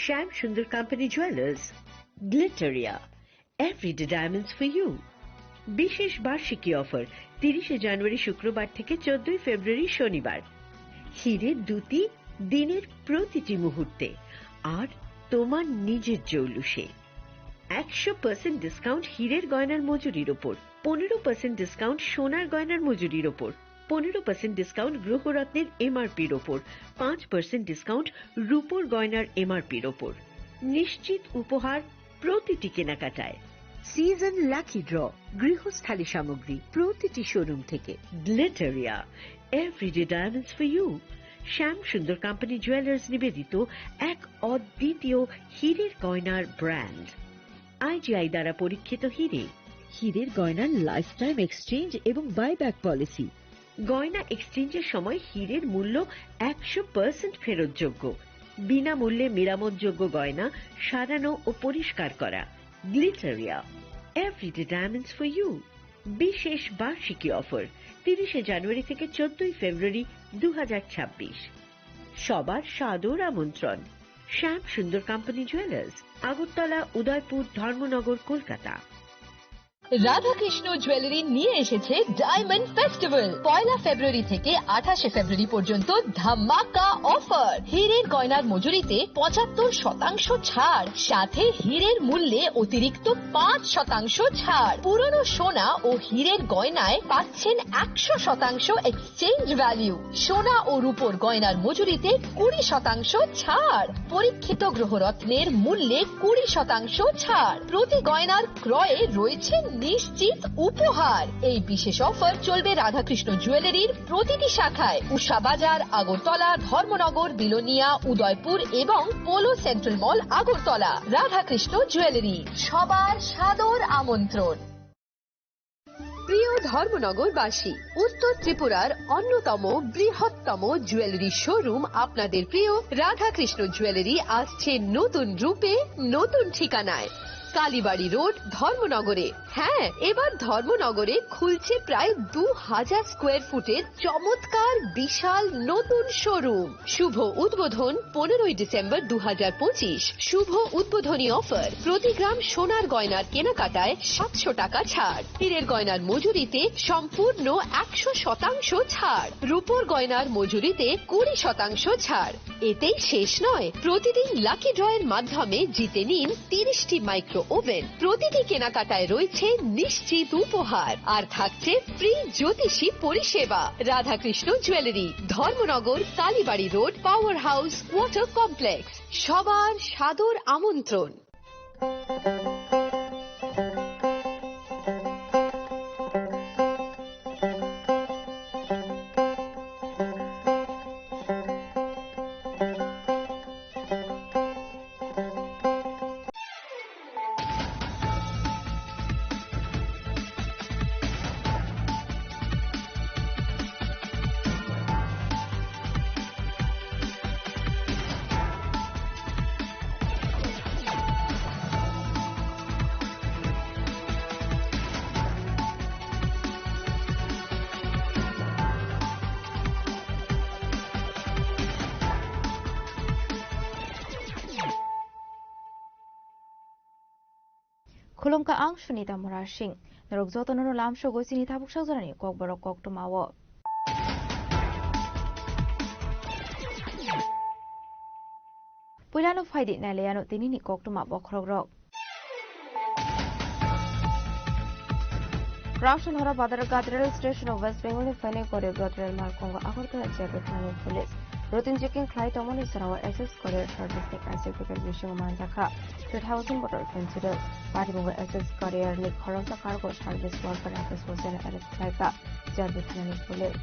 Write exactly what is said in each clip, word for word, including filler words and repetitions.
Shyam Sundar Company Jewelers, Glitteria, Everyday Diamonds for You। বিশেষ বার্ষিকী অফার তিরিশে জানুয়ারি শুক্রবার থেকে চোদ্দই ফেব্রুয়ারি শনিবার। হিরে দ্যুতি দিনের প্রতিটি মুহূর্তে আর তোমার নিজের জৌলুসে। একশো পার্সেন্ট ডিসকাউন্ট হীরের গয়নার মজুরির ওপর, পনেরো পার্সেন্ট ডিসকাউন্ট সোনার গয়নার মজুরির ওপর, পনেরো পার্সেন্ট ডিসকাউন্ট গ্রহরত্নের এমআরপির ওপর, পাঁচ পার্সেন্ট ডিসকাউন্ট রূপোর গয়নার এমআরপির ওপর। নিশ্চিত উপহার প্রতিটি কেনাকাটায়। সিজন লাকি ড্র, গৃহস্থালী সামগ্রী প্রতিটি শোরুম থেকে। Glitteria, everyday diamonds for you. Shyam Sundar company jewellers নিবেদিত এক অদ্বিতীয় হীরের গয়নার ব্র্যান্ড। আইজিআই দ্বারা পরীক্ষিত হিরে। হিরের গয়নার লাইফ টাইম এক্সচেঞ্জ এবং বাইব্যাক পলিসি। গয়না এক্সচেঞ্জের সময় হিরের মূল্য একশো পার্সেন্ট ফেরতযোগ্য। বিনামূল্যে মেরামতযোগ্য গয়না সারানো ও পরিষ্কার করা। Glitteria, everyday diamonds for you. বিশেষ বার্ষিকী অফার, তিরিশে জানুয়ারি থেকে চোদ্দই ফেব্রুয়ারি দু হাজার ছাব্বিশ। সবার সাদর আমন্ত্রণ। শ্যাম সুন্দর কোম্পানি জুয়েলার্স, আগরতলা, উদয়পুর, ধর্মনগর, কলকাতা। রাধাকৃষ্ণ জুয়েলারি নিয়ে এসেছে ডায়মন্ড ফেস্টিভ্যাল। পয়লা ফেব্রুয়ারি থেকে আঠাশে ফেব্রুয়ারি পর্যন্ত ধামাকা অফার। হীরের গয়নার মজুরিতে পঁচাত্তর শতাংশ ছাড়, সাথে হীরের মূল্যে অতিরিক্ত পাঁচ শতাংশ ছাড়। পুরনো সোনা ও হীরের গয়নায় পাচ্ছেন একশো শতাংশ এক্সচেঞ্জ ভ্যালু। সোনা ও রূপোর গয়নার মজুরিতে কুড়ি শতাংশ ছাড়। পরীক্ষিত গ্রহরত্নের মূল্যে কুড়ি শতাংশ ছাড়। প্রতি গয়নার ক্রয়ে রয়েছে নিশ্চিত উপহার। এই বিশেষ অফার চলবে রাধাকৃষ্ণ জুয়েলারির প্রতিটি শাখায়, উষা বাজার, আগরতলা, ধর্মনগর, বিলোনিয়া, উদয়পুর এবং পোলো সেন্ট্রাল মল, আগরতলা। রাধাকৃষ্ণ জুয়েলারি, সবার সাদর আমন্ত্রণ। প্রিয় ধর্মনগরবাসী, উত্তর ত্রিপুরার অন্যতম বৃহত্তম জুয়েলারি শোরুম আপনাদের প্রিয় রাধাকৃষ্ণ জুয়েলারি আসছে নতুন রূপে, নতুন ঠিকানায়। কালীবাড়ি রোড, ধর্মনগরে। হ্যাঁ, এবার ধর্মনগরে খুলছে প্রায় দু হাজার স্কোয়ার ফুটের চমৎকার বিশাল নতুন শোরুম। শুভ উদ্বোধন পনেরোই ডিসেম্বর দু হাজার পঁচিশ। শুভ উদ্বোধনী অফার, প্রতি গ্রাম সোনার গয়নার কেনাকাটায় সাতশো টাকা ছাড়, হীরের গয়নার মজুরিতে সম্পূর্ণ একশো শতাংশ ছাড়, রূপোর গয়নার মজুরিতে কুড়ি শতাংশ ছাড়। এতেই শেষ নয়, প্রতিদিন লাকি ড্রয়ের মাধ্যমে জিতে নিন তিরিশটি মাইক্রো ওভেন। প্রতিটি কেনাকাটায় রয়েছে নিশ্চিত উপহার, আর থাকছে ফ্রি জ্যোতিষী পরিষেবা। Radhakrishna jewellery, Dharmanagar, Kalibari Road, power house, water complex. সবার সাদর আমন্ত্রণ। Khulumkha ang Sunita Mura Singh. Norok jotono no lamsogo chini tabuk sajorani kokborok koktwmao. Puilano phaidi nailaiano tinini koktwma bokhorokrok. Rangson horo Badharghat rail station o West Bengal ni phainai Garib Rath rail malkhongo Agartala chairman thani police. Routine checking khlai tongmani jora o S S Courier service ni kaisa package bisingo manjakha three thousand bottle penicillin. Patimungo S S Courier ni khoroksa cargo service worker Rakesh Hossain arrest khlaikha chairman thani police.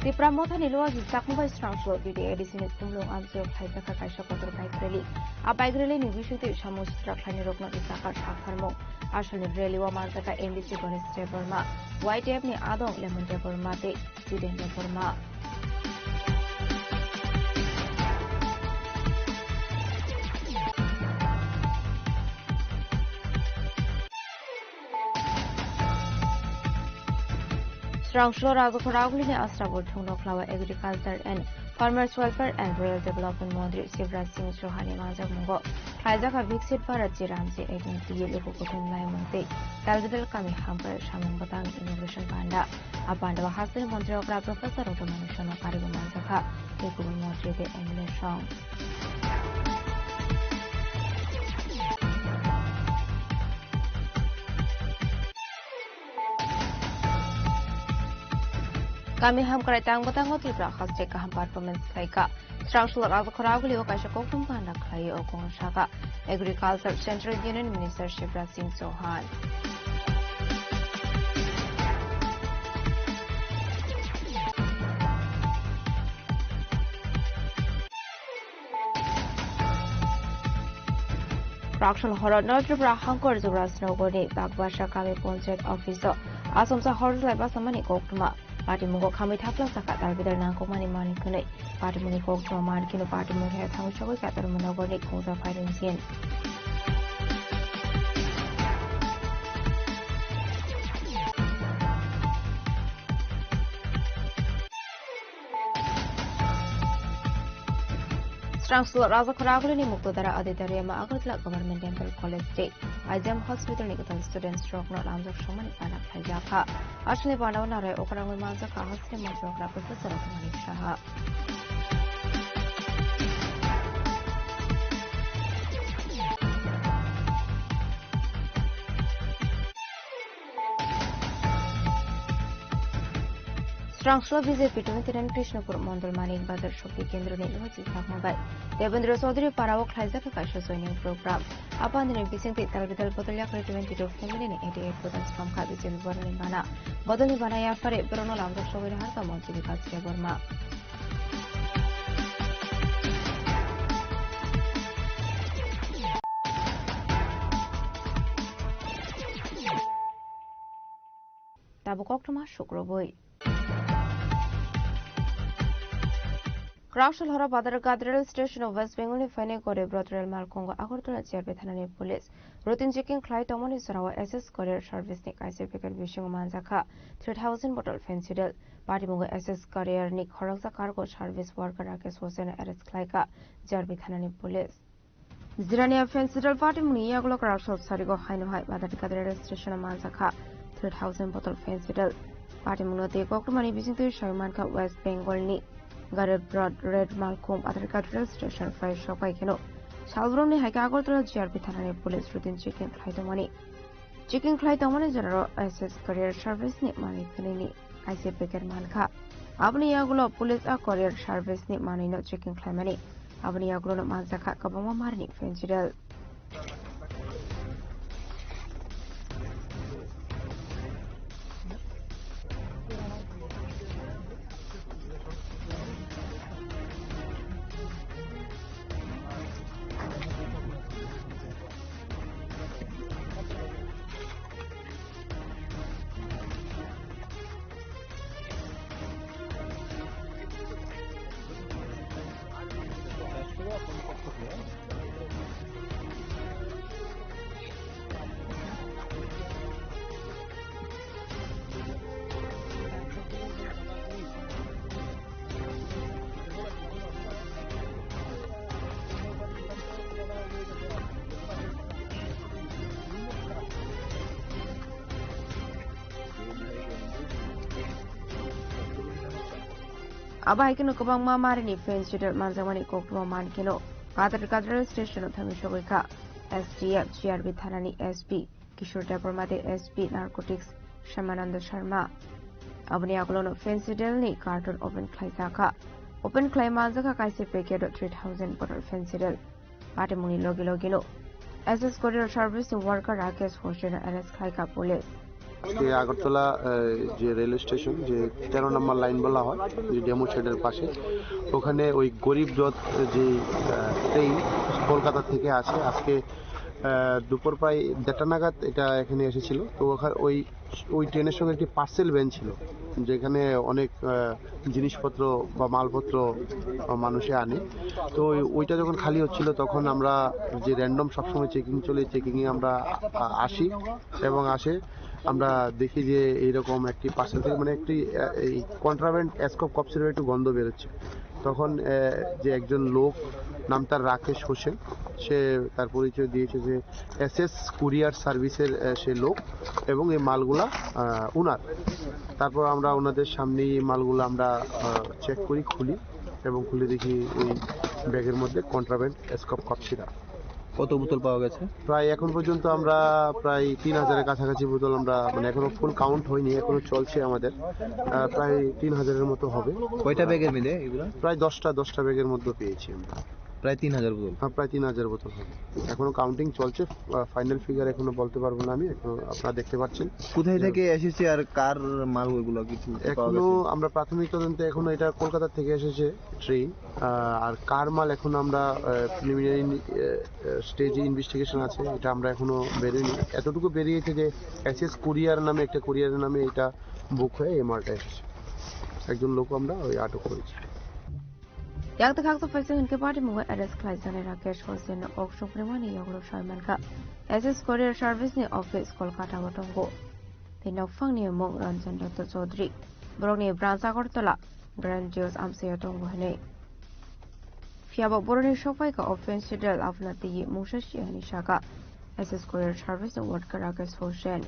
Tipra Mothani Luwagi Chakma bai Srangso B D A D C ni Khumlung amchio khlaijak kha kaisa kotor bike rally. A bike rally ni bisingtwi samung sitra khlainai rokno rijak kha sakharmung. Asalni rally o manjak kha M D C Ganesh Debbarma, Y T F ni adong Lemon Debbarma tei Jiten Debbarma. Srangsulo Rajokho Ragulini Asrabo Thungno Khlawa Agriculture and Farmers Welfare and Rural Development Montri Shivraj Singh Chauhan ni manjakmungo khlaijak Viksit Bharat Chi Ramji Agency luku kuthum laimung tei Talbidal kami hamkrai samung bwtang inauguration panda. A panda o hasteni montri okra Professor Doctor Manik Saha no kariwi manjakha tei kubun montri tei M L A song. Kami hamkrai tang bwtango Tripura haste kaham performance khlaika. Srangsulo Rajokho Ragulio kaisa kokthum panda khlaiwi o kokno saka Agriculture Central Union Minister Shivraj Singh Chauhan. Raksol horo no Tripura hangkor Jugraj Nogor ni Bagbasa kami ponchayat office o asomsa hor jilai basamani koktwma. Patimungo khamwi thapla saka Talbidal nangkukmani manwi khwnwi. Patimungni koktwma mankhe no patimung khe thangwi sogwi Katarma Nogor ni Khungsa Phairung Jin. Srangsulo Rajokho Ragulini Muktodara Auditorium o Agartala Government Dental College tei I G M Hospital ni kwtal students rokno lamjak songmani panda khlaijakha. Aswkni panda o narwi okrangwi manjakha hasteni montri okra Professor Doctor Manik Saha. Srangso B J P twenty-nine Krishnapur Mondol Manik Bazar Shakti Kendro ni logi sakma bai Devendra Chaudhary Para o khlaijak kaisa joining program. Apandini bisingtwi talbidal bodol yakri twenty-two family ni eighty-eight bodol sromkha B J P bodol ni bana. Bodol ni bana yaphari borokno lamjak sogwi rohorkha Montri Vikas Debbarma. Tabuk koktwma sukrubwi. Kraksal horo Badharghat rail station o West Bengal ni phainai Garib Rath rail malkhungo Agartala G R B thanani police routine checking khlai tongmani jorao S S Courier service ni kaisa packet bisingo manjakha three thousand bottle Phensedyl. Patimungo S S Courier ni khoroksa cargo service worker Rakesh Hossain no arrest khlaikha G R B thanani police. Jirania Phensedyl patimungni yagulo Kraksal sarigo haino hai Badharghat rail station o manjakha three thousand bottle Phensedyl. Patimungno tei koktwmani bisingtwi sawi mankha West Bengal ni Garib Rath rail malkhung Badharghat rail station phai sokphai kheno salbrumni hai khe Agartala G R B thanani police routine checking khlai tongmani. Checking khlai tongmani jorao S S Courier service ni manwi khwnwini kaisa packet mankha. Aboni yagulo police a courier service ni manwino checking khlaimani. Aboni yagulono manjakha kwbangma marini Phensedyl. Abo hai kheno kwbangma marini Phensedyl manjakmani koktwma man kheno Badharghat rail station o thangwi sogwi kha S D F, G R B thanani S P Kishore Debbarma tei S P Narcotics Shyamananda Sharma. Aboni yagulono Phensedyl ni carton open khlaijakha. Open khlai manjakha kaisa packet o three thousand bottle Phensedyl. Patimungni logi logino S S Courier Service ni worker Rakesh Hossain no arrest khlaikha police. আজকে আগরতলা আহ, যে rail station, যে তেরো নম্বর লাইন বলা হয়, যে ডেমো শেডের পাশে, ওখানে ওই গরিব রথ যে আহ, ট্রেন কলকাতা থেকে আসে, আজকে আহ, দুপুর প্রায় দেড়টা নাগাদ এটা এখানে এসেছিল। তো ওখানে ওই, ওই ট্রেনের সঙ্গে একটি পার্সেল ভ্যান ছিল, যেখানে অনেক, আহ, জিনিসপত্র বা মালপত্র, আহ, মানুষে আনে। তো ওই, ওইটা যখন খালি হচ্ছিল, তখন আমরা যে র‍্যান্ডম সবসময় চেকিং চলে, চেকিংয়ে আমরা, আ-, আসি এবং আসে আমরা দেখি যে এইরকম একটি পার্সেল থেকে, মানে, একটি, আহ, এই কন্ট্রাব্যান্ড এসকোপ কফ সিরাপের একটু গন্ধ বেরোচ্ছে। তখন, আহ, যে একজন লোক, নাম তার রাকেশ হোসেন, সে তার পরিচয় দিয়েছে যে এসএস কুরিয়ার সার্ভিসের, আহ, সে লোক এবং এই মালগুলা, আহ, ওনার। তারপর আমরা ওনাদের সামনেই এই মালগুলো আমরা, আহ, চেক করি, খুলি এবং খুলে দেখি এই ব্যাগের মধ্যে কন্ট্রাব্যান্ড এসকোপ কফ সিরাপ। কত বোতল পাওয়া গেছে? প্রায় এখন পর্যন্ত আমরা প্রায় তিন হাজারের কাছাকাছি বোতল আমরা, মানে, এখনো ফুল কাউন্ট হয়নি, এখনো চলছে আমাদের। আহ, প্রায় তিন হাজারের মতো হবে। কয়টা ব্যাগের মিলে এগুলা? প্রায় দশটা, দশটা ব্যাগের মধ্যে পেয়েছি আমরা। প্রায় তিন হাজার বোতল? হ্যাঁ, প্রায় তিন হাজার বোতল হবে। এখনো কাউন্টিং চলছে, আহ, ফাইনাল ফিগার এখনো বলতে পারবো না আমি, এখনো আপনারা দেখতে পাচ্ছেন। কোথায় থেকে এসেছে আর কার মাল ওইগুলো কিছু পাওয়া এখনো গেছে? আমরা প্রাথমিক তদন্তে এখনো এটা কলকাতা থেকে এসেছে ট্রেন। আহ, আর কার মাল এখন আমরা, আহ, প্রিলিমিনারি, আহ, আহ, স্টেজে ইনভেস্টিগেশন আছে, এটা আমরা এখনো বেরোয়নি। এতটুকু বেরিয়েছে যে এসএস কুরিয়ার নামে একটা কুরিয়ারের নামে এটা বুক হয়ে এই মালটা এসেছে। একজন লোক আমরা ওই আটক করেছি। Yak tak hak to faisal hingke party mungo arrest khlai jani Rakesh Hosen ok sokrimani yogro saiman kha. S S Courier Service ni office Kolkata o tongo. Tei nokphang ni mung Ranjan Datta Chaudhary. Borok ni branch Agartala, Grand Duos amchai o tongo hinwi. Phiya bo borok ni sokphai kha offense detail aboni twi mungsa si hinwi saka S S Courier Service ni worker Rakesh Hosen.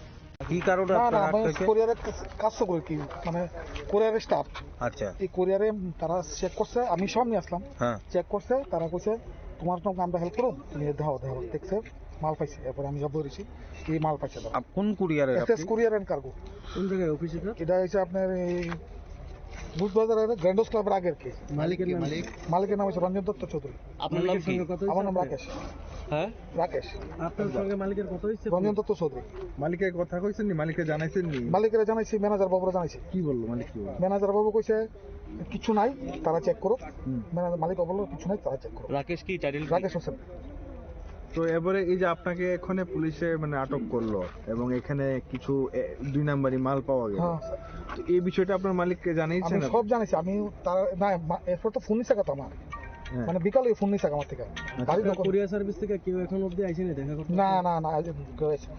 কি কারণে না, না, আপনারা আমি আটকে? কুরিয়ারের কাজ, কাজ তো করি কি, মানে, কুরিয়ারের স্টাফ। আচ্ছা। এই কুরিয়ারে তারা চেক করছে, আমি সব নিয়ে আসলাম। হ্যাঁ। চেক করছে, তারা কইছে, "তোমার তো আমরা হেল্প করো, তুমি দেখাও, দেখাও।" দেখছে, মাল পাইছে, এরপরে আমি জব্দ করেছি, এই মাল পাইছে তারা। আপ-, কোন কুরিয়ারের এসএস আপনি? Courier and cargo. কোন জায়গায় অফিস এটা? এটা হচ্ছে আপনার এই বুধবাজারের গ্র্যান্ডোস ক্লাবের আগে আর কি। মালিকের নাম? মালিক? মালিকের নাম হচ্ছে রঞ্জন দত্ত চৌধুরী। আপনার নাম মালিকের কি? সঙ্গে কথা হয়েছে আমার নাম আপনার? রাকেশ। হ্যাঁ? রাকেশ। আপনার সঙ্গে মালিকের কথা হয়েছে? রঞ্জন দত্ত চৌধুরী। মালিকের কথা কইছেন নি? মালিকে জানাইছেন নি? মালিকেরা জানাইছি, ম্যানেজার বাবুরা জানাইছি। কি বললো মালিক, কি বললো? ম্যানেজার বাবু কইছে, "কিছু নাই, তারা চেক করো।" হুম। ম্যানেজার, মালিক বাবুর, "কিছু নাই, তারা চেক করো।" রাকেশ কি চাইল্ড? রাকেশ হোসেন। তো এবারে এই যে আপনাকে এখানে পুলিশে মানে আটক করলো এবং এখানে কিছু, এ, দুই নাম্বারি মাল পাওয়া গেল। হ্যাঁ, স্যার। তো এই বিষয়টা আপনার মালিককে আমি জানিয়েছেন আপনি? সব জানাইছি। আমি তারা, না, মা-, এরপর তো ফোন নিছে কথা আমার। হ্যাঁ। মানে বিকালে ফোন নিছে আমার থেকে। আচ্ছা। বাড়ির আপনার দোকান। কুরিয়ার সার্ভিস থেকে কেউ এখন অবধি আইসেনি দেখা করতে? না, না, না, আজ কেউ আইসে না।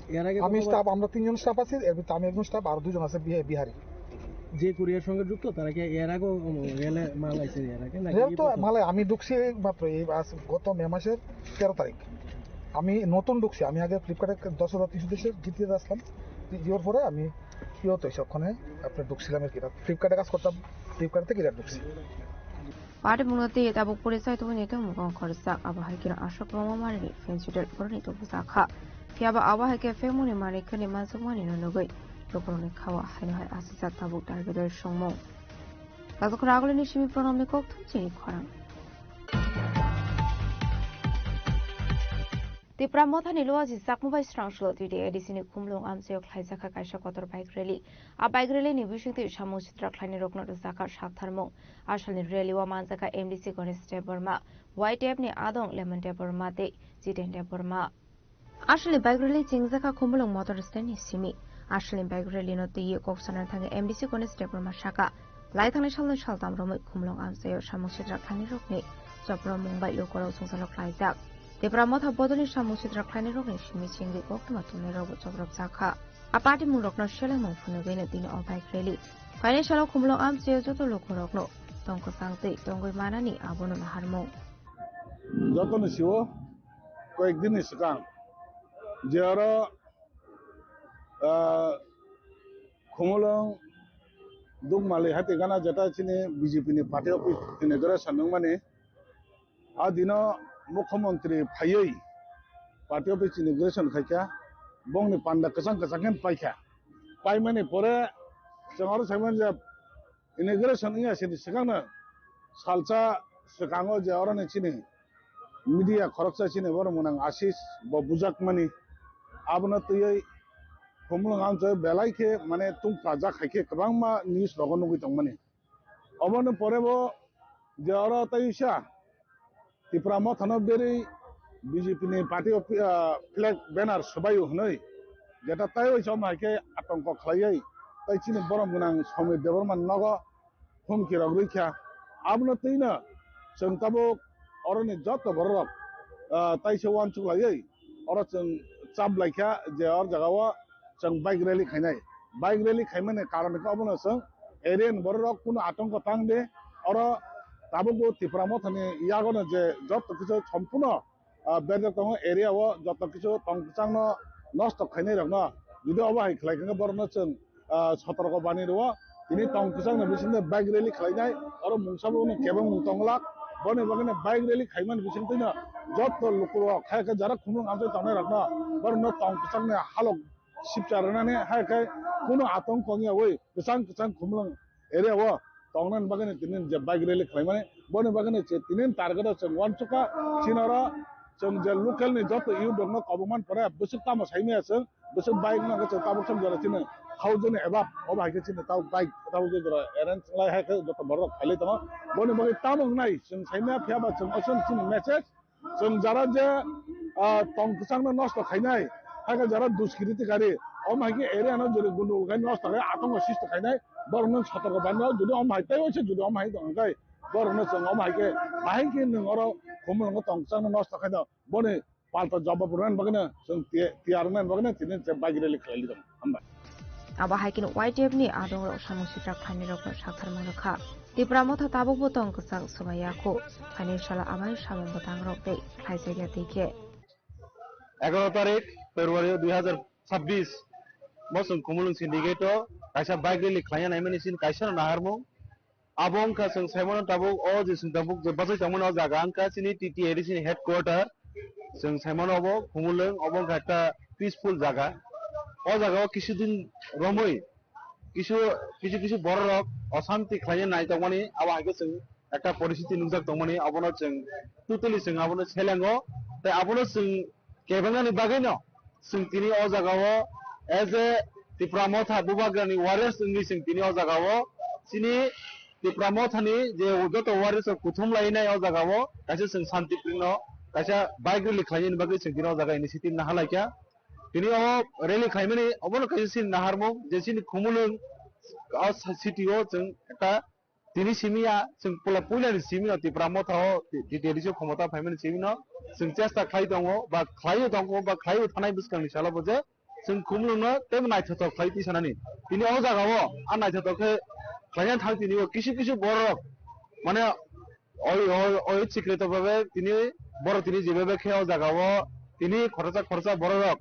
এর আগে আমি কতবার স্টাফ, আমরা তিনজন স্টাফ আছি, এর ভিতরে আমি একজন স্টাফ আর দুজন আছে বিহা-, বিহারি। যে কুরিয়ার সঙ্গে যুক্ত, তারা কি এর আগেও, উম, রেলে মাল আইসেনি এর আগে? নাকি রেল এই তো প্রথম? মালে আমি ঢুকছি এই মাত্র এই আজ গত মে মাসের তেরো তারিখ। আমি নতুন ঢুকছি, আমি আগে ফ্লিপকার্টে দশ হাজার তিনশো দেশে জিতে আসলাম। জিওর পরে আমি ইয়ে তো এসে ওখানে আপনার ঢুকছিলাম আর কি। ফ্লিপকার্টে কাজ করতাম, ফ্লিপকার্ট থেকে এটা ঢুকছি। Party mungno tei tabuk puri chai tongwi nai tongmung kong khorsa, abo hai kheno aswk kwbangma manwi fence detail phoroni tubujak kha. Phiya ba abo hai khe family manwi khani mansukmani no nugwi lukurokni khao haino hai asijak tabuk target bai songmung. Takhuk ragulini simi pranamni kokthum chini khorang. Tipra Mothani Luaji Chakma bai srangsulo twi de A D C ni Khumlwng amchaio khlaijakha kaisa kotor bike rally. A bike rally ni bisingtwi samung sitra khlainai rokno rwjakha saktharmung. Asalni rally o manjakha M D C Ganesh Debbarma, Y T F ni adong Lemon Debbarma tei Jiten Debbarma. Asalni bike rally chengjakha Khumulwng motor stand ni simi. Asalni bike rally no twiwi kok sanani thangwi M D C Ganesh Debbarma saka, lai thangni salnwi saltam romwi Khumulwng amchaio samung sitra khlainai rokni chopro mung bai lukurok chwngsalu khlaijak. Tipra Motha bodolni samung sitra khlainai rokni simi chengwi koktwma tongnai rokbo choprok jakha. A party mung rokno selengmung phunugwino tini o bike rally. Phainai salo Khumulwng amchaio joto lukurokno tong kwchang twi tongwi manani abono naharmung. Jotoni sio koyekdinni swkang je oro, ah, Khumulwng Dukmali Hatigana jeta chini B J P ni party office inauguration wngmani, a dino mukhyamantri phaiwi party office inauguration khaikha, bongni panda kwchang kwchang khe paikha. Paimani pore chwng oro saimani je inauguration wngya sini swkangno salsa swkango je oroni chini media khoroksa chini borok mwnang Ashish bo bujakmani, abono twiwi Khumulwng amchaio belai khe mane tungpajak hai khe kwbangma news rogo nugwi tongmani. Obono pore bo je oro tei uisa Tipra Mothano berwi B J P ni party o, ah, flag banner swbaio hwnwi, jeta taiwi chom hai khe atongko khlaiwi, tei chini borom gwnang Somir Debbarma nogo humki rok rwikha. Abono twino chwng tabuk oroni joto bororok, ah, taisa uansuk laiwi oro chwng chap laikha je or jagao chwng bike rally khainai. Bike rally khaimani karon khe obono chwng area ni bororok kunu atongko tang de. Oro tabukbo Tipra Mothani yagono je joto kisa sompuno, ah, berjak tongo area o joto kisa tong kwchangno nosto khainai rokno. Jodi obo hai khlai khe borokno chwng, ah, sotorko bani rwo. Tini tong kwchangni bisingtwi bike rally khlainai, oro mungsa bo kebengmung tonglak. Boni bagwino bike rally khaimani bisingtwino joto lukurok, hai khe jara khumlwng amchai tongnai rokno, borokno tong kwchangni halok sipcha rwnani, hai khe kunu atongko wngya wi kwchang kwchang khumlwng area o tongnani bagwino tini je bike rally khlaimani, boni bagwino je tini target o chwng uansukha. Chini oro chwng je local ni joto youth rokno kobongmani pore bwswk tamo saimaya chwng, bwswk bike no khe chwng tabuk sak jora chini thousand above, obo hai khe chini tabuk bike tabuk je jora arrange khlai hai khe joto borok khailai tongo. Boni bagwi tamo wngnai chwng saimaya, phiya ba chwng osen chini message, chwng jara je, ah, tong kwchangno nosto khainai, hai khe jara duskiriti kari, omo hai khe area no jori gundul khai nosto khai, atongo sisto khainai, borokno sotorko banai, jodi omo hai tei oise jodi omo hai tong khe, borokno chwng omo hai khe, bahai khe nwng oro khumulwngo tong kwchangno nosto khainai, boni palta jawab rwna bagwino chwng ti-, tiyar wngna bagwino tini je bike rally khlai lidong. Hambai. Abo hai kheno Y T F ni adongrok samung sitrak phainirokno sakthar manrwkha. Tipra Motha tabukbo tong kwchak swbai ya kho. Phainai salo abai samung bwtangrok tei khlaijakya tei khe. Egaroh tarik February dui hazar chabbish bo chwng Khumulwng syndicate o kaisa bike rally khlaina naimani sini kaisa no naharmung. Abo wngkha chwng saimano tabuk o je chwng tabuk je bachai tongmani o jaga wngkha chini T T A D C ni headquarter. Chwng saimano obo Khumulwng, obo wngkha ekta peaceful jaga. O jaga o kisu din romwi kisu, kisu kisu borok rok osanti khlaina nai tongmani, abo hai khe chwng ekta poristiti nukjak tongmani, abono chwng totally chwng abono selengo, tei abono chwng kebengnani bagwino chwng tini o jagao as a Tipra Motha Bubagrani warriors wngwi chwng tini o jagao chini Tipra Mothani je joto warriors rok kuthum lainai o jagao kaisa chwng Santiprino kaisa bike rally khlainani bagwi chwng tini o jaga initiative nahalaikha. Tini o rally khlaimani obono kaisa chini naharmung je chini Khumulwng o city o chwng ekta tini simi ya, chwng pula puilani simi no Tipra Motha o T T A D C o khomota phaimani simi no chwng chesta khlai tongo, ba khlaiwi tongo, ba khlaiwi thanai bwskangni salo bo je chwng Khumulwng no tei naithothok khlai tisanani. Tini o jaga o a naithothok khe khlaina thang tini o kisu kisu borok mane oi, oi, oi sikreto babe tini borok tini jebebe khe o jaga o tini khoroksa khoroksa borok rok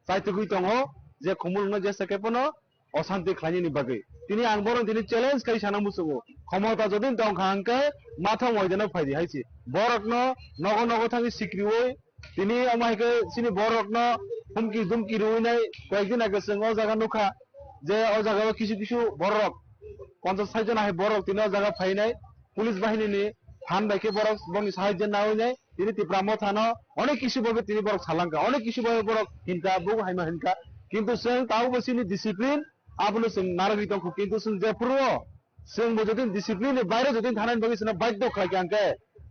chaitugwi tongo je Khumulwng no jesa khe phano osanti khlainani bagwi. Tini ang borok tini challenge khai sana muchungo. Khomota jodi tong kha hwnkhe mathang moidano phaidi hai se. Borokno nogo nogo thangwi sikriwi tini omo hai khe chini borokno humki dumki rwinai koyekdin age chwng o jaga nukha je o jaga o kisu kisu borok ponchas sait jona hai borok tini o jaga phainai police bahinini phan bai khe borok bongni sahajyo nawi nai. Tini Tipra Mothano onek kisu bai tini borok salangkha, onek kisu bai borok hinka, bo haima hinka. Kintu chwng tabukbo chini discipline abono chwng narwgwi tongkha. Kintu chwng jephuru o chwngbo jodi discipline ni baire jodi thanani bagwi chwngno badhyo khlaikha hwnkhe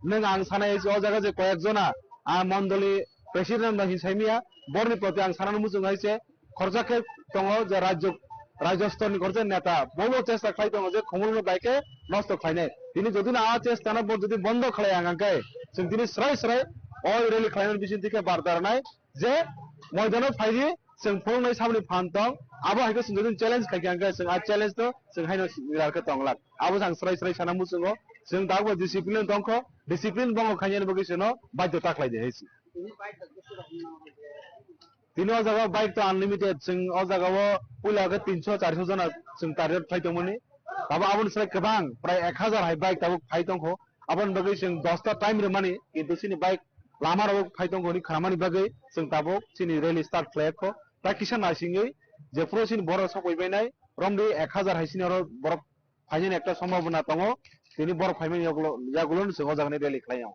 nwng ang sanai o jaga je koyek jona a mondoli president no hinsaimiya borni proti ang sanani muchung hai se khoroksa khe tongo je rajyo, rajyo stor ni khoroksa neta, bo bo chesta khlai tongo je Khumulwng no bai khe nosto khlainai. Tini jodi no a chesta no bo jodi bondo khlai ang khe, chwng tini srai srai o rally khlainani bising twi khe barda rwnai je moidano phaidi chwng phunuknai samni phan tong, abo hai khe chwng jodi challenge khai khe ang khe chwng a challenge no chwng haino rar khe tong lak. Abo chwng srai srai sana muchungo, chwng tabukbo discipline tong kho, discipline bongo khainani bagwi chwngno badhyo ta khlai di hai se. Tini o jaga o bike to unlimited, chwng o jaga o puila khe tinso charso jona chwng target phai tongmani. Abo aboni slai kwbang prai ek hazar hai bike tabuk phai tongkho. Aboni bagwi chwng dosta time rwmani, kintu chini bike lama rogo phai tongkho hwnwi khnamani bagwi chwng tabuk chini rally start khlai kho. Ta kisa naisingwi jephuru chini borok sok bai bainai, romri ek hazar hai chini oro borok phainani ekta sombhabona tongo, tini borok phaimani yagulo, yagulo no chwng o jaga ni rally khlai ya.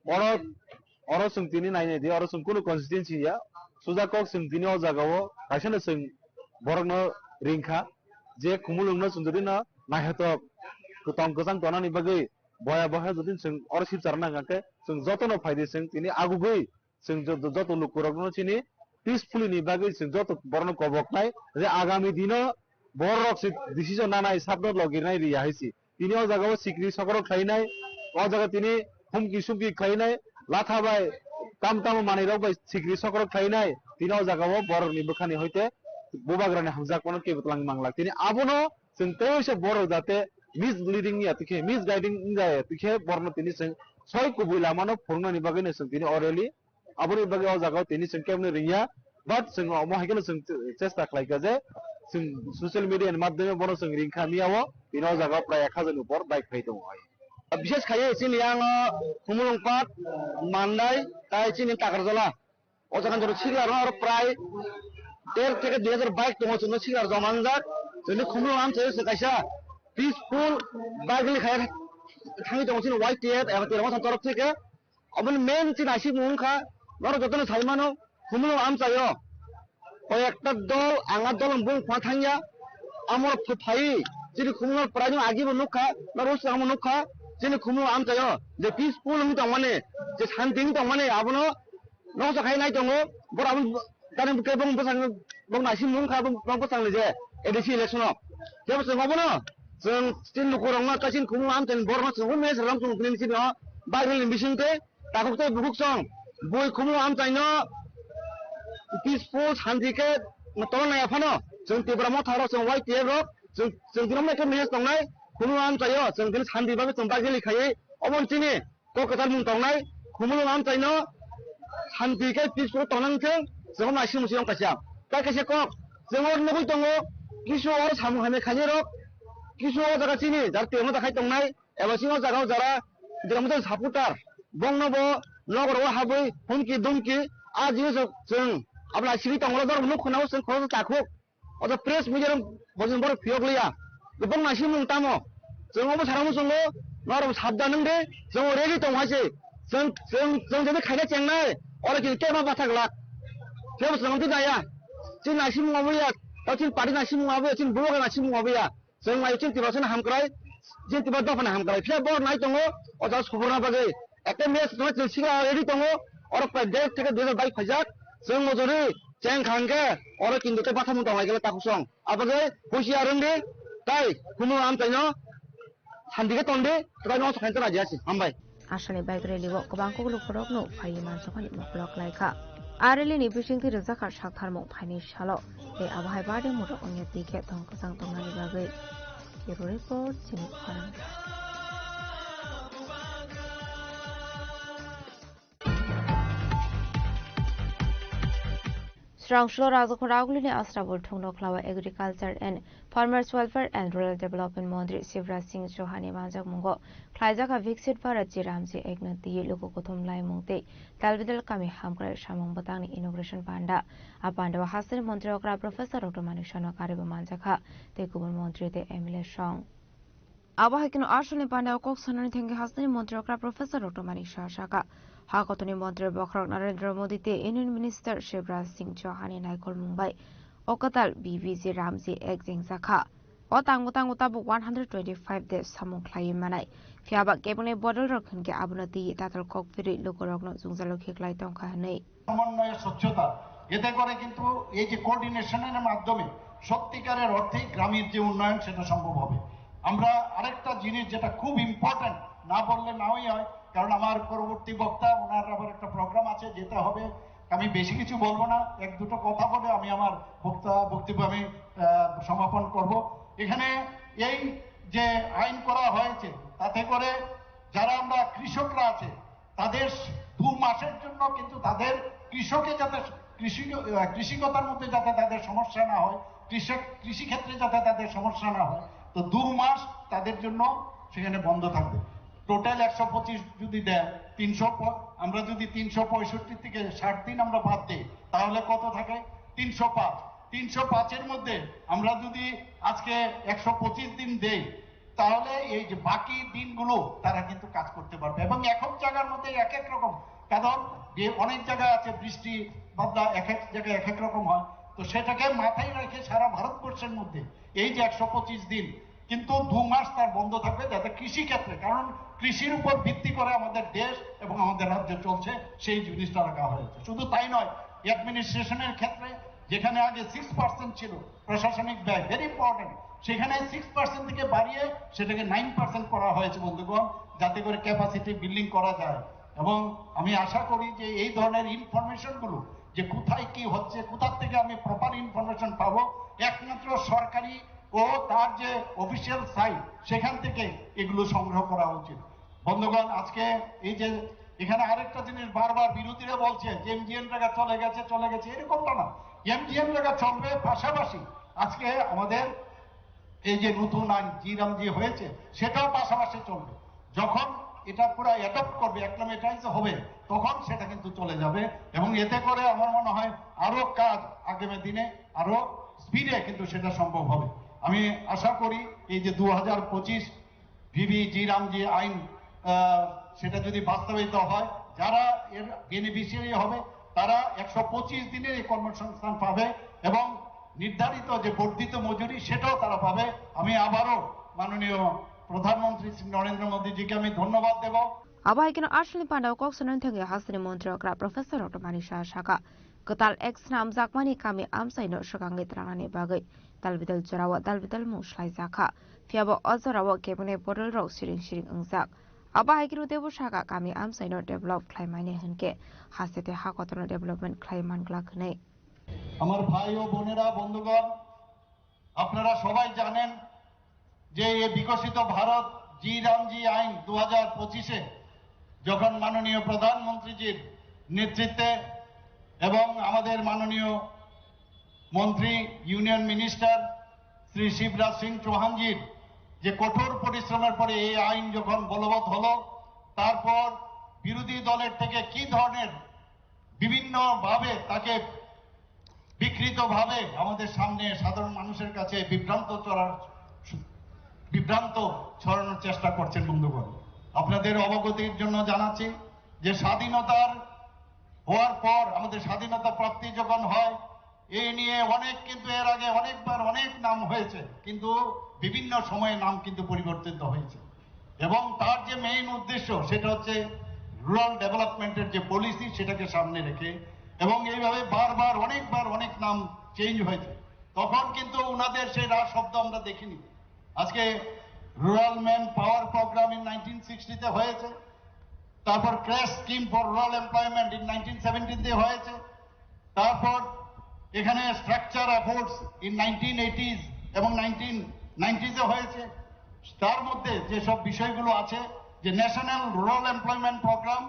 Oro, oro chwng tini nainai di, oro chwng kunu constituency ya, suja kok chwng tini o jaga o kaisa no chwng borok no ring kha, je Khumulwng no chwng jodi no naithotok kwtang kwchang tongnani bagwi Boya boya jodi chwng oro sip charwna hwnkha khe chwng jotono phaidi chwng tini agugwi chwng jo-, jo-, joto lukurokno chini peacefully ni bagwi chwng joto borokno koboknai je agami dino borok se decision nanai sabno logirnai riya hai se. Tini o jaga o sikri sokorok khlainai, o jaga tini humki sumki khlainai, latha bai tam tamo manwi rok bai sikri sokorok khlainai, tini o jaga o borok ni bwkha ni hoite bubagra ni hamjak mano kebo twlang manglak. Tini abono chwng tei se borok jate misleading ya tikhe, misguiding wngya tikhe borokno tini chwng soi kubui lama no phwrwngna ni bagwi no chwng tini o rally Aboni bagwi o jaga o tini chwng keboni ringya, but chwng omo hai kheno chwng chesta khlai kha je chwng social media ni madhyome bono chwng ring kha miya o, tini o jaga o prai ek hajar ni upor bike phai tongo hai. Bishes khaiwi chini yang o Khumulwng Park, Mandai, tai chini Takarjala. O jaga jora sikla rok aro prai der theke dui hajar bike tongo chwngno sikla joma wngjak. Chwngni Khumulwng amchai se kaisa peaceful bike rally khai thangwi tongo chini Y T F eba Terang Motha ni torof theke. Oboni main chini naisingmung wngkha, norok jotono sai mano, Khumulwng amchaio koyekta dol, ang a dol ni bung phano thangya, amo ph-, phai chini Khumulwng praino agibo nukha, norok swkangbo nukha, chini Khumulwng amchaio je peaceful wngwi tongmani, je santi wngwi tongmani, abono noksa khai nai tongo, borok abo Tani bwkhe bong bwsang, bong naising mung kha, bong, bong bwsang ni je A D C election o. Kebo chwng obono, chwng chini lukurokno, chini Khumulwng amchaini borokno chwng o message rwna chwng tini chini o Bible ni bising tei takhuk tei bukhuk song. Bui Khumulwng amchaino peaceful, santi khe tolna ya phano. Chwng Tipra Motha rok, chwng Y T F rok, chwng, chwng tini omo khe message tongnai, Khumulwng amchaio, chwng tini santi bagwi chwng Bible khaiwi, obo chini kok kwchar mung tongnai, Khumulwng amchaino santi khe peaceful tongna wngthwng, chwng naising musi wng kaisa. Tai kaisa kok, chwng oro nugwi tongo, kisu oro samung hamya khainai rok, kisu o jaga chini jar temo da khai tongnai, eba chini o jaga o jara, jera mujang supporter, bongno bo nogor o habwi humki dumki, a jinis rok chwng abla siri tonglo dor nuk khna o chwng khoroksa takhuk. O jaga press media rok bojong borok phiyok liya. Kwbang naisingmung tamo. Chwng obo sana muchungo, norok sabdan wng de, chwng ready tong hai se. Chwng, chwng, chwng jadi khaina chengnai, oro kini kema bathak lak. Kebo chwng twi naya. Chini naisingmung obo ya, tei chini party naisingmung obo ya, chini bubagra naisingmung obo ya. Chwng nai chini Tiprasani hamkrai, chini Tipra dophani hamkrai. Phiya bor nai tongo, o jaga subruna bagwi. Ekta match tongmani chwng sikla ready tongo, oro prai dek theke dui hajar bike phaijak. Chwng mojori cheng kha hwnkhe, oro kintu tei bathamung tong lai khe takhuk song. Abagwi husiar wng di, tai Khumulwng amchaino santi khe tong di, tai no sakhain tong raji asi. Hambai. Asani bike rally o kwbang kok lukurokno phaiwi manjakmani mokol klaikha. A rally ni bisingtwi rwjakha saktharmung phaini salo, tei abo hai bade mudo wngya twi khe tong kwchang tongnani bagwi. Bureau Report, chini khorang. Srangsulo Rajakhor Agulini Asrabul Thungno Khlawa Agriculture and Farmers Welfare and Rural Development Montri Shivraj Singh Chauhan ni manjakmungo khlaijak a Viksit Bharat G Ramji Act no twiwi luku kuthum laimung tei Dalbidal kami hamkrai samung bwtangni inauguration panda. A pandao hasteni montri okra Professor Doctor Manik Saha no karibo manjakha tei kubun montri tei M L A song. Abo hai kheno Assamni pandao kok sanani thangwi hasteni montri okra Professor Doctor Manik Saha sakha, ha kotorni montri bokhorok Narendra Modi tei Union Minister Shivraj Singh Chauhan ni naikolmung bai o kwtal B B G Ramji Act jengjakha. O tango tango tabuk one hundred twenty-five de samung khlaiwi manai. Phiya ba kebengni bodol rok hinkhe abono twiwi tatal kok phirwi lukurokno jwngjalo khiklai tongkha hwnwi. সমন্বয়ে স্বচ্ছতা, এতে করে কিন্তু এই যে কোঅর্ডিনেশনের মাধ্যমে সত্যিকারের অর্থেই গ্রামের যে উন্নয়ন সেটা সম্ভব হবে। আমরা আরেকটা জিনিস যেটা খুব ইম্পর্ট্যান্ট, না বললে নাওই হয়, কারণ আমার পরবর্তী বক্তা ওনার আবার একটা প্রোগ্রাম আছে, যেতে হবে। আমি বেশি কিছু বলবো না, এক দুটো কথা বলে আমি আমার বক্তা বক্তব্য আমি আহ, সমাপন করব। এখানে এই যে আইন করা হয়েছে, তাতে করে যারা আমরা কৃষকরা আছে, তাদের দু মাসের জন্য কিন্তু তাদের কৃষকে যাতে কৃষি, আহ, কৃষিকতার মধ্যে যাতে তাদের সমস্যা না হয়, কৃষক, কৃষিক্ষেত্রে যাতে তাদের সমস্যা না হয়, তো দু মাস তাদের জন্য সেখানে বন্ধ থাকবে। টোটাল একশো পঁচিশ যদি দেয়, তিনশো প-, আমরা যদি তিনশো পঁয়ষট্টি থেকে ষাট দিন আমরা বাদ দিই, তাহলে কত থাকে? তিনশো পাঁচ। তিনশো পাঁচের মধ্যে আমরা যদি আজকে একশো পঁচিশ দিন দেই, তাহলে এই যে বাকি দিনগুলো তারা কিন্তু কাজ করতে পারবে। এবং এক এক জায়গার মধ্যে এক এক রকম, কারণ যে অনেক জায়গা আছে বৃষ্টি বাদলা, এক এক জায়গায় এক এক রকম হয়, তো সেটাকে মাথায় রেখে সারা ভারতবর্ষের মধ্যে এই যে একশো পঁচিশ দিন কিন্তু দু মাস তার বন্ধ থাকবে, যাতে কৃষি ক্ষেত্রে, কারণ কৃষির উপর ভিত্তি করে আমাদের দেশ এবং আমাদের রাজ্য চলছে, সেই জিনিসটা রাখা হয়েছে। শুধু তাই নয়, অ্যাডমিনিস্ট্রেশনের ক্ষেত্রে যেখানে আগে সিক্স পার্সেন্ট ছিল প্রশাসনিক ব্যয়, ভেরি ইম্পর্টেন্ট, সেখানে সিক্স পার্সেন্ট থেকে বাড়িয়ে সেটাকে নাইন পার্সেন্ট করা হয়েছে বন্ধুগণ, যাতে করে ক্যাপাসিটি বিল্ডিং করা যায়। এবং আমি আশা করি যে এই ধরনের ইনফরমেশনগুলো, যে কোথায় কি হচ্ছে, কোথার থেকে আমি প্রপার ইনফরমেশন পাবো, একমাত্র সরকারি ও তার যে অফিসিয়াল সাইট, সেখান থেকে এগুলো সংগ্রহ করা উচিত। বন্ধুগণ, আজকে এই যে এখানে আরেকটা জিনিস বারবার বিরোধীরা বলছে যে এমজিএনরেগা চলে গেছে, চলে গেছে, এরকমটা না। এমজিএনরেগা চলবে, পাশাপাশি আজকে আমাদের এই যে নতুন আইন জি রামজি হয়েছে, সেটাও পাশাপাশি চলবে। যখন এটা পুরো অ্যাডপ্ট করবে, অ্যাক্লামেটাইজ হবে, তখন সেটা কিন্তু চলে যাবে। এবং এতে করে আমার মনে হয় আরো কাজ আগামী দিনে আরো স্পিডে কিন্তু সেটা সম্ভব হবে। আমি আশা করি এই যে দু হাজার পঁচিশ ভিভি জি রামজি আইন, আহ, সেটা যদি বাস্তবায়িত হয়, যারা এর বেনিফিশিয়ারি হবে, তারা একশো পঁচিশ দিনের এই কর্মসংস্থান পাবে এবং নির্ধারিত যে বর্ধিত মজুরি, সেটাও তারা পাবে। আমি আবারও মাননীয় প্রধানমন্ত্রী শ্রী নরেন্দ্র মোদীজিকে আমি ধন্যবাদ দেব। Abo hai kheno aswkni pandao kok sanani thangwi hasteni montri okra Professor Doctor Manik Saha sakha, kwtal ek snamjakmani kami amchaino swkangwi twlangnani bagwi dalbidal jorao dalbidal mung swlaijakha. Phiyaba o jorao cabinet bodolrok siring siring wngjak. Abo hai kheno teibo sakha, kami amchaino develop khlaimani hwnkhe haste tei ha kotorno development khlai manglak hwnwi. আমার ভাই ও বোনেরা, বন্ধুগণ, আপনারা সবাই জানেন যে এই বিকশিত ভারত জি রামজি আইন দু হাজার পঁচিশে যখন মাননীয় প্রধানমন্ত্রীজির নেতৃত্বে এবং আমাদের মাননীয় মন্ত্রী, ইউনিয়ন মিনিস্টার শ্রী শিবরাজ সিং চৌহানজির যে কঠোর পরিশ্রমের পরে এই আইন যখন বলবৎ হলো, তারপর বিরোধী দলের থেকে কি ধরনের বিভিন্নভাবে তাকে বিকৃতভাবে আমাদের সামনে সাধারণ মানুষের কাছে বিভ্রান্ত চড়ার, বিভ্রান্ত ছড়ানোর চেষ্টা করছেন বন্ধুগণ। আপনাদের অবগতির জন্য জানাচ্ছি যে স্বাধীনতার হওয়ার পর, আমাদের স্বাধীনতা প্রাপ্তি যখন হয়, এই নিয়ে অনেক, কিন্তু এর আগে অনেকবার অনেক নাম হয়েছে, কিন্তু বিভিন্ন সময়ে নাম কিন্তু পরিবর্তিত হয়েছে। এবং তার যে মেইন উদ্দেশ্য, সেটা হচ্ছে রুরাল ডেভেলপমেন্টের যে পলিসি, সেটাকে সামনে রেখে, এবং এইভাবে বারবার অনেকবার অনেক নাম চেঞ্জ হয়েছে। তখন কিন্তু ওনাদের সেই রাজ শব্দ আমরা দেখিনি। আজকে rural manpower programme in nineteen সিক্সটিতে হয়েছে, তারপর crash scheme for rural employment in nineteen সেভেন্টিতে হয়েছে, তারপর এখানে structure affords in nineteen eighties এবং নাইনটিন নাইনটিজে হয়েছে। তার মধ্যে যেসব বিষয়গুলো আছে, যে national rural employment programme,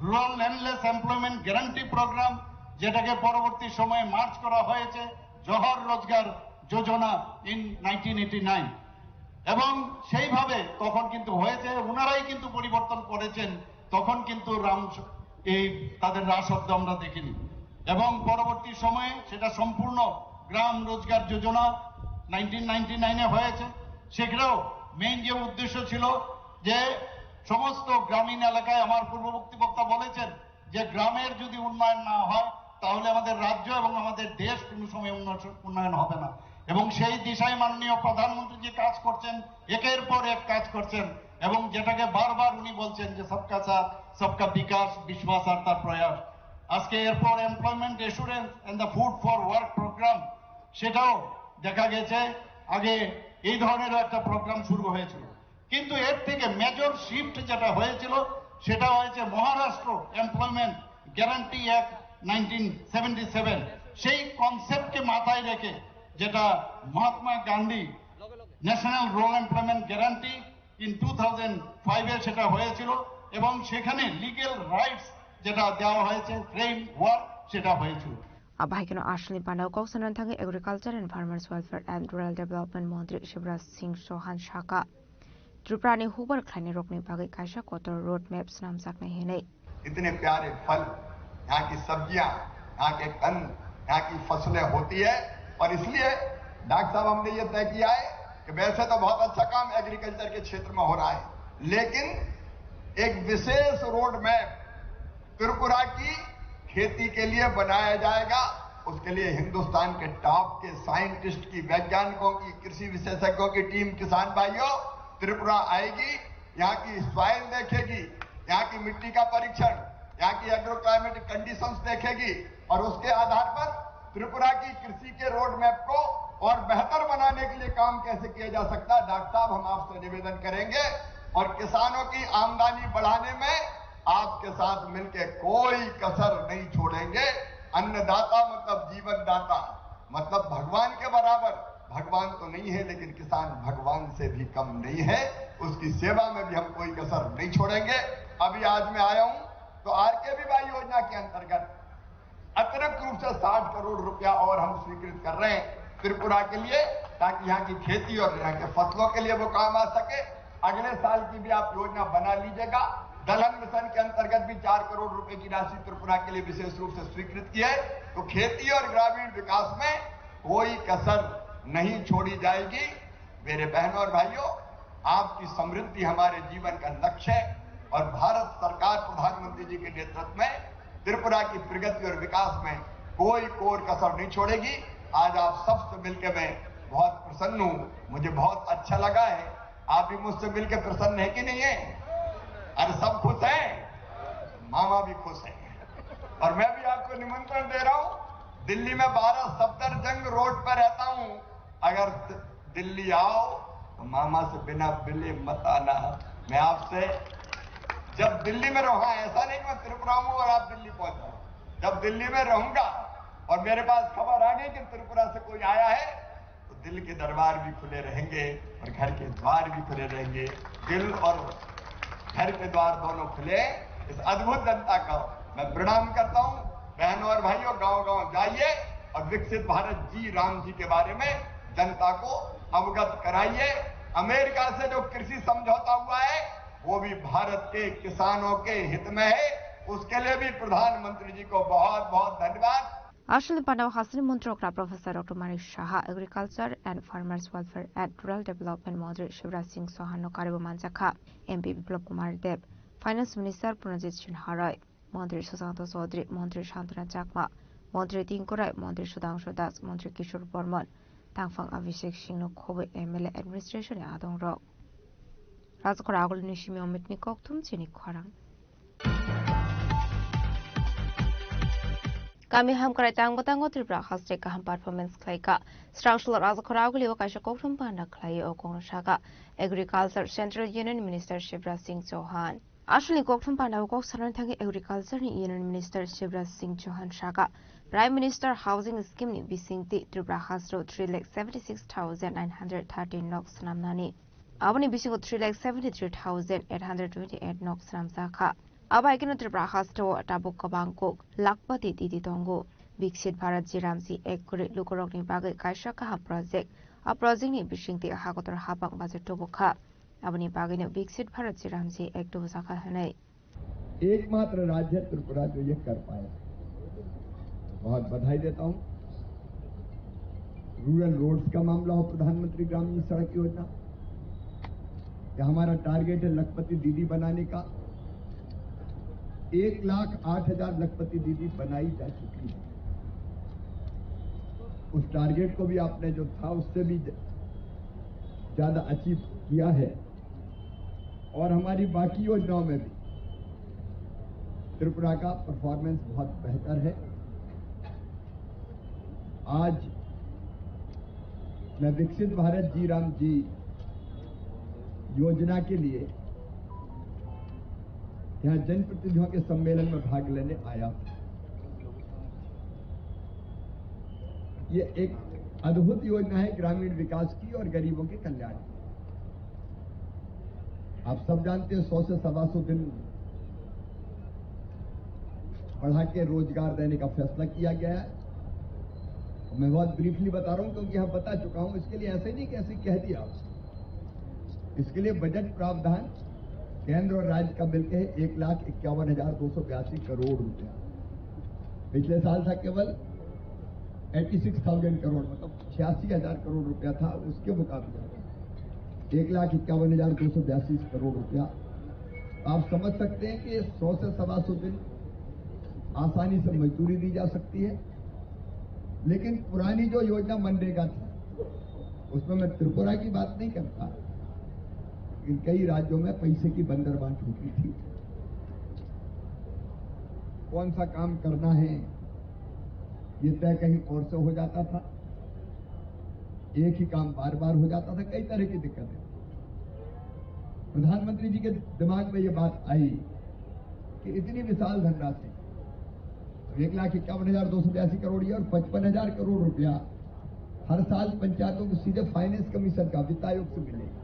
rural landless employment guarantee programme, যেটাকে পরবর্তী সময়ে মার্জ করা হয়েছে Jawahar Rozgar Yojana in nineteen eighty nine. এবং সেইভাবে তখন কিন্তু হয়েছে, ওনারাই কিন্তু পরিবর্তন করেছেন, তখন কিন্তু রাম এই তাদের রাজশব্দ আমরা দেখিনি। এবং পরবর্তী সময়ে সেটা সম্পূর্ণ গ্রাম রোজগার যোজনা নাইনটিন নাইনটি নাইনে হয়েছে। সেখানেও মেইন যে উদ্দেশ্য ছিল যে সমস্ত গ্রামীণ এলাকায়, আমার পূর্ববর্তী বক্তা বলেছেন যে গ্রামের যদি উন্নয়ন না হয়, তাহলে আমাদের রাজ্য এবং আমাদের দেশ কোনো সময় উন্নয়ন, উন্নয়ন হবে না। এবং সেই দিশায় মাননীয় প্রধানমন্ত্রী যে কাজ করছেন, একের পর এক কাজ করছেন, এবং যেটাকে বারবার উনি বলছেন যে সবকা সাথ, সবকা বিকাশ, বিশ্বভারতী প্রয়াস। আজকে এরপর employment assurance and the food for work program, সেটাও দেখা গেছে আগে এই ধরনেরও একটা প্রোগ্রাম শুরু হয়েছিল। কিন্তু এর থেকে মেজর শিফট যেটা হয়েছিল, সেটা হয়েছে Maharashtra employment guarantee act nineteen seventy seven. সেই কনসেপ্টকে মাথায় রেখে যেটা Mahatma Gandhi national rural employment guarantee in two thousand ফাইভে সেটা হয়েছিল, এবং সেখানে লিগ্যাল রাইটস যেটা দেওয়া হয়েছে, ফ্রেমওয়ার্ক, সেটা হয়েছিল। Abo hai kheno aswkni pandao kok sanani thangwi Agriculture and Farmers Welfare and Rural Development Montri Shivraj Singh Chauhan sakha, Tripura ni hukbar khlainai rokni bagwi kaisa kotor road map swnamjaknai hinwi. इतने प्यारे फल, यहाँ की सब्जियां, यहाँ के कंद, यहाँ की फसलें होती है। और इसलिए डॉक्टर साहब, हमने ये तय किया है कि वैसे तो बहुत अच्छा काम एग्रीकल्चर के क्षेत्र में हो रहा है, लेकिन एक विशेष रोड मैप त्रिपुरा की खेती के लिए बनाया जाएगा। उसके लिए हिंदुस्तान के टॉप के साइंटिस्ट की, वैज्ञानिकों की, कृषि विशेषज्ञों की टीम, किसान भाइयों, त्रिपुरा आएगी, यहाँ की सॉइल देखेगी, यहाँ की मिट्टी का परीक्षण, यहाँ की एग्रो क्लाइमेटिक कंडीशंस देखेगी और उसके आधार पर त्रिपुरा की कृषि के रोड मैप को और बेहतर बनाने के लिए काम कैसे किया जा सकता है। डॉक्टर साहब, हम आपसे निवेदन करेंगे और किसानों की आमदनी बढ़ाने में आपके साथ मिलके कोई कसर नहीं छोड़ेंगे। अन्नदाता मतलब जीवन दाता, मतलब भगवान के बराबर। भगवान तो नहीं है, लेकिन किसान भगवान से भी कम नहीं है। उसकी सेवा में भी हम कोई कसर नहीं छोड़ेंगे। अभी आज मैं आया हूं, तो आरकेबीवाई योजना के अंतर्गत अतिरिक्त रूप से साठ करोड़ रुपया और हम स्वीकृत कर रहे हैं त्रिपुरा के लिए, ताकि यहाँ की खेती और यहाँ के फसलों के लिए वो काम आ सके। अगले साल की भी आप योजना बना लीजिएगा। दलहन मिशन के अंतर्गत भी चार करोड़ रुपए की राशि त्रिपुरा के लिए विशेष रूप से स्वीकृत की है। तो खेती और ग्रामीण विकास में कोई कसर नहीं छोड़ी जाएगी। मेरे बहनों और भाइयों, आपकी समृद्धि हमारे जीवन का लक्ष्य है और भारत सरकार प्रधानमंत्री जी के नेतृत्व में त्रिपुरा की प्रगति और विकास में कोई कोर कसर नहीं छोड़ेगी। आज आप सबसे मिलकर मैं बहुत प्रसन्न हूँ, मुझे बहुत अच्छा लगा है। आप भी मुझसे मिलकर प्रसन्न है कि नहीं है? अरे, सब खुश हैं, मामा भी खुश हैं। और मैं भी आपको निमंत्रण दे रहा हूँ, दिल्ली में बारह सफदरजंग रोड पर रहता हूँ। अगर द-, दिल्ली आओ तो मामा से बिना मिले मत आना। मैं आपसे, जब दिल्ली में रहूँ, ऐसा नहीं कि मैं त्रिपुरा हूँ और आप दिल्ली पहुंच जाओ, जब दिल्ली में रहूंगा और मेरे पास खबर आ गई कि त्रिपुरा से कोई आया है, तो दिल के दरबार भी खुले रहेंगे और घर के द्वार भी खुले रहेंगे। दिल और घर के द्वार दोनों खुले। इस अद्भुत जनता का मैं प्रणाम करता हूँ। बहनों और भाइयों, गांव-गांव जाइए और विकसित भारत जी राम जी के बारे में जनता को अवगत कराइए। अमेरिका से जो कृषि समझौता हुआ है, वो भी भारत के किसानों के हित में है। उसके लिए भी प्रधानमंत्री जी को बहुत-बहुत धन्यवाद। Aswkni panda o hasteni montrok ra Professor Doctor Manik Saha, Agriculture and Farmers Welfare and Rural Development Montri Shivraj Singh Chauhan no karibo manjakha, M P Biplab Kumar Deb, Finance Minister Pranajit Sinha Roy, Montri Sushanta Chaudhary, Montri Santana Chakma, Montri Tinku Roy, Montri Sudhangshu Das, Montri Kishore Bormon, tangphang Abhishek Singh no khobwi M L A administration ni adong rok. Rajkor agulini simi Amit ni kokthum chini khorang. Kami hamkrai tang bwtango Tripura haste kaham performance khlaika. Srang sulo Rajkor agulio kaisa kokthum panda khlai o kongno saka Agriculture Central Union Minister Shivraj Singh Chauhan. Aswkni kokthum panda o kok sanani thangwi Agriculture ni Union Minister Shivraj Singh Chauhan saka, Prime Minister Housing Scheme ni bisingtwi Tripura hasteo three lakh seventy six thousand nine hundred thirteen nok swnamnani. Aboni bisingo three lakh seventy three thousand eight hundred twenty eight nok swnamjakha. Abo hai kheno Tripura hasteo tabuk kwbang kuk lakhpati titi tongo. Viksit Bharat G RAM G Act kwrwi lukurokni bagwi kaisa kaham project. A project ni bisingtwi hakotor hapang bajar tubukha. Aboni bagwino Viksit Bharat G RAM G Act tubujak kha hwnwi. एकमात्र राज्य त्रिपुरा जो ये कर पाया, बहुत बधाई देता हूँ। रूरल रोड्स का मामला हो, प्रधानमंत्री ग्रामीण सड़क योजना, या हमारा टारगेट है लखपति दीदी बनाने का, एक लाख आठ हजार लखपति दीदी बनाई जा चुकी है। उस टारगेट को भी आपने जो था उससे भी ज-, ज्यादा अचीव किया है। और हमारी बाकी योजनाओं में भी त्रिपुरा का परफॉर्मेंस बहुत बेहतर है। आज मैं विकसित भारत जी राम जी योजना के लिए यहाँ जनप्रतिनिधियों के सम्मेलन में भाग लेने आया। ये एक अद्भुत योजना है ग्रामीण विकास की और गरीबों के कल्याण की। आप सब जानते हैं, सौ से सवा सौ दिन बढ़ा के रोजगार देने का फैसला किया गया है। मैं बहुत ब्रीफली बता रहा हूँ, क्योंकि यहाँ बता चुका हूँ। इसके लिए ऐसे नहीं कि ऐसे कह दिया। इसके लिए बजट प्रावधान केंद्र और राज्य का मिलकर है एक लाख इक्यावन हजार दो सौ बयासी करोड़ रुपया। पिछले साल था केवल एटी सिक्स थाउजेंड करोड़, मतलब छियासी हजार करोड़ रुपया था, उसके मुकाबले एक लाख इक्यावन हजार दो सौ बयासी करोड़ रुपया। आप समझ सकते हैं कि सौ से सवा सौ दिन आसानी से मजदूरी दी जा सकती है। लेकिन पुरानी जो योजना मनरेगा थी, उसमें मैं त्रिपुरा की बात नहीं करता, लेकिन कई राज्यों में पैसे की बंदरबांट होती थी। कौन सा काम करना है, ये तय कहीं और से हो जाता था, एक ही काम बार बार हो जाता था, कई तरह की दिक्कतें। प्रधानमंत्री जी के दिमाग में ये बात आई कि इतनी विशाल धनराशि, एक लाख इक्यावन हजार दो सौ बयासी करोड़ ये और पचपन हजार करोड़ रुपया हर साल पंचायतों को सीधे फाइनेंस कमीशन का, वित्त आयोग से मिलेगा।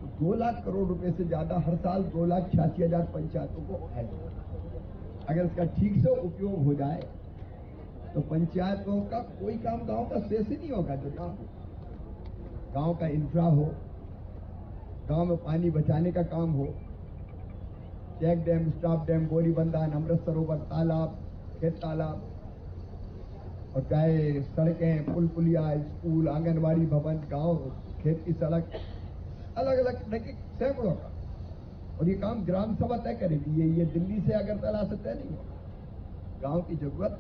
तो दो लाख करोड़ रुपए से ज्यादा हर साल दो लाख छियासी हजार पंचायतों को आएगा। अगर इसका ठीक से उपयोग हो जाए तो पंचायतों का कोई काम गांव का शेष ही नहीं होगा। जो काम गांव का इंफ्रा हो, गांव में पानी बचाने का काम हो, चेक डैम, स्टॉप डैम, बोरी बंधान, अमृत सरोवर, तालाब, खेत तालाब, और चाहे सड़कें, पुल पुलिया, स्कूल, आंगनबाड़ी भवन, गांव, खेत की सड़क, अलग अलग, देखिए, सैकड़ों का। और ये काम ग्राम सभा तय करेगी। ये ये दिल्ली से, अगरतला से तय नहीं होगा। गांव की जरूरत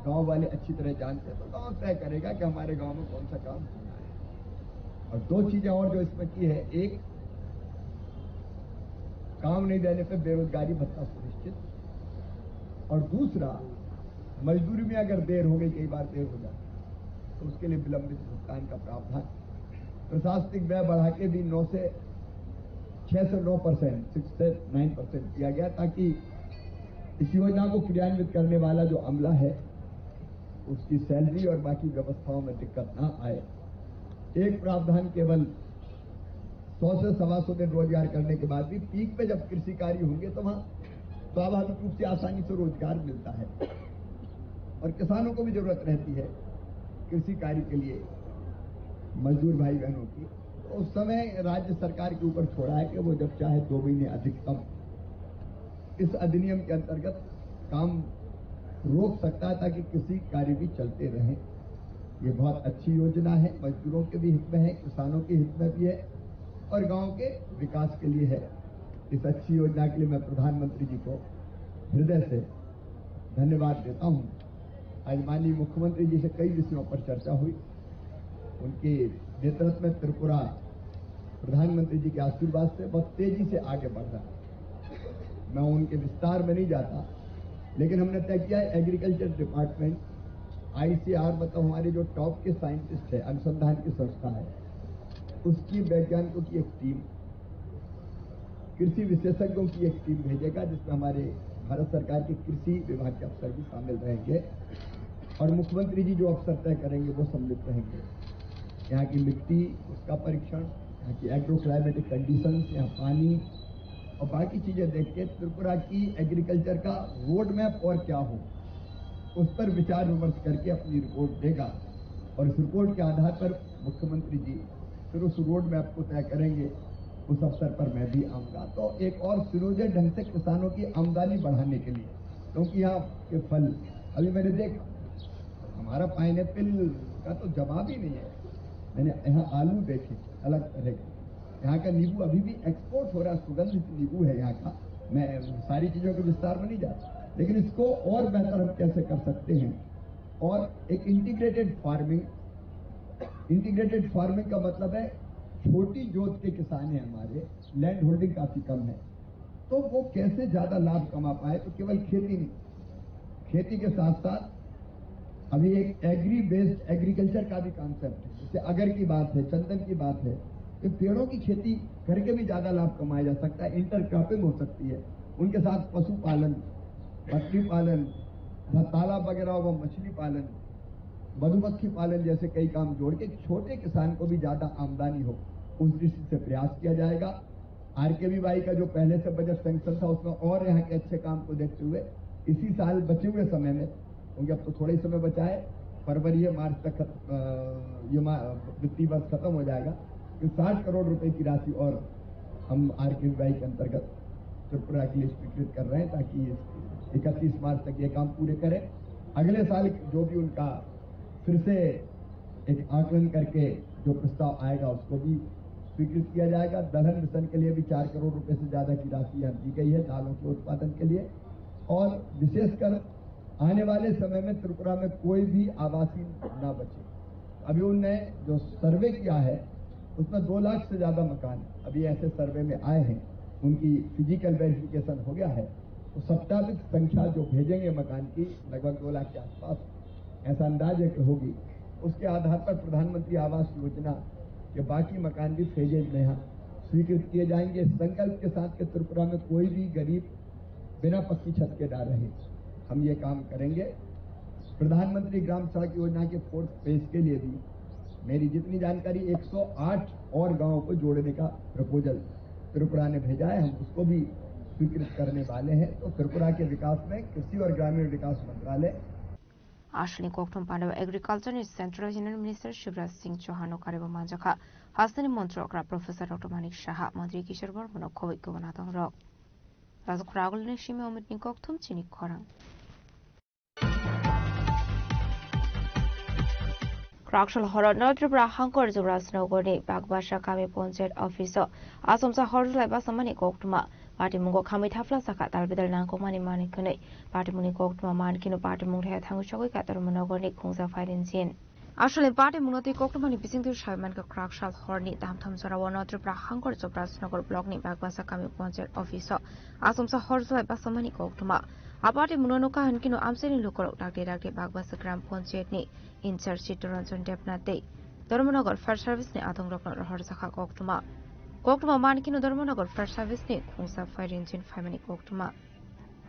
गांव वाले अच्छी तरह जानते हैं, तो गांव तय करेगा कि हमारे गांव में कौन सा काम होना है। और दो चीजें और जो इसमें की है, एक, काम नहीं देने पे बेरोजगारी भत्ता सुनिश्चित, और दूसरा, मजदूरी में अगर देर हो गई, कई बार देर हो जाती है, तो उसके लिए विलंबित भुगतान का प्रावधान। प्रशासनिक व्यय बढ़ा के भी नौ से, छह से नौ परसेंट, सिक्स से नाइन परसेंट किया गया, ताकि इस योजना को क्रियान्वित करने वाला जो अमला है, उसकी सैलरी और बाकी व्यवस्थाओं में दिक्कत ना आए। एक प्रावधान केवल सौ से सवा सौ दिन रोजगार करने के बाद भी पीक पे जब कृषि कार्य होंगे तो वहाँ स्वाभाविक रूप से आसानी से रोजगार मिलता है और किसानों को भी जरूरत रहती है कृषि कार्य के लिए मजदूर भाई बहनों की। तो उस समय राज्य सरकार के ऊपर छोड़ा है कि वो जब चाहे दो महीने अधिकतम इस अधिनियम के अंतर्गत काम रोक सकता है, ताकि कृषि कार्य भी चलते रहें। ये बहुत अच्छी योजना है, मजदूरों के भी हित में है, किसानों के हित में भी है और गांव के विकास के लिए है। इस अच्छी योजना के लिए मैं प्रधानमंत्री जी को हृदय से धन्यवाद देता हूँ। आज माननीय मुख्यमंत्री जी से कई विषयों पर चर्चा हुई। उनके नेतृत्व में त्रिपुरा प्रधानमंत्री जी के आशीर्वाद से बहुत तेजी से आगे बढ़ रहा है। मैं उनके विस्तार में नहीं जाता, लेकिन हमने तय किया है, एग्रीकल्चर डिपार्टमेंट, आईसीआर, मतलब हमारे जो टॉप के साइंटिस्ट है, अनुसंधान की संस्था है, उसकी वैज्ञानिकों की एक टीम, कृषि विशेषज्ञों की एक टीम भेजेगा, जिसमें हमारे भारत सरकार के कृषि विभाग के अफसर भी शामिल रहेंगे और मुख्यमंत्री जी जो अफसर तय करेंगे, वो सम्मिलित रहेंगे। यहाँ की मिट्टी, उसका परीक्षण, यहाँ की एग्रो क्लाइमेटिक कंडीशंस, यहाँ पानी और बाकी चीजें देख के त्रिपुरा की एग्रीकल्चर का रोड मैप और क्या हो, उस पर विचार विमर्श करके अपनी रिपोर्ट देगा और इस रिपोर्ट के आधार पर मुख्यमंत्री जी फिर उस रोड मैप को तय करेंगे। उस अवसर पर मैं भी आऊंगा। तो एक और सुनियोजित ढंग से किसानों की आमदनी बढ़ाने के लिए, क्योंकि यहाँ के फल अभी मैंने देखा, हमारा पाइनएप्पल का तो जवाब ही नहीं है। मैंने यहाँ आलू देखे अलग तरह के, यहाँ का नींबू अभी भी एक्सपोर्ट हो रहा है, सुगंधित नींबू है यहाँ का। मैं सारी चीजों के विस्तार में नहीं जाता, लेकिन इसको और बेहतर हम कैसे कर सकते हैं। और एक इंटीग्रेटेड फार्मिंग, इंटीग्रेटेड फार्मिंग का मतलब है छोटी जोत के किसान हैं हमारे, लैंड होल्डिंग काफी कम है, तो वो कैसे ज्यादा लाभ कमा पाए। तो केवल खेती नहीं, खेती के साथ साथ अभी एक एग्री बेस्ड एग्रीकल्चर का भी कॉन्सेप्ट है। जैसे अगर की बात है, चंदन की बात है, तो पेड़ों की खेती करके भी ज्यादा लाभ कमाया जा सकता है, इंटरक्रॉपिंग हो सकती है। उनके साथ पशुपालन, बकरी पालन, तालाब वगैरह व मछली पालन, मधुमक्खी पालन जैसे कई काम जोड़ के छोटे किसान को भी ज्यादा आमदनी हो, उस दृष्टि से प्रयास किया जाएगा। आरकेवी बाई का जो पहले से बजट सैंक्शन था, उसमें और यहाँ के अच्छे काम को देखते हुए इसी साल बचे हुए समय में, क्योंकि अब तो थोड़ा ही समय बचा है, फरवरी या मार्च तक खत-, अ, ये मा-, वित्तीय वर्ष खत्म हो जाएगा, तो साठ करोड़ रुपए की राशि और हम आरकेवी बाई के अंतर्गत त्रिपुरा के लिए स्वीकृत कर रहे हैं, ताकि इकतीस मार्च तक ये काम पूरे करें। अगले साल जो भी उनका फिर से एक आकलन करके जो प्रस्ताव आएगा, उसको भी स्वीकृत किया जाएगा। दलहन मिशन के लिए भी चार करोड़ रुपए से ज्यादा की राशि यहाँ दी गई है दालों के उत्पादन के लिए। और विशेषकर आने वाले समय में त्रिपुरा में कोई भी आवासीय ना बचे। अभी उनने जो सर्वे किया है, उसमें दो लाख से ज्यादा मकान अभी ऐसे सर्वे में आए हैं, उनकी फिजिकल वेरिफिकेशन हो गया है, तो सत्यापित संख्या जो भेजेंगे मकान की, लगभग दो लाख के आसपास ऐसा अंदाज है कि होगी। उसके आधार पर प्रधानमंत्री आवास योजना के बाकी मकान भी फेजेज में यहाँ स्वीकृत किए जाएंगे। संकल्प के साथ कि त्रिपुरा में कोई भी गरीब बिना पक्की छत के ना रहे। हम ये काम करेंगे। प्रधानमंत्री ग्राम सड़क योजना के फोर्थ फेज के लिए भी मेरी जितनी जानकारी एक सौ आठ और गांवों को जोड़ने का प्रपोजल त्रिपुरा ने भेजा है, हम उसको भी स्वीकृत करने वाले हैं। तो त्रिपुरा के विकास में कृषि और ग्रामीण विकास मंत्रालय Aswkni kokthum pandao Agriculture ni Central Union Minister Shivraj Singh Chauhan no karibo manjakha. Hasteni montri okra Professor Doctor Manik Saha, montri Kishore Bormano khoboi kubun adongrok. Rajakhura agulni simi Omitni kokthum chini khorang. Khraksal horo North Tripura hangkor Jubrajnogorni Bagbasa kami ponchayat office o achomsa hor jwlai basamani koktwma patimungo khamwi thapla sakha, talbidal nangkukmani manwi khwnwi patimungni koktwma mankheno patimung thaya thangwi sogwi kha Dharmanogorni khungsa Phairinjin. Aswkni patimungno twi koktwmani bisingtwi sawi mankha, khraksal horni tamtham jorao no Tripura hangkor Jubrajnogor blockni Bagbasa kami ponchayat office o achomsa hor jwlai basamani koktwma. A patimungno nukha hinkhe no amchaini lukurok dakti dakti Bagbasa gram ponchayatni in charge Chittaranjan Debnath tei Dharmanagar Fire Service ni adongrokno rohorjakha koktwma. Koktwma mankheno Dharmanagar Fire Service ni khungsa Phairinjin phaimani koktwma.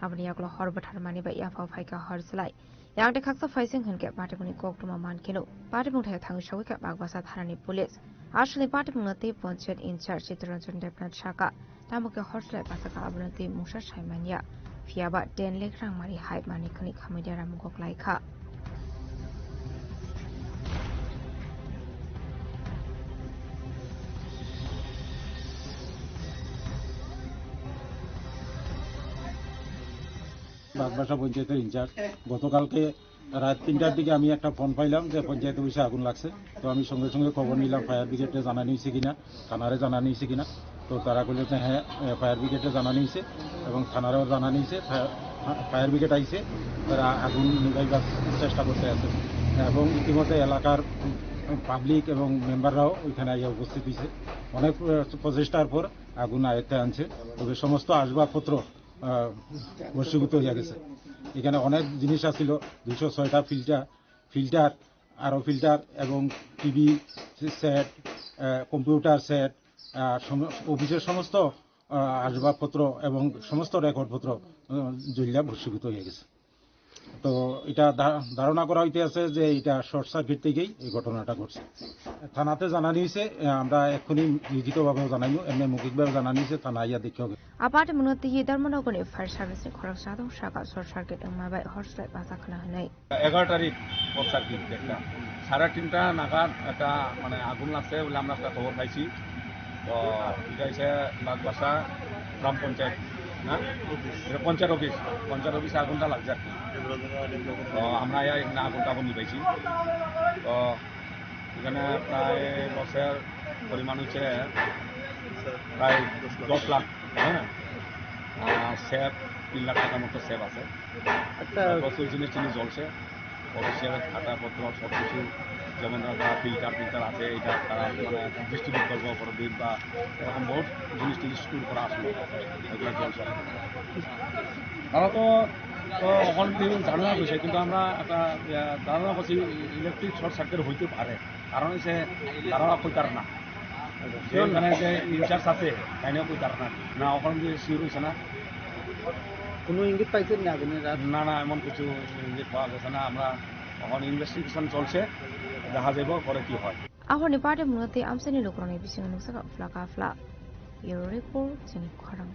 Aboni yagulo hor bwtharmani bai yaphao phaikha hor jwlai. Yang tei khaksa phaising hinkhe patimungni koktwma mankheno patimung thaya thangwi sogwikha Bagbasa thanani police. Aswkni patimungno twi ponchayat in charge Chittaranjan Debnath sakha. Tamo khe hor jwlai bachakha, abono twi mungsa sai manya. Phiya ba ten lakh rang mari hai manwi khwnwi khamwi dera mungkok lai kha. বাগবাসা পঞ্চায়েতের ইনচার্জ। গতকালকে রাত তিনটার দিকে আমি একটা ফোন পাইলাম যে পঞ্চায়েত অফিসে আগুন লাগছে। তো আমি সঙ্গে সঙ্গে খবর নিলাম ফায়ার ব্রিগেডে জানানি হয়েছে কিনা, থানারে জানানি হয়েছে কিনা। তো তারা কইল যে হ্যাঁ, এ, ফায়ার ব্রিগেডে জানানি হয়েছে এবং থানারেও জানানি হয়েছে। ফায়ার, ফায়ার ব্রিগেড আইছে, তারা আগুন নিভাইবার চেষ্টা করতে আছে এবং ইতিমধ্যে এলাকার পাবলিক এবং মেম্বাররাও ওইখানে আইয়া উপস্থিত হয়েছে। অনেক, এ, প্রচেষ্টার পর আগুন আয়ত্তে আনছে। তবে সমস্ত আসবাবপত্র, আহ, ভস্মীভূত হয়ে গেছে। এখানে অনেক জিনিস আছিল, দুইশো ছয়টা ফিল্টার, ফিল্টার, আরও ফিল্টার এবং টিভি সেট, আহ, কম্পিউটার সেট, আহ, সম-, অফিসের সমস্ত, আহ, আসবাবপত্র এবং সমস্ত রেকর্ডপত্র, আহ, জ্বলিয়া ভস্মীভূত হয়ে গেছে। তো এটা ধা-, ধারণা করা হইতে আছে যে এটা শর্ট সার্কিট থেকেই এই ঘটনাটা ঘটছে। থানাতে জানানি হয়েছে, আহ, আমরা এক্ষুনি লিখিতভাবেও জানাইমু, এমনি মৌখিকভাবে জানানি হয়েছে, থানা আইয়া দেখতে হবে। A patimungno twi Dharmanagarni fire service ni khoroksa adong sakha short circuit wngma bai hor jwlai bachakhwna hwnwi. এগারো তারিখ, পরশু দিন একটা সাড়ে তিনটা নাগাদ একটা, মানে, আগুন লাগছে বলে আমরা একটা খবর পাইছি। তো এটা হচ্ছে বাগবাসা গ্রাম পঞ্চায়েত, না? এটা পঞ্চায়েত অফিস, পঞ্চায়েত অফিসে আগুনটা লাগছে আর কি। তো আমরা এই এখানে আগুন টাগুন নিবাইছি। তো এখানে প্রায় লসের পরিমাণ হচ্ছে প্রায় দশ লাখ, হ্যাঁ। আর সেভ তিন লাখ টাকার মতো সেভ আছে। আচ্ছা। প্রচুর জিনিস টিনিস জ্বলছে, অফিসের খাতাপত্র সব কিছু, যেমন ধরো তারা ফিল্টার ফিল্টার আছে, এটা তারা মানে ডিস্ট্রিবিউট করবো পরের দিন, বা এরকম বহুত জিনিস টিনিস স্টোর করা আসলো, এগুলো জ্বলছে। তারা তো, তো ওখান থেকে জানালা করছে, কিন্তু আমরা একটা, আহ, ধারণা করছি ইলেকট্রিক শর্ট সার্কিট হইতে পারে, কারণ হচ্ছে তারা কইতার না। যে এখানে যে ইনচার্জ আছে, তাই নিয়ে কইতার না। না, ওখানে যে শিওর হইছে না। কোনো ইঙ্গিত পাইছেন না আপনি রাত? না, না, এমন কিছু ইঙ্গিত পাওয়া গেছে না। আমরা এখন ইনভেস্টিগেশন চলছে, দেখা যাইব পরে কি হয়। Ahorni patimungno twi amchaini lukurokni bisingo nukjakha phlaka phla. Bureau Report, chini khorang.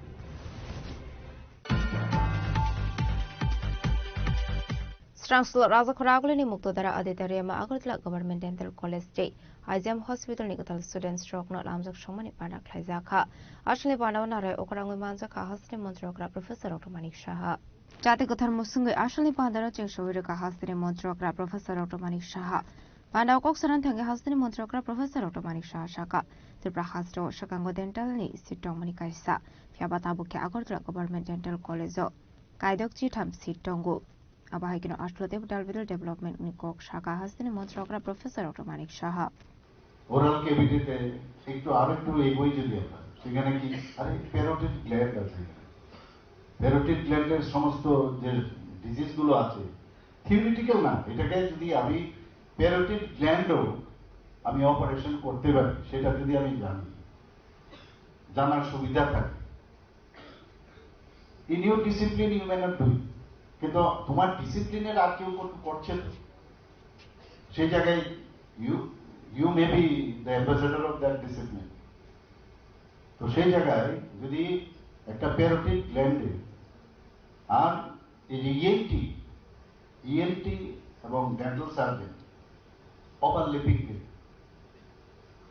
Srangsul Rajakhora agulini Muktodara Auditorium o Agartala Government Dental College tei I G M Hospital ni kwtal students rokno lamjak songmani panda khlaijak kha. Aswkni pandao narwk okrangwi manjak kha hasteni montri okra Professor Doctor Manik Saha. Jati kwthar musungwi aswkni pandano cheng sogwi rwkha hasteni montri okra Professor Doctor Manik Saha. Pandao kok sanani thangwi hasteni montri okra Professor Doctor Manik Saha sakha, Tripura hasteo swkango dental ni seat tongmani kaisa, phiyaba tabuk khe Agartala Government Dental College o kaidok chitham seat tongo. Abo hai kheno Ashula Dev Dalbidal Development ni kok saka hasteni Montri okra Professor Doctor Manik Saha. Oral ক্যাভিটিতে একটু আর একটু এগোই যদি আমরা, সেখানে কি আরে parotid gland আছে, প্যারোটিড গ্ল্যান্ডের সমস্ত যে ডিজিজগুলো আছে, থিওরিটিক্যাল না, এটাকে যদি আমি প্যারোটিড গ্ল্যান্ডও আমি অপারেশন করতে পারি, সেটা যদি আমি জানি, জানার সুবিধা থাকে, in your discipline you may not do it, কিন্তু তোমার ডিসিপ্লিনের আর কেউ কর- করছে তো, সেই জায়গায় you you may be the ambassador of that discipline। তো সেই জায়গায় যদি একটা প্যারোটিড গ্ল্যান্ডে আর এই যে ইএনটি ইএনটি এবং ডেন্টাল সার্জন ওভারল্যাপিং কিন্তু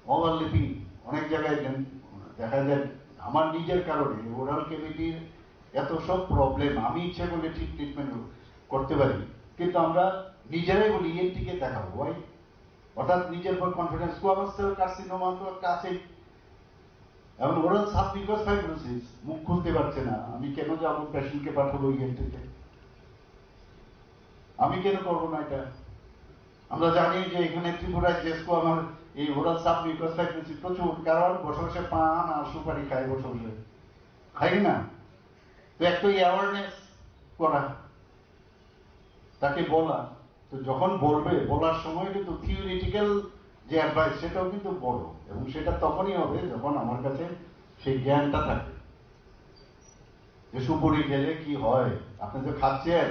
ওভারল্যাপিং অনেক জায়গায় দেন- দেখা যায়। আমার নিজের কারণে ওরাল ক্যাভিটির এত সব প্রবলেম, আমি ইচ্ছা করলে ঠিক ট্রিটমেন্ট করতে পারি, কিন্তু আমরা নিজেরাই বলি ইএনটি কে দেখাবো ভাই, অর্থাৎ নিজের উপর কনফিডেন্স। স্কোয়ামাস সেল কার্সিনোমা তো একটা আছে, এখন ওরাল সাবমিউকাস ফাইব্রোসিস, মুখ খুলতে পারছে না, আমি কেন যাবো পেশেন্টকে পাঠাবো ইএনটিতে? আমি কেন করবো না এটা? আমরা জানি যে এখানে ত্রিপুরায় যে স্কোয়ামার এই ওরাল সাবমিউকাস ফাইব্রোসিস প্রচুর, কারণ বসে বসে পান আর সুপারি খায় বসে বসে, খাই না? তো একটা অ্যাওয়ারনেস করা, তাকে বলা। তো যখন বলবে, বলার সময় কিন্তু থিওরিটিক্যাল যে অ্যাডভাইস, সেটাও কিন্তু বড়, এবং সেটা তখনই হবে যখন আমার কাছে সেই জ্ঞানটা থাকে যে সুপুরি খেলে কি হয়। আপনি যে খাচ্ছেন,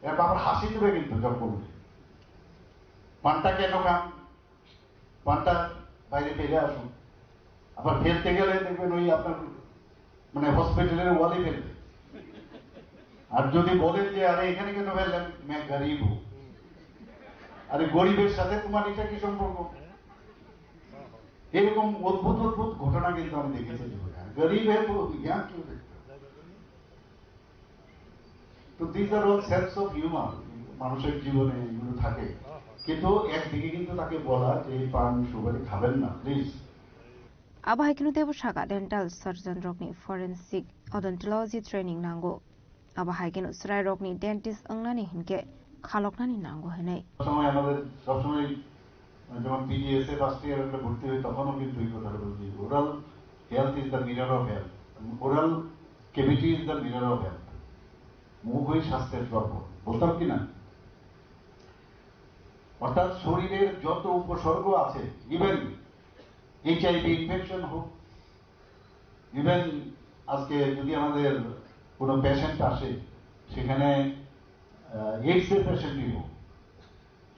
এর বাবার হাসি দেবে কিন্তু যখন বলবে, "পানটা কেন খান? পানটা বাইরে ফেলে আসুন।" আবার ফেলতে গেলে দেখবেন ওই আপনার মানে হসপিটালের ওয়ালে ফেলবে। আর যদি বলেন যে, "আরে এখানে কেন ফেললেন?" "मैं गरीब हूँ।" আরে গরিবের সাথে তোমার এটা কি সম্পর্ক? এরকম অদ্ভুত অদ্ভুত ঘটনা কিন্তু আমি দেখেছি জীবনে। আর গরিব হ্যাঁ তো यहाँ क्यों देखते हो? তো these are all sense of humour, মানুষের জীবনে এগুলো থাকে। কিন্তু একদিকে কিন্তু তাকে বলা যে এই পান সুপারি খাবেন না please. Abo hai kheno teibo saka dental surgeon rokni forensic odontology training nango. Abo hai kheno chwrai rokni dentist wngnani hinkhe khaloknani nango hinwi. সবসময় আমাদের সবসময় যেমন পিজিএসএ ফার্স্ট ইয়ার আমরা ভর্তি হই, তখনও কিন্তু এই কথাটা বলছি, oral health is the mirror of health. Oral cavity is the mirror of health. মুখই স্বাস্থ্যের দর্পণ, বলতাম কি না? অর্থাৎ শরীরের যত উপসর্গ আছে, ইভেন এইচআইভি ইনফেকশন হোক, ইভেন আজকে যদি আমাদের কোনো পেশেন্ট আসে, সেখানে এইডস এর পেশেন্টই হোক,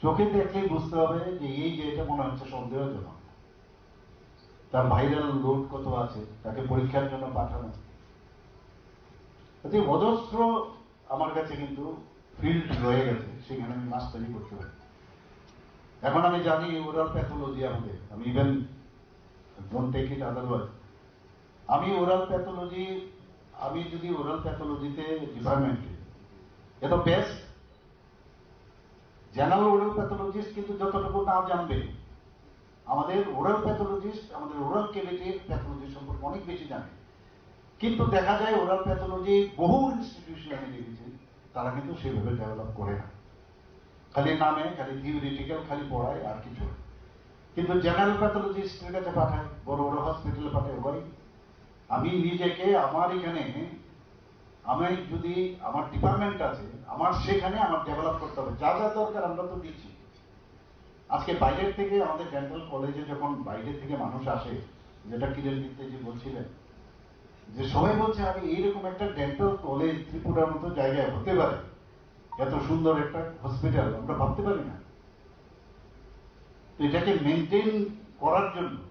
চোখে দেখলেই বুঝতে হবে যে এই যে এটা মনে হচ্ছে সন্দেহজনক, তার ভাইরাল লোড কত আছে, তাকে পরীক্ষার জন্য পাঠানো। কাজেই অজস্র আমার কাছে কিন্তু ফিল্ড রয়ে গেছে, সেখানে আমি মাস্টারি করতে পারি। এখন আমি জানি ওরাল প্যাথোলজি আমাদের, আমি even don't take it otherwise, আমি ওরাল প্যাথোলজি, আমি যদি ওরাল প্যাথোলজিতে ডিপার্টমেন্টে এত বেস্ট জেনারেল ওরাল প্যাথোলজিস্ট কিন্তু যতটুকু না জানবে, আমাদের ওরাল প্যাথোলজিস্ট, আমাদের ওরাল ক্যাভিটি প্যাথোলজি সম্পর্কে অনেক বেশি জানে। কিন্তু দেখা যায় ওরাল প্যাথোলজি বহু ইনস্টিটিউশন আমি দেখেছি, তারা কিন্তু সেভাবে ডেভেলপ করে না। খালি নামে, খালি থিওরিটিক্যাল, খালি পড়ায় আর কিছু না। কিন্তু জেনারেল প্যাথোলজিস্টের কাছে পাঠায়, বড় বড় হসপিটালে পাঠায়। ভাই, আমি নিজেকে আমার এখানে, আমি যদি আমার ডিপার্টমেন্ট আছে, আমার সেখানে আমার ডেভেলপ করতে হবে। যা যা দরকার আমরা তো দিচ্ছি। আজকে বাইরের থেকে আমাদের ডেন্টাল কলেজে যখন বাইরে থেকে মানুষ আসে, যেটা কিরণ মিত্র জি বলছিলেন, যে সবাই বলছে, "আরে এইরকম একটা ডেন্টাল কলেজ ত্রিপুরার মতো জায়গায় হতে পারে, এত সুন্দর একটা হসপিটাল, আমরা ভাবতে পারি না।" তো এটাকে মেনটেন করার জন্য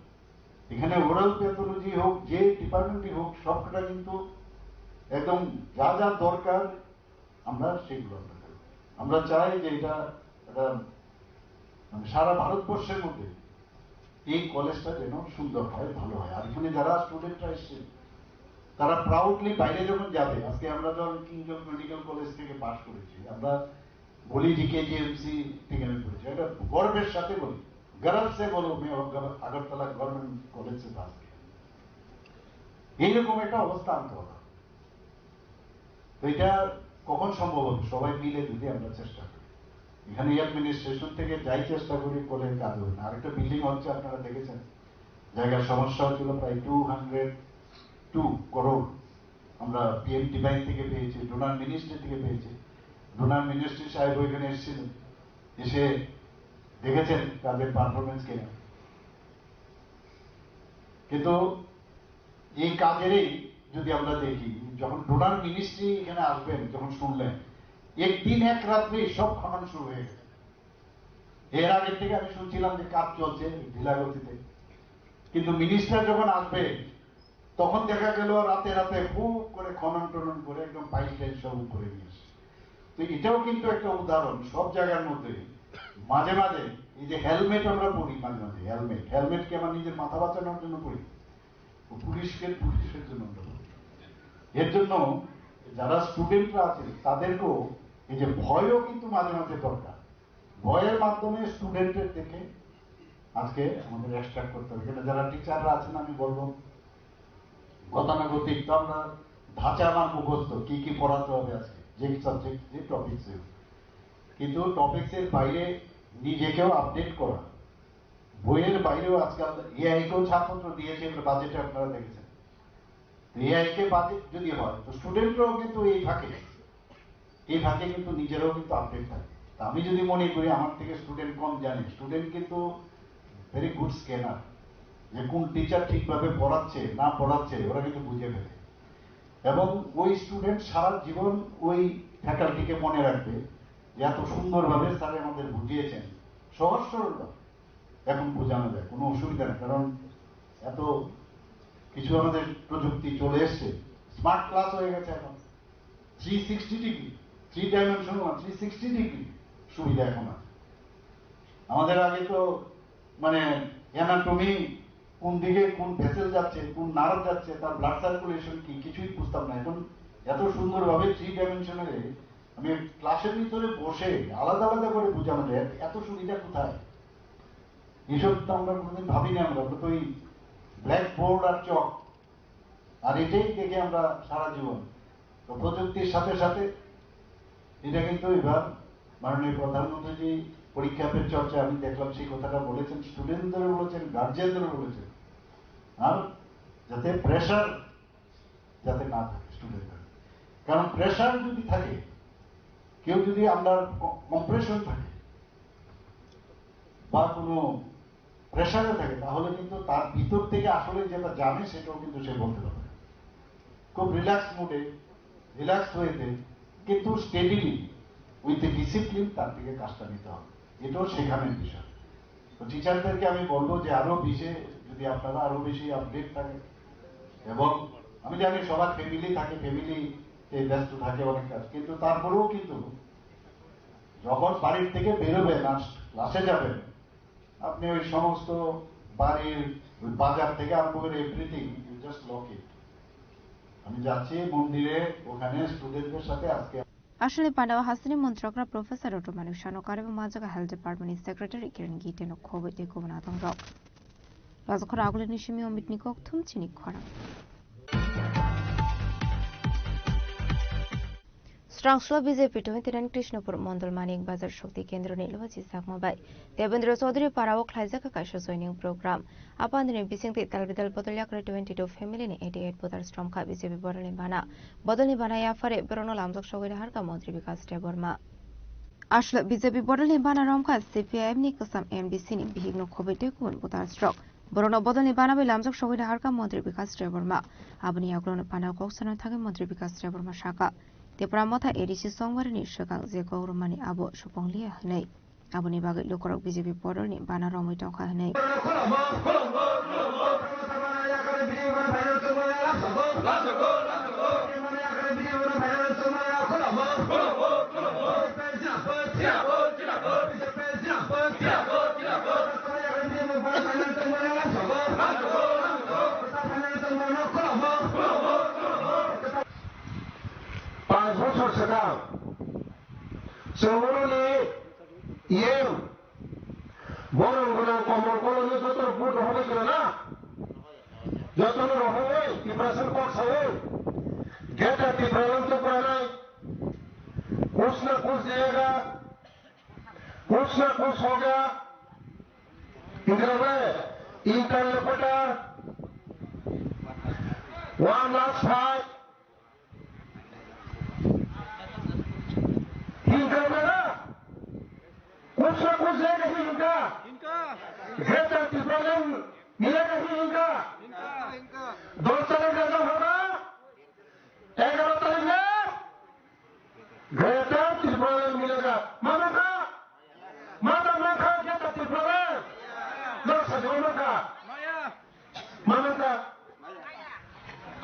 এখানে ওরাল প্যাথোলজি হোক, যে ডিপার্টমেন্টই হোক, সবকটা কিন্তু একদম যা যা দরকার আমরা সেগুলো আমরা করি। আমরা চাই যে এটা একটা মানে সারা ভারতবর্ষের মধ্যে এই কলেজটা যেন সুন্দর হয়, ভালো হয়। আর এখানে যারা স্টুডেন্টরা এসছে, তারা প্রাউডলি বাইরে যখন যাবে, আজকে আমরা যখন কিং জর্জ মেডিকেল কলেজ থেকে পাশ করেছি, আমরা বলি যে কেজিএমসি থেকে আমি পড়েছি, এটা গর্বের সাথে বলি, গর্ব সে বলো, मैं আগরতলা গভর্নমেন্ট কলেজ से पास किया। এইরকম একটা অবস্থা আনতে হবে। তো এটা কখন সম্ভব হবে, সবাই মিলে যদি আমরা চেষ্টা করি। এখানে অ্যাডমিনিস্ট্রেশন থেকে যাই চেষ্টা করি, করলে কাজ হবে না। আরেকটা বিল্ডিং হচ্ছে, আপনারা দেখেছেন, জায়গার সমস্যা হচ্ছিল, প্রায় টু হান্ড্রেড টু করোড় আমরা পিএম ডিভাইন থেকে পেয়েছি, ডোনার মিনিস্ট্রি থেকে পেয়েছি। ডোনার মিনিস্ট্রি সাহেব ওইখানে এসেছিলেন, এসে দেখেছেন কাজের পারফরমেন্স কেমন। কিন্তু এই কাজেরই যদি আমরা দেখি, যখন ডোনার মিনিস্ট্রি এখানে আসবেন, যখন শুনলেন, একদিন এক রাত্রেই সব খনন শুরু হয়ে গেছে। এর আগে থেকে আমি শুনছিলাম যে কাজ চলছে ঢিলা গতিতে, কিন্তু মিনিস্টার যখন আসবে, তখন দেখা গেল রাতে রাতে হু করে খনন টনন করে একদম পাইপ লাইন সব উপরে নিয়ে আসে। তো এটাও কিন্তু একটা উদাহরণ, সব জায়গার মধ্যে মাঝে মাঝে এই যে হেলমেট আমরা পরি, মাঝে মাঝে হেলমেট, হেলমেট কি আমার নিজের মাথা বাঁচানোর জন্য পরি? তো পুলিশকে, পুলিশের জন্য আমরা পরি। এর জন্য যারা স্টুডেন্টরা আছে তাদেরকেও এই যে ভয়ও কিন্তু মাঝে মাঝে দরকার। ভয়ের মাধ্যমে স্টুডেন্টের দেখে আজকে আমাদের এক্সট্রাক্ট করতে হবে। এখানে যারা টিচাররা আছেন, আমি বলবো, গতানুগতিক তো আমরা ধাঁচা আমার মুখস্থ, কি কি পড়াতে হবে আজকে, যে সাবজেক্ট, যে টপিক, কিন্তু টপিকসের বাইরে নিজেকেও আপডেট করা। বইয়ের বাইরেও আজকাল এআই কেও ছাড়পত্র দিয়েছে, এবার বাজেটে আপনারা দেখেছেন। তো এআই কে বাজেট যদি হয়, তো স্টুডেন্টরাও কিন্তু এই ফাঁকে, এই ফাঁকে কিন্তু নিজেরাও কিন্তু আপডেট থাকে। তো আমি যদি মনে করি আমার থেকে স্টুডেন্ট কম জানে, স্টুডেন্ট কিন্তু ভেরি গুড স্ক্যানার, যে কোন টিচার ঠিকভাবে পড়াচ্ছে না পড়াচ্ছে, ওরা কিন্তু বুঝে ফেলে। এবং ওই স্টুডেন্ট সারা জীবন ওই ফ্যাকাল্টিকে মনে রাখবে যে এত সুন্দরভাবে স্যার আমাদের বুঝিয়েছেন, সহজ সরল ভাবে। এখন বোঝানো যায়, কোনো অসুবিধা নেই, কারণ এত কিছু আমাদের প্রযুক্তি চলে এসছে, স্মার্ট ক্লাস হয়ে গেছে এখন। Three sixty degree, three dimensional, three sixty degree সুবিধা এখন আছে। আমাদের আগে তো মানে অ্যানাটমি, কোন দিকে কোন ভেসেল যাচ্ছে, কোন নার্ভ যাচ্ছে, তার ব্লাড সার্কুলেশন কি, কিছুই বুঝতাম না। এখন এত সুন্দরভাবে থ্রি ডাইমেনশনালে আমি ক্লাসের ভিতরে বসে আলাদা আলাদা করে বোঝানো যায়, এত সুবিধা কোথায়? এসব তো আমরা কোনোদিন ভাবি না। আমরা আমরা তো ওই ব্ল্যাক বোর্ড আর চক, আর এটাই দেখে আমরা সারা জীবন। তো প্রযুক্তির সাথে সাথে এটা কিন্তু এবার মাননীয় প্রধানমন্ত্রী যে পরীক্ষা পে চর্চা, আমি দেখলাম সেই কথাটা বলেছেন, স্টুডেন্টদেরও বলেছেন, গার্জিয়ানদেরও বলেছেন। আর যাতে প্রেশার যাতে না থাকে স্টুডেন্টদের, কারণ প্রেশার যদি থাকে, কেউ যদি আমরা কম্প্রেশন থাকে বা কোনো প্রেশারে থাকে, তাহলে কিন্তু তার ভিতর থেকে আসলে যেটা জানে সেটাও কিন্তু সে বলতে পারবে না। খুব রিল্যাক্স মুডে, রিল্যাক্স ওয়েতে, কিন্তু স্টেডিলি, উইথ এ ডিসিপ্লিন তার থেকে কাজটা নিতে হবে। এটাও শেখানোর বিষয়। তো টিচারদেরকে আমি বলবো যে আরো বেশি, যদি আপনারা আরো বেশি আপডেট থাকেন, এবং আমি জানি সবার ফ্যামিলি থাকে, ফ্যামিলিতে ব্যস্ত থাকে অনেক কাজ, কিন্তু তারপরেও কিন্তু যখন বাড়ির থেকে বেরোবেন আর ক্লাসে যাবেন, আপনি ওই সমস্ত বাড়ির ওই বাজার থেকে আরম্ভ করে এভরিথিং, ইউ জাস্ট লক ইট। আমি যাচ্ছি মন্দিরে, ওখানে স্টুডেন্টদের সাথে আজকে Aswkni pandao hasteni montrokra Professor Doctor Manik Sano karwi manjak health department ni secretary Kiran Gite no khobwi tei kubun atong rok. Rajakhor agulini simi omit ni kok thum chini khorang. Srangso B J P twenty nine Krishnapur Mondol Manik Bazar Shokti Kendroni Luachi Sakma bai Devendra Chaudhary Parao khlaijak kaisa joining program. Apandini bisingtwi talbidal bodol yakre twenty two family ni eighty eight voters romkha B J P bodolni bana. Bodolni bana yaphare borokno lamjak sogwi naharkha Montri Bikas Debbarma. Aswk B J P bodolni bana romkha C P I M ni kwcham M D C ni bihikno khobwi tei kubun voters rok. Borokno bodolni bana bai lamjak sogwi naharkha Montri Bikas Debbarma. Aboni yagulono panao kok sana thangwi Montri Bikas Debbarma sakha, Tipra Motha A D C chongbarini swkang je kok rwmani abo supung liya hwnwi. Aboni bagwi lukurok B J P bodolni bana romwi tongkha hwnwi. Panch bochor swkang chwng borokni E M Borom gwnang Komol Kolomni joto vote rohorwi kwnana, jotono rohorwi Tiprasa kok sawi Greater Tipraland tubranai कुछ ना कुछ देगा, कुछ ना कुछ होगा। Interview, interlocutor, one last fight. हिंगा मेरा, कुछ ना कुछ देगा ही हिंगा। हिंगा। ग्रेटर टिप्रालैंड मिलेगा ही हिंगा। हिंगा। दस तारीख का जो होगा, ग्यारह तारीख में ग्रेटर टिप्रालैंड मिलेगा। मानोगा? मानोगा ग्रेटर टिप्रालैंड? दस हजार मानोगा? मानोगा?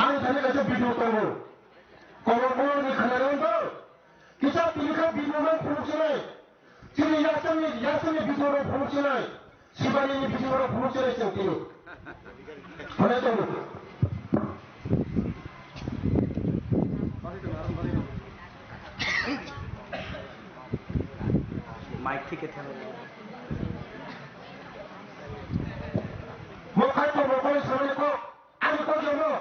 Ang thani kaisa video tongo. Kobo kobo ni khana rw to. Kisa tini kha video no phunuk sinai. Chini yasani, yasani video no phunuk sinai. Sibani ni video no phunuk sinai chwng tini. Hwnwi tongo. Mic thike thang. Mo khai kobo kobo samani ko. Ani kok jono.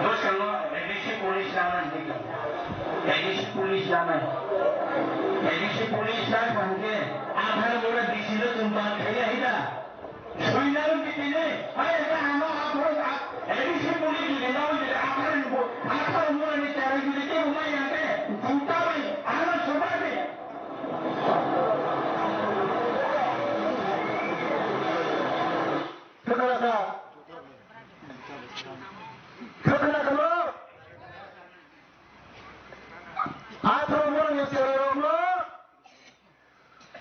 Bwskango A D C police lama hinwi tongo. A D C police lama. A D C police lama hwnkhe aphano mura D C no chwng ban khaiya hida. Suinaro bitini, ai, eka hama aphano A D C police ni nawi ni aphano nubo, aphano mura ni chara ni kebo mai yante, juta bai, ano sobai bai. Khakhana kha. Khakhana kha lo. Athro mora ni chera rok lo.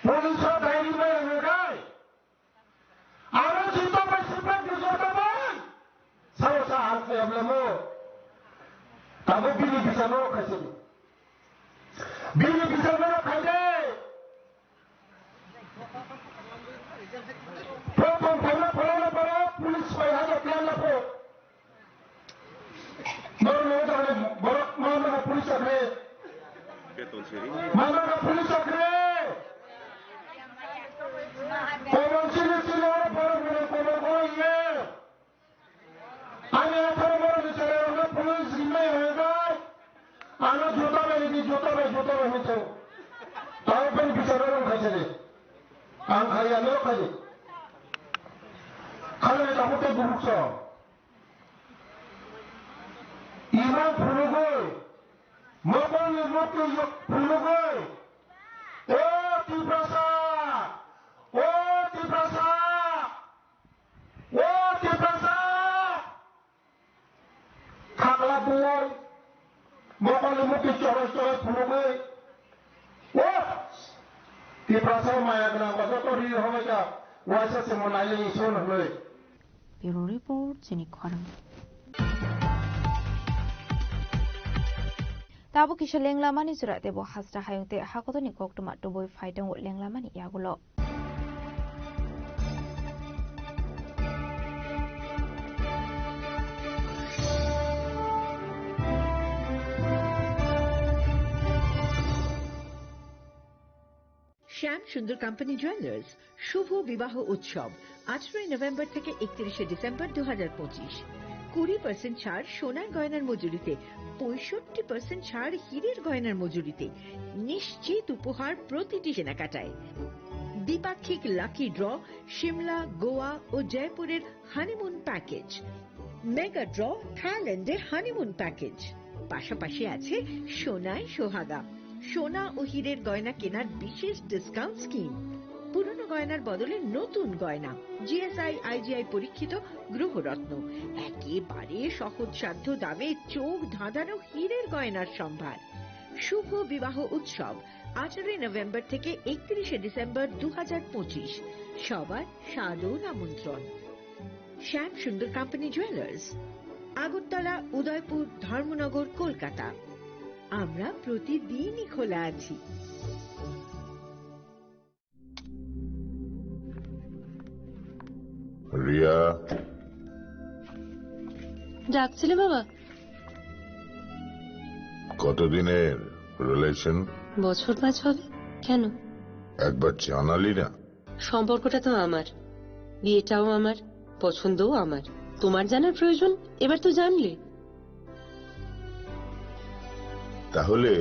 Police o dairi mai rok kai. Aro juta bai siprak ni juta bai. Sao sa ang kaya blamo. Tabo bini bisa no kasi. Bini bisa no khai de. Prothom phaina phaina para police bai haja plan lapho. Mano no jane borok mano no police chakri. Mano no police chakri. Komon sini sini oro borok mano komon koi ye. Ani atharo borok ni chwrairokno police rimai rwkha, ano juta bai ridi, juta bai, juta bai hinwi thango. Tamo bini bichar rok wng khaisa de. Ang khai ya, norok khai de. Khalai tabuk tei bubuk song. Imang phunugwi, mokol ni mukti phunugwi. O Tiprasa! O Tiprasa! O Tiprasa! Khakla buwai, mokol ni mukti choroi choroi phunugwi. O Tiprasa maya gwnang ba joto ri hobaika waisa se mo nailai son hwnwi. Bureau Report, chini khorang. Tabuk kisa lenglamani jora tebo hasra hayung tei hakotorni koktwma tubui phai tongo lenglamani yagulo. Shyam Sundar company jewellers শুভ বিবাহ উৎসব আঠারোই নভেম্বর থেকে একত্রিশে ডিসেম্বর দু হাজার পঁচিশ। কুড়ি পার্সেন্ট ছাড় সোনার গয়নার মজুরিতে, পঁয়ষট্টি পার্সেন্ট ছাড় হীরের গয়নার মজুরিতে, নিশ্চিত উপহার প্রতিটি কেনাকাটায়। দ্বিপাক্ষিক লাকি ড্র, সিমলা, গোয়া ও জয়পুরের হানিমুন প্যাকেজ। মেগা ড্র, থাইল্যান্ডে হানিমুন প্যাকেজ। পাশাপাশি আছে সোনায় সোহাগা, সোনা ও হীরের গয়না কেনার বিশেষ ডিসকাউন্ট স্কিম। পুরনো গয়নার বদলে নতুন গয়না, জিএসআই আইজিআই পরীক্ষিত গ্রহরত্ন, একেবারে সহজসাধ্য দামে চোখ ধাঁধানো হীরের গয়নার সম্ভার। শুভ বিবাহ উৎসব আঠারোই নভেম্বর থেকে একত্রিশে ডিসেম্বর দু হাজার পঁচিশ। সবার সাদর আমন্ত্রণ। শ্যাম সুন্দর কোম্পানি জুয়েলার্স, আগরতলা, উদয়পুর, ধর্মনগর, কলকাতা। আমরা প্রতিদিনই খোলা আছি। রিয়া। ডাকছিলে বাবা? কতদিনের রিলেশন? বছর পাঁচ হবে। কেন? একবার জানালি না। সম্পর্কটা তো আমার, বিয়েটাও আমার, পছন্দও আমার। তোমার জানার প্রয়োজন, এবার তো জানলে। তাহলে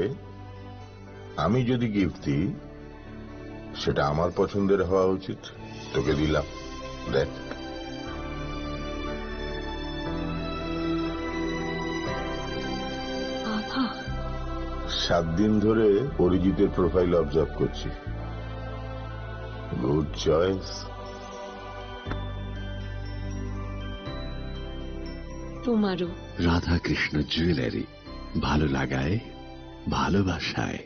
আমি যদি গিফট দিই, সেটা আমার পছন্দের হওয়া উচিত। তোকে দিলাম, দেখ। বাবা। সাত দিন ধরে অরিজিতের প্রোফাইল অবজার্ভ করছি। Good choice. তোমারও। রাধাকৃষ্ণ জুয়েলারি, ভালো লাগায়, ভালোবাসায়।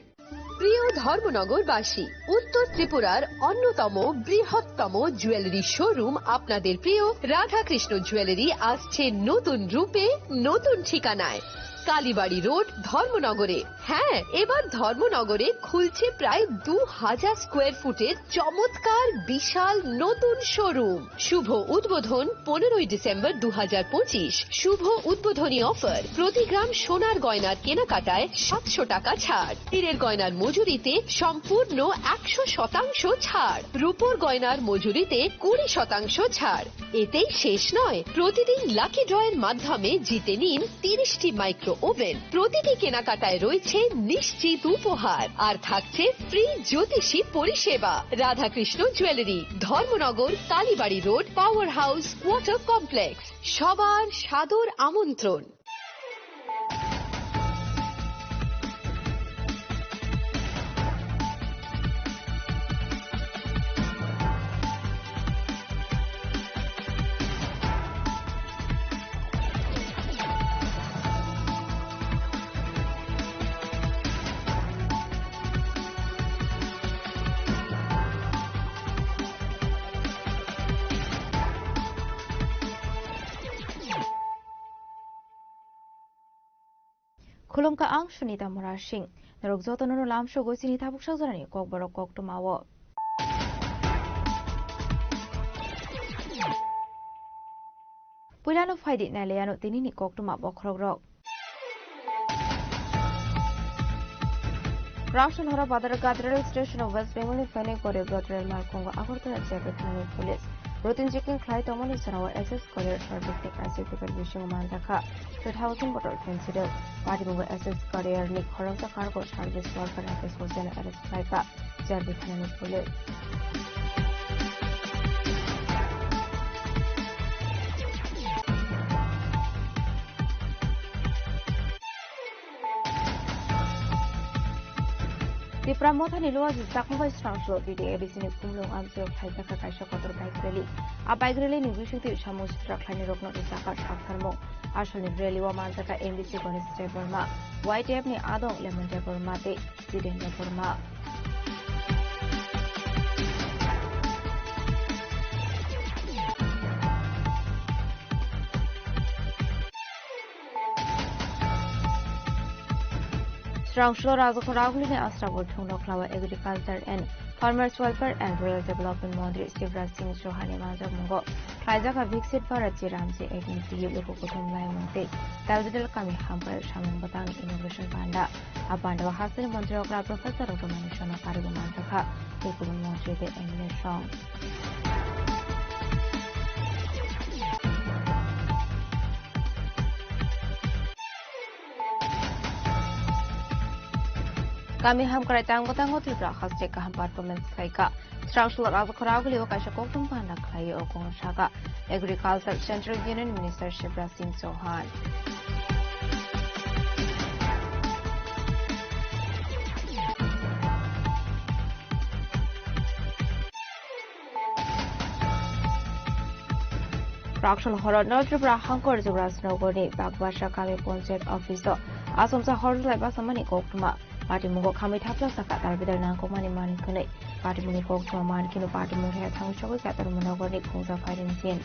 প্রিয় ধর্মনগরবাসী, উত্তর ত্রিপুরার অন্যতম বৃহত্তম জুয়েলারি শোরুম আপনাদের প্রিয় রাধাকৃষ্ণ জুয়েলারি আসছে নতুন রূপে, নতুন ঠিকানায়। কালীবাড়ি রোড, ধর্মনগরে। হ্যাঁ, এবার ধর্মনগরে খুলছে প্রায় দু হাজার স্কোয়ার ফুটের চমৎকার বিশাল নতুন শোরুম। শুভ উদ্বোধন পনেরোই ডিসেম্বর দু হাজার পঁচিশ। শুভ উদ্বোধনী অফার, প্রতি গ্রাম সোনার গয়নার কেনাকাটায় সাতশো টাকা ছাড়, হীরের গয়নার মজুরিতে সম্পূর্ণ একশো শতাংশ ছাড়, রূপোর গয়নার মজুরিতে কুড়ি শতাংশ ছাড়। এতেই শেষ নয়, প্রতিদিন লাকি ড্রয়ের মাধ্যমে জিতে নিন তিরিশটি মাইক্রো ওভেন। প্রতিটি কেনাকাটায় রয়েছে নিশ্চিত উপহার, আর থাকছে ফ্রি জ্যোতিষী পরিষেবা। Radhakrishna jewellery, Dharmanagar, Kalibari Road, power house, water complex. সবার সাদর আমন্ত্রণ। Khulumkha ang Sunita Murasing. Norok jotono no lamsogo chini tabuk sajorani kokborok koktwmao. Puilano phaidi nailaiano tinini koktwma bokhorokrok. Rangson horo Badharghat rail station o West Bengal ni phainai Garib Rath rail malkhungo Agartala chairway thanani police. Routine checking khlai tongmani jora o S S Courier service ni kaisa bisingo manjakha two thousand bottle phensi rwk. Patimungo S S Courier ni khoroksa cargo service worker Rakesh Hossain arrest khlaikha. Charbi thanani police. Tipra Mothani Luaji Chakma bai srangso D D A D C ni Khumlung amchio khlaijakha kaisa kotor bike rally. A bike rally ni bisingtwi samung sitra khlainai rokno rijak kha saktharmung. Asolni rally o manjakha M D C Ganesh Debbarma, Y T F ni adong Lemon Debbarma tei Jiten Debbarma. Srangso Rajakhor Agulini Asrabo Thungno Khlawa Agriculture and Farmers Welfare and Rural Development Montri Shivraj Singh Chauhan ni manjakmungo khlaijak Viksit Bharat Ji Ram Ji Agency luku kuthum laimung tei Talbidal kami hamkrai samung bwtang inauguration panda. A panda o hasteni montri okra Professor Doctor Manik Saha karibo manjakha tei kubun montri tei M L A song. Kami hamkrai tang bwtango Tripura haste kaham performance khlaikha. Srangso Rajakhor Agulio kaisa koktwma panda khlai o kongno saka Agriculture Central Union Minister Shivraj Singh Chauhan. Raksol horo North Tripura hangkor Jibraj Nogor ni Bagbasa kami panchayat office o achomsa hor jwlai basamani koktwma. Patimungo khamwi thapla saka darbidar nangkukmani manwi khwnwi. Patimungni koktwma mankhino patimung thaya thangwi sogwi Katorma Nogor ni khungsa phairing din.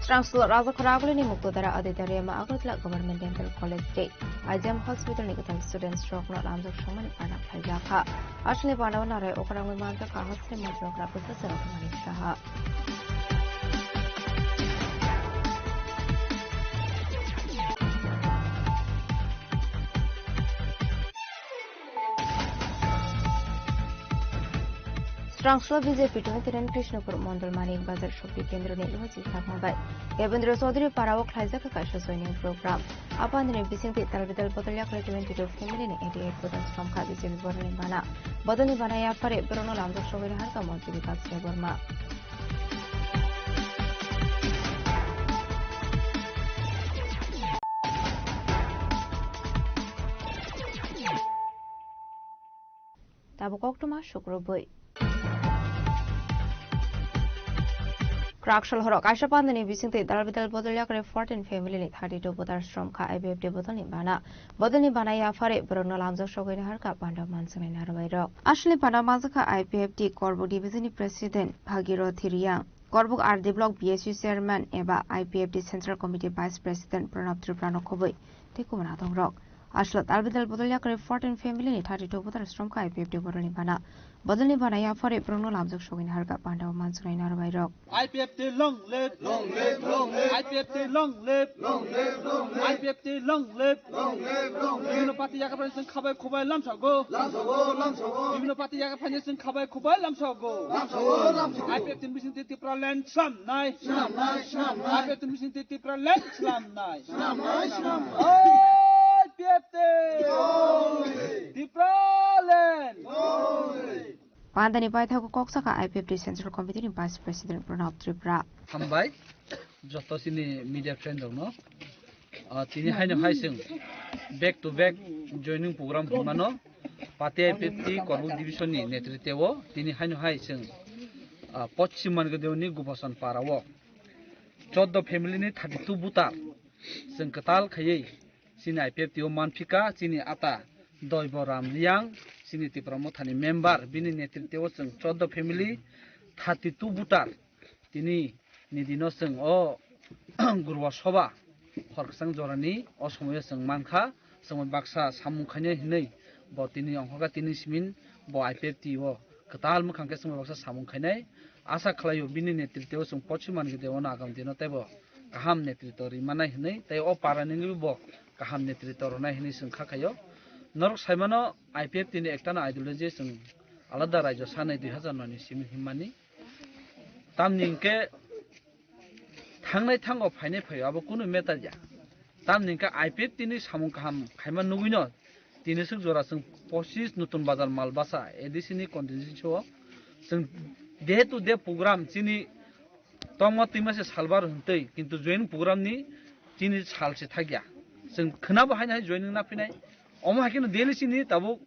Srangso Rajakhor Agulini Muktodara Aditya Rema Agartala Government Dental College tei I G M Hospital ni kwtal students rokno lamjak songmani panda khlaijak kha. Aswkni panda o narwi okrangwi manjak kha hasteni manjak rok bwsajak rok mani saha. Swrangso B J P twenty-nine Krishnapur Mondol Manik Bazar Shakti Kendroni logi sakma bai Devendra Chaudhary Parao khlaijak kaisa joining program. Apandini bisingtwi talbidal bodol yakarwi twenty-two family ni eighty-eight bodol somkha B J P bodolni bana. Bodolni bana yaphari borokno lamjak sogwi naharkha Montri Bikas Debbarma. Tabuk koktwma sukrubwi. Kwraksal horo kaisa pandani bisingtwi dalbidal bodol yakarwi fourteen family ni thirty-two voter somkha I P F T bodolni bana. Bodolni bana yaphari borokno lamjak sogwi naharkha panda manswngnai narwai rok. Asli panda manjakha I P F T Korbuk division ni president Bhagirothi Riang, Korbuk R D block B S U chairman eba I P F T central committee vice president Pranab Tripura no khobwi tei kubun adongrok. Aswk talbidal bodol yakarwi fourteen family ni thirty-two voter somkha I P F T bodolni bana. Bodolni bana yaphari borokno lamjak sogwi naharkha panda o manswnai narwai rok. I P F T long live, long live, long live. I P F T long live, long live, long live. I P F T long live, long live, long live. Bibhinno party yakarwi chwng khabai khubai lamsago. Lamsago, lamsago. Bibhinno party yakarwi chwng khabai khubai lamsago. Lamsago, lamsago. I P F T ni bisingtwi Tipraland swnamnai. Swnamnai, swnamnai. I P F T ni bisingtwi Tipraland swnamnai. Swnamnai, swnamnai. I P F T! Tipraland! Pandani paithago kok saka I P F T Central Committee ni Vice President Pranab Tripura. Hambai, joto chini media friend rokno. Ah, tini haino hai chwng back to back joining program hwnmano. Pate I P F T Korbuk division ni netritwo tini haino hai chwng, ah, Poschim Mangadeoni Gubasan para o choddo family ni thirty-two voter chwng kwtal khaiwi chini I P F T o manphika, chini ata Doibo Ram Riang, chini Tipra Mothani member, bini netritwo chwng choddo family thirty-two voter tini ni dino chwng o Gurwa Soba hor kwchang jorani o somoyo chwng mankha, chwng baksa samung khainai hinwi bo tini ongkhorkha, tini simin bo I P F T o kwtal mwkhang khe chwng baksa samung khainai. Asa khlaio bini netritwo chwng Poschim Mangadeono agam dino teibo kaham netritwo ri manai hinwi tei o para ningwi bo kaham netritwo rwnai hinwi chwng kha khaio. Norok saimano I P F T ni ektano ideology chwng alada raijo sanai dui hazar noi ni simi himmani. Tamni hwnkhe thangnai thango phainai phaio abo kunu matter ya. Tamni hwnkhe I P F T ni samung kaham khaima nugwino tini swk jora chwng pochis Nutun Bazar Malbasa A D C ni constituency o chwng day to day program chini tongma twima se salbar hwntwi kintu joining program ni chini sal se thakya. Chwng khwnabo haino hai joining na phinai. Omo hai kheno daily chini tabuk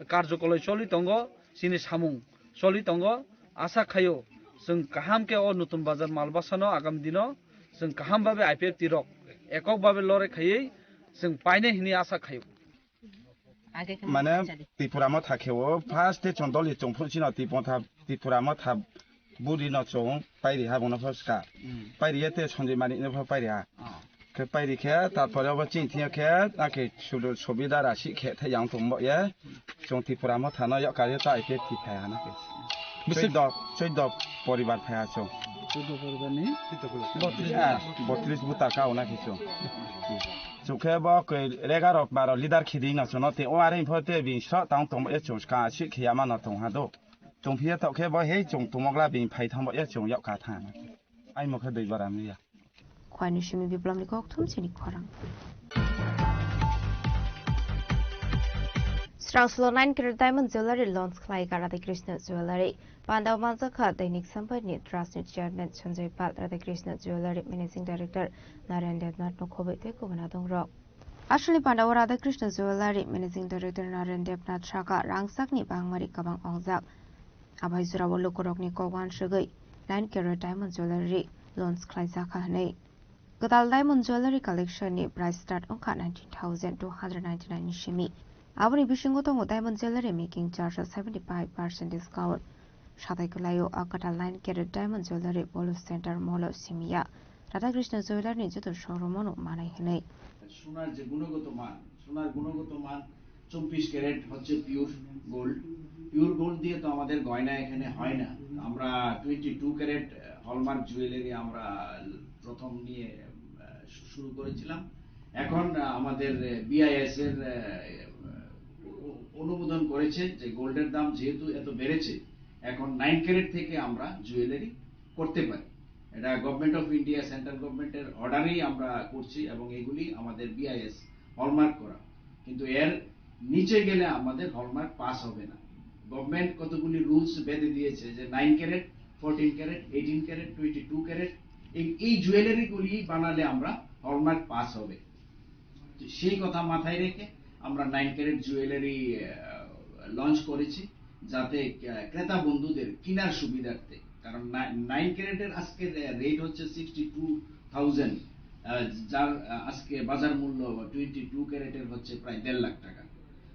karjokoloi choli tongo, chini samung choli tongo. Asa khaio chwng kaham khe o Nutun Bazar Malbasano agam dino chwng kaham babe I P F T rok ekok babe lorai khaiwi chwng painai hinwi asa khaio. Mane Tripura Motha khe o first te chondoli chongphuru chino Tripura Motha buri no chong pairi ha bono pho ska. Pairi ye te Sanjay Manik no pho pairi ha. Khe pairi khe, tarpore obo chini thing khe, akhe sudu subida rasi khe thai yang tong bo ye. Chwng Tripura Motha no yok kari ta I P F T phai hana khe. Bisi- Choido, choido poribar phai ha chwng. Choido poribar ni? Ah, botris buta ka ona khe chwng. Chwng khe bo khe egaroh baro leader khidi no chwng no te o are pho te bini sro tang tong bo ye chwng ska si khe ya ma no tong ha do. Chwng phiya tok khe bo hei chwng tumok la bini phai thang bo ye chwng yok ka tha hana khe. Ai mo khe dui bara mli ya. Khwani simi Biplomni kok thum chini khorang. Srangsulo nine carat diamond jewelry launch khlai ka Radhakrishna Jewelry. Pandao manjakha Dainik Sambai ni Trust ni Chairman Sanjay Pal, Radhakrishna Jewelry Managing Director Narayan Devnath no khoboi tei kubuna dongrok. Aswkni pandao Radhakrishna Jewelry Managing Director Narayan Devnath saka rangsakni bangmari kwbang ongjak. Abai jorao lukurokni kok uansugwi nine carat diamond jewelry launch khlaijakha hwnwi. Kwtal diamond jewelry collection ni price start wngkha nineteen thousand two hundred ninety-nine ni simi. Aboni bisingo tongo diamond jewelry making charge o seventy-five percent discount. Satai kwlaio a kwtal nine carat diamond jewelry Polo Center Mall o simi ya. Radhakrishna Jewelry ni joto showroom o no manai hwnwi. সোনার যে গুণগত মান, সোনার গুণগত মান চব্বিশ ক্যারেট হচ্ছে pure gold. Pure gold দিয়ে তো আমাদের গয়না এখানে হয় না। আমরা twenty two carat hallmark jewellery আমরা প্রথম নিয়ে, আহ, শু-, শুরু করেছিলাম। এখন, আহ, আমাদের, আহ, বিআইএস এর, আহ, অ-, অনুমোদন করেছে যে গোল্ডের দাম যেহেতু এত বেড়েছে, এখন নাইন ক্যারেট থেকে আমরা জুয়েলারি করতে পারি। এটা গভর্নমেন্ট অফ ইন্ডিয়া, সেন্ট্রাল গভর্নমেন্টের অর্ডারেই আমরা করছি এবং এগুলি আমাদের বিআইএস হলমার্ক করা। কিন্তু এর নিচে গেলে আমাদের হলমার্ক পাস হবে না। গভর্নমেন্ট কতগুলি রুলস বেঁধে দিয়েছে যে nine carat, fourteen carat, eighteen carat, twenty two carat, এই এই জুয়েলারিগুলি বানালে আমরা হলমার্ক পাস হবে। তো সেই কথা মাথায় রেখে আমরা নাইন ক্যারেট জুয়েলারি লঞ্চ করেছি, যাতে আহ, ক্রেতা বন্ধুদের কেনার সুবিধার্থে। কারণ নাইন ক্যারেটের আজকের রেট হচ্ছে সিক্সটি টু থাউজেন্ড, যার আহ, আজকে বাজার মূল্য টোয়েন্টি টু ক্যারেটের হচ্ছে প্রায় দেড় লাখ টাকা।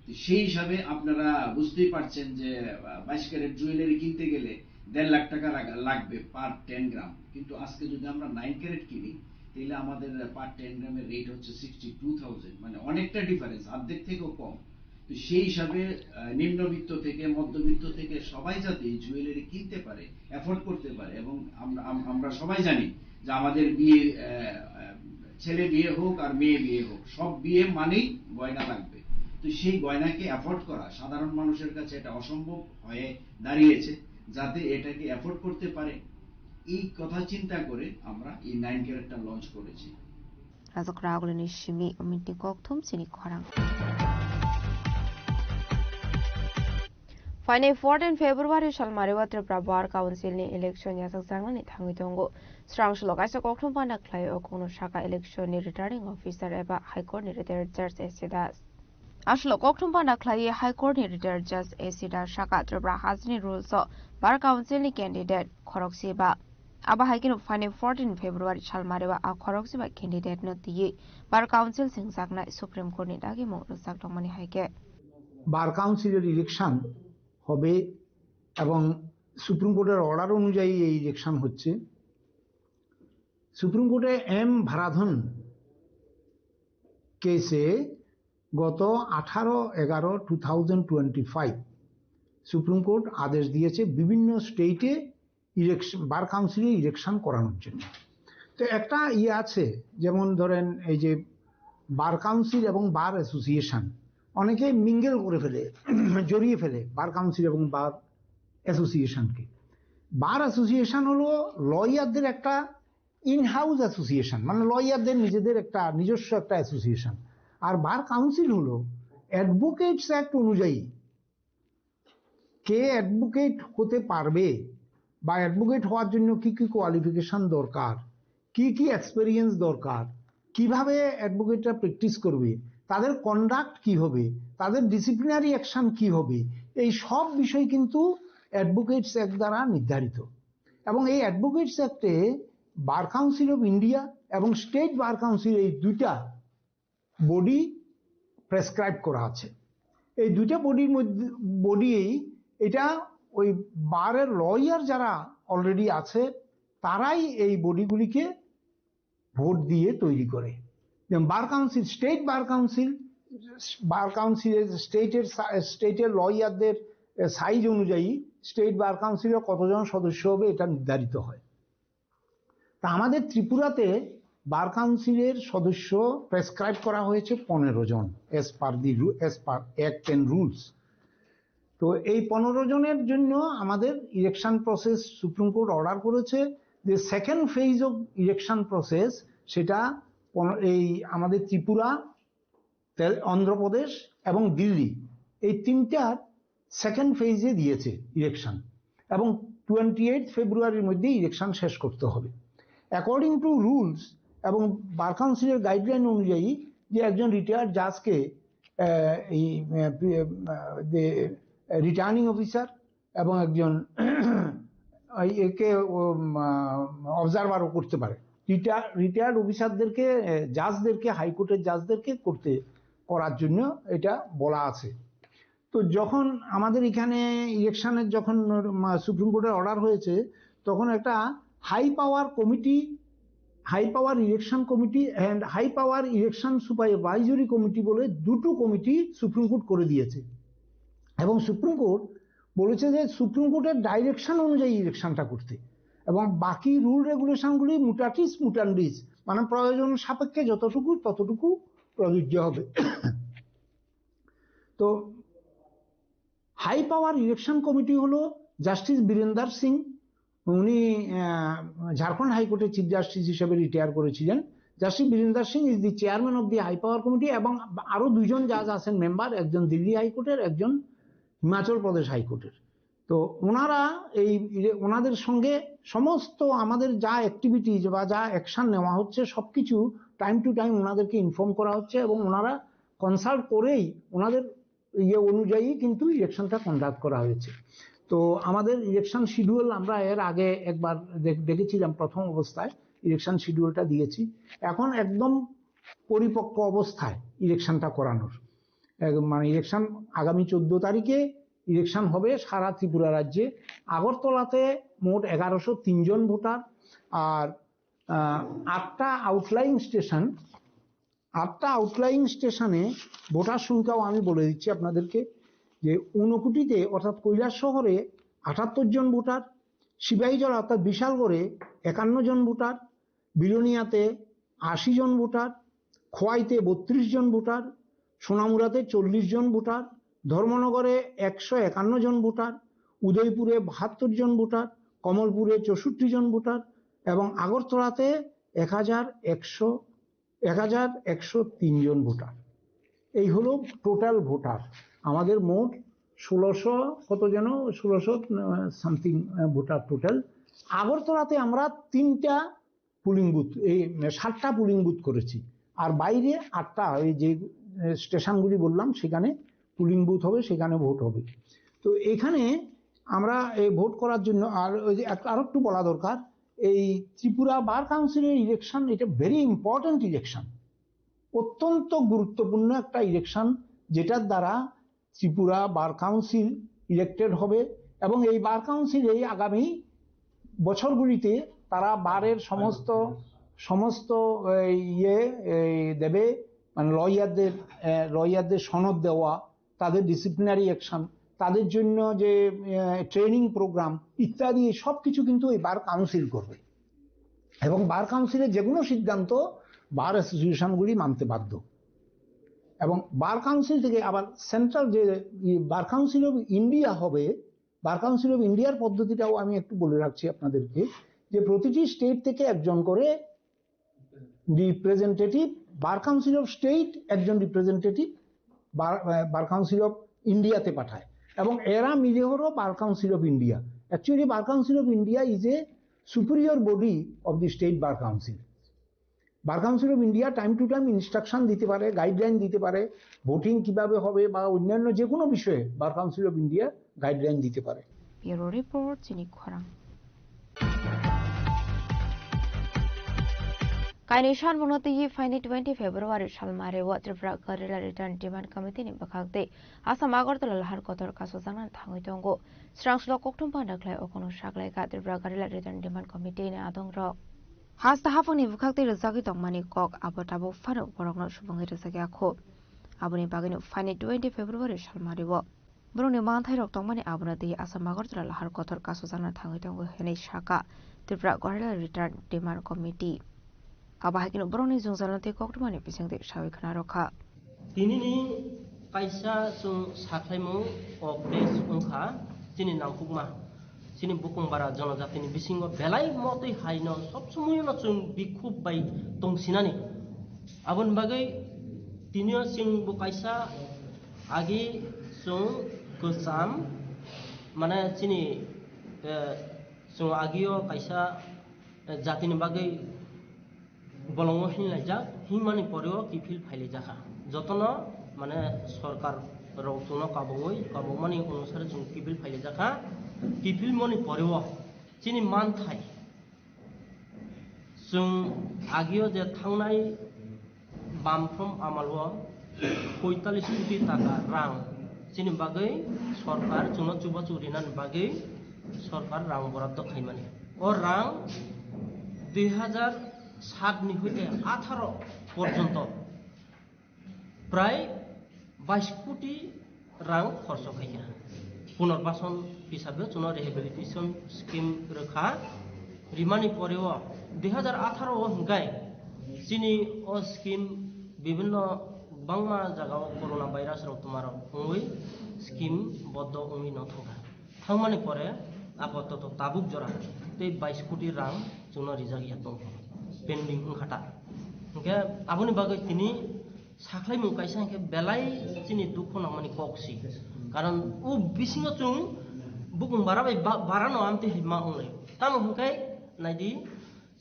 তো সেই হিসাবে আপনারা বুঝতেই পারছেন যে বাইশ ক্যারেট জুয়েলারি কিনতে গেলে দেড় লাখ টাকা লাগ- লাগবে পার টেন গ্রাম। কিন্তু আজকে যদি আমরা নাইন ক্যারেট কিনি, তাহলে আমাদের পার টেন গ্রামের রেট হচ্ছে সিক্সটি টু থাউজেন্ড, মানে অনেকটা ডিফারেন্স, অর্ধেক থেকেও কম। তো সেই হিসাবে আহ, নিম্নবিত্ত থেকে, মধ্যবিত্ত থেকে সবাই যাতে এই জুয়েলারি কিনতে পারে, অ্যাফোর্ড করতে পারে। এবং আমরা আম- আমরা সবাই জানি যে আমাদের বিয়ে আহ, আহ, ছেলে বিয়ে হোক আর মেয়ে বিয়ে হোক, সব বিয়ে মানেই গয়না লাগবে। তো সেই গয়নাকে অ্যাফোর্ড করা সাধারণ মানুষের কাছে এটা অসম্ভব হয়ে দাঁড়িয়েছে। যাতে এটাকে অ্যাফোর্ড করতে পারে, এই কথা চিন্তা করে আমরা এই নাইন ক্যারেটটা লঞ্চ করেছি। Rajak Ragulini simi minti kokthum chini khorang. Phainai fourteen February salmari o Tripura Bar Council ni election yachakjaknani thangwi tongo. Srang sulo kaisa kokthum panda khlai o kokno saka election ni returning officer eba High Court ni retired judge S C Das. Aswk kokthum panda khlaiwi High Court ni retired judge S C Das saka Tripura hasteni rules o Bar Council ni candidate khorokse ba. Abo hai kheno phainai fourteen February salmari o a khorokse ba candidate no twiwi Bar Council singjaknai Supreme Court ni dagimung rwjak tongmani hai khe. বার কাউন্সিলের ইলেকশন হবে এবং সুপ্রিম কোর্টের অর্ডার অনুযায়ী এই ইলেকশন হচ্ছে। সুপ্রিম কোর্টে এম ভারাধন কেসে গত আঠারো এগারো two thousand twenty five supreme court আদেশ দিয়েছে বিভিন্ন স্টেটে ইলেকশন, বার কাউন্সিলে ইলেকশন করানোর জন্য। তো একটা ইয়ে আছে, যেমন ধরেন এই যে বার কাউন্সিল এবং বার অ্যাসোসিয়েশন অনেকে মিঙ্গেল করে ফেলে, জড়িয়ে ফেলে বার কাউন্সিল এবং বার অ্যাসোসিয়েশনকে। বার অ্যাসোসিয়েশন হলো লয়ারদের একটা ইন হাউস অ্যাসোসিয়েশন, মানে লয়ারদের নিজেদের একটা নিজস্ব একটা অ্যাসোসিয়েশন। আর বার কাউন্সিল হলো অ্যাডভোকেটস অ্যাক্ট অনুযায়ী কে অ্যাডভোকেট হতে পারবে বা অ্যাডভোকেট হওয়ার জন্য কি কি কোয়ালিফিকেশন দরকার, কি কি এক্সপিরিয়েন্স দরকার, কিভাবে অ্যাডভোকেটরা প্র্যাকটিস করবে, তাদের কন্ডাক্ট কি হবে, তাদের ডিসিপ্লিনারি অ্যাকশন কি হবে, এই সব বিষয় কিন্তু অ্যাডভোকেটস অ্যাক্ট দ্বারা নির্ধারিত। এবং এই অ্যাডভোকেটস অ্যাক্টে বার কাউন্সিল অফ ইন্ডিয়া এবং স্টেট বার কাউন্সিল, এই দুইটা বডি প্রেসক্রাইব করা আছে। এই দুইটা বডির মধ্যে, বডি, এটা ওই বারের লয়ার যারা অলরেডি আছে, তারাই এই বডিগুলিকে ভোট দিয়ে তৈরি করে। যেমন bar council, state bar council, bar কাউন্সিলের স্টেটের সা-, স্টেটের লয়ারদের সাইজ অনুযায়ী স্টেট বার কাউন্সিলে কতজন সদস্য হবে, এটা নির্ধারিত হয়। তা আমাদের ত্রিপুরাতে বার কাউন্সিলের সদস্য প্রেসক্রাইব করা হয়েছে পনেরো জন, as per the ru-, as per act and rules। তো এই পনেরো জনের জন্য আমাদের election process, supreme court order করেছে যে second phase of election process, সেটা পন-, এই আমাদের ত্রিপুরা, তেল-, অন্ধ্রপ্রদেশ এবং দিল্লি, এই তিনটার সেকেন্ড ফেজে দিয়েছে ইলেকশন, এবং টোয়েন্টি এইট ফেব্রুয়ারির মধ্যে ইলেকশন শেষ করতে হবে। অ্যাকর্ডিং টু রুলস এবং বার কাউন্সিলের গাইডলাইন অনুযায়ী, যে একজন রিটায়ার্ড জাজকে এই রিটার্নিং অফিসার এবং একজন এই একে অবজারভারও করতে পারে। রিটায়ার্ড অফিসারদেরকে, জাজদেরকে, হাইকোর্টের জাজদেরকে করতে, করার জন্য এটা বলা আছে। তো যখন আমাদের এখানে ইলেকশনের যখন সুপ্রিম কোর্টের অর্ডার হয়েছে, তখন একটা high power committee, high power election committee and high power election supervisory committee বলে দুটো কমিটি সুপ্রিম কোর্ট করে দিয়েছে। এবং সুপ্রিম কোর্ট বলেছে যে সুপ্রিম কোর্টের ডাইরেকশন অনুযায়ী ইলেকশনটা করতে, এবং বাকি রুল রেগুলেশনগুলি মুটাটিস মুটান্ডিস, মানে প্রয়োজন সাপেক্ষে যতটুকু ততটুকু প্রযোজ্য হবে। তো হাই পাওয়ার ইলেকশন কমিটি হলো জাস্টিস বীরেন্দার সিং, উনি ঝাড়খণ্ড হাইকোর্টের চিফ জাস্টিস হিসেবে রিটায়ার করেছিলেন। Justice Birinder Singh is the chairman of the High Power Committee, এবং আরো দুইজন জাজ আছেন মেম্বার, একজন দিল্লি হাইকোর্টের, একজন হিমাচল প্রদেশ হাইকোর্টের। তো ওনারা এই ওনাদের সঙ্গে সমস্ত আমাদের যা অ্যাক্টিভিটিজ বা যা অ্যাকশন নেওয়া হচ্ছে, সবকিছু টাইম টু টাইম ওনাদেরকে ইনফর্ম করা হচ্ছে এবং ওনারা কনসাল্ট করেই ওনাদের ইয়ে অনুযায়ী কিন্তু ইলেকশনটা কন্ডাক্ট করা হয়েছে। তো আমাদের ইলেকশন শিডিউল আমরা এর আগে একবার দেখ- দেখেছিলাম, প্রথম অবস্থায় ইলেকশন শিডিউলটা দিয়েছি। এখন একদম পরিপক্ক অবস্থায় ইলেকশনটা করানোর, এক- মানে ইলেকশন আগামী চোদ্দ তারিখে ইলেকশন হবে সারা ত্রিপুরা রাজ্যে। আগরতলাতে মোট এগারোশো তিন জন ভোটার, আর আহ, আটটা আউটলাইন স্টেশন আটটা আউটলাইন স্টেশনে ভোটার সংখ্যাও আমি বলে দিচ্ছি আপনাদেরকে, যে ঊনকোটিতে অর্থাৎ কৈলাসহরে আটাত্তর জন ভোটার, সিপাহীজলা অর্থাৎ বিশালগড়ে একান্ন জন ভোটার, বিলোনিয়াতে আশি জন ভোটার, খোয়াইতে বত্রিশ জন ভোটার, সোনামুড়াতে চল্লিশ জন ভোটার, ধর্মনগরে একশো একান্ন জন ভোটার, উদয়পুরে বাহাত্তর জন ভোটার, কমলপুরে চৌষট্টি জন ভোটার এবং আগরতলাতে এক হাজার একশো এক হাজার একশো তিন জন ভোটার। এই হলো টোটাল ভোটার। আমাদের মোট ষোলোশো কত যেন, ষোলোশো সামথিং ভোটার টোটাল। আগরতলাতে আমরা তিনটা পুলিং বুথ, এই সাতটা পুলিং বুথ করেছি, আর বাইরে আটটা, এই যে স্টেশনগুলি বললাম সেখানে পুলিং বুথ হবে, সেখানে ভোট হবে। তো এখানে আমরা এই ভোট করার জন্য আর ওই যে এক- আরো একটু বলা দরকার, এই ত্রিপুরা বার কাউন্সিলের ইলেকশন, এটা ভেরি ইম্পর্টেন্ট ইলেকশন, অত্যন্ত গুরুত্বপূর্ণ একটা ইলেকশন, যেটার দ্বারা ত্রিপুরা বার কাউন্সিল ইলেক্টেড হবে এবং এই বার কাউন্সিল এই আগামী বছরগুলিতে তারা বারের সমস্ত সমস্ত এই, ইয়ে এই, দেবে, মানে লয়ারদের লয়ারদের সনদ দেওয়া, তাদের ডিসিপ্লিনারি অ্যাকশন, তাদের জন্য যে ট্রেনিং প্রোগ্রাম ইত্যাদি, সব কিছু কিন্তু এই বার কাউন্সিল করবে। এবং বার কাউন্সিলের যে কোনো সিদ্ধান্ত বার অ্যাসোসিয়েশনগুলি মানতে বাধ্য। এবং বার কাউন্সিল থেকে আবার সেন্ট্রাল যে বার কাউন্সিল অফ ইন্ডিয়া হবে, বার কাউন্সিল অফ ইন্ডিয়ার পদ্ধতিটাও আমি একটু বলে রাখছি আপনাদেরকে, যে প্রতিটি স্টেট থেকে একজন করে representative, bar council of state একজন রিপ্রেজেন্টেটিভ বার কাউন্সিল অফ ইন্ডিয়াতে পাঠায়, এবং এরা মিলে হলো bar council of India. Actually, Bar Council of India is a superior body of the state bar council. Bar council of India time to time instruction দিতে পারে, গাইডলাইন দিতে পারে, ভোটিং কিভাবে হবে বা অন্যান্য যে কোনো বিষয়ে bar council of India guideline দিতে পারে। Bureau Report, Chini Khorang. Kainwi sanmungno twiwi phaini twenty February salmari o Tripura Guerrilla Return Demand Committee ni bwkhak tei Assam Agartala lahar kotor kasu janani thangwi tongo. Srang slo kokthum panda khlai okono saklaikha Tripura Guerrilla Return Demand Committee ni adongrok. Hasta haphangni bwkhak tei rwjagwi tongmani kok abo tabuk phano borokno subungwi rwjakya kho. Aboni bagwino phaini twenty February salmari o borokni manthairok tongmani abono tei Assam Agartala lahar kotor kasu janani thangwi tongo hwnwi sakha Tripura Guerrilla Return Demand Committee. Abo hai kheno borokni jwngjalno tei koktwmani bisingtwi sawi khna rwkha. Tinini kaisa chwng sakhlaimung o press wngkha chini nangkukma, chini bukung bara jonojatini bisingo belai motwi haino sob somoyono chwng bikhuk bai tongsinani. Aboni bagwi tinio chwng bo kaisa agi chwng kwcham, mane chini, eh, chwng agio kaisa, eh, jatini bagwi bolongo hinlaijak, hinmani poreo kiphil phailaijak kha. Jotono mane sorkar rok chwngno kabogwi, kabokmani onusare chwng kiphil phailaijak kha. Kiphil mani poreo chini manthai chwng agio je thangnai bamphrom amalo poitalis koti taka rang chini bagwi sorkar chwngno chubachu rinani bagwi sorkar rang boraddo khaimani. O rang dui hajar sat ni hoite atharo porjonto prai bais koti rang khorcho khaikha. Punarbason hisabe chwngno rehabilitation scheme rwkha. Rimani poreo dui hajar atharo o hwnkhe chini o scheme bibhinno bangma jagao corona virus rok twmarok wngwi scheme boddo wngwi no thangkha. Thangmani pore apatot tabuk jora tei bais koti rang chwngno rijak ya tongkha, pending wngkha ta. Hwnkhe aboni bagwi tini sakhlaimung kaisa hwnkhe belai chini dukhu nangmani kok si. Karon o bisingo chwng bukung bara bai ba-, barano amtwi hai ma wnglai. Tamo hwnkhe naidi,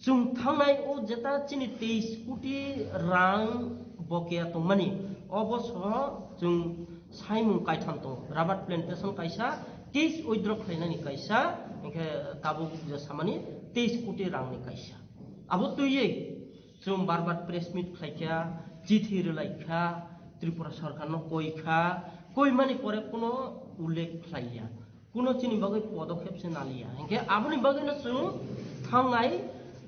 chwng thangnai o jeta chini teis koti rang bokeya tongmani, obo soho chwng saimung kaitham tongo. Rubber plantation kaisa, case withdraw khlainani kaisa, hwnkhe tabuk je samani teis koti rangni kaisa. Abo twiwi chwng bar bar press meet khlaikha, chithi rwlaikha, Tripura sorkarno koikha, koimani pore kuno ullekh khlaiya. Kuno chini bagwi podokhep se naliya. Hinkhe aboni bagwino chwng thangnai,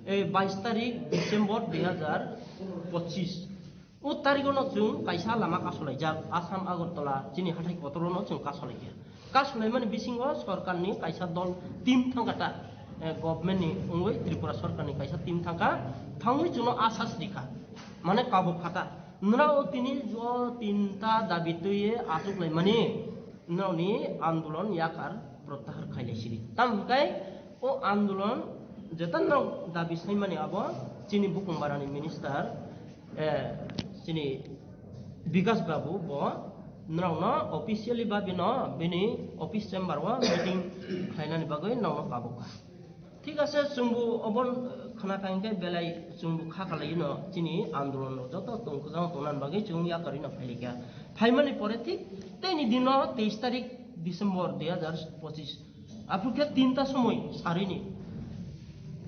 eh, bais tarik December dui hajar pochis. O tarikono chwng kaisa lama kasolaijak, Assam Agartala chini hathai kotorono chwng kasolaikha. Kasolaimani bisingo sorkarni kaisa dol team thangkha ta, eh, government ni wngwi Tripura sorkarni kaisa team thangkha, thangwi chwngno asas rikha, mane kabuk khata. Nrao tini o tinta dabi twiwi achuklaimani, nrao ni andolon yakar prottahar khailai sidi. Tam hwnkhe o andolon jeta nrao dabi saimani abo chini bukung barani minister, eh, chini Bikas Babu bo nrao no officially ba bino bini office chamber o meeting khlainani bagwi nrao no kabukha. Thik ase, chwngbo obo khna kha hwnkhe belai chwngbo kha kalaino chini andolon rok joto tongkha jang tongnani bagwi chwng yakarino phailikha. Phaimani pore thik teini dino teis tarik December dui hajar pochis. Aphuru khe tinta somoi sarini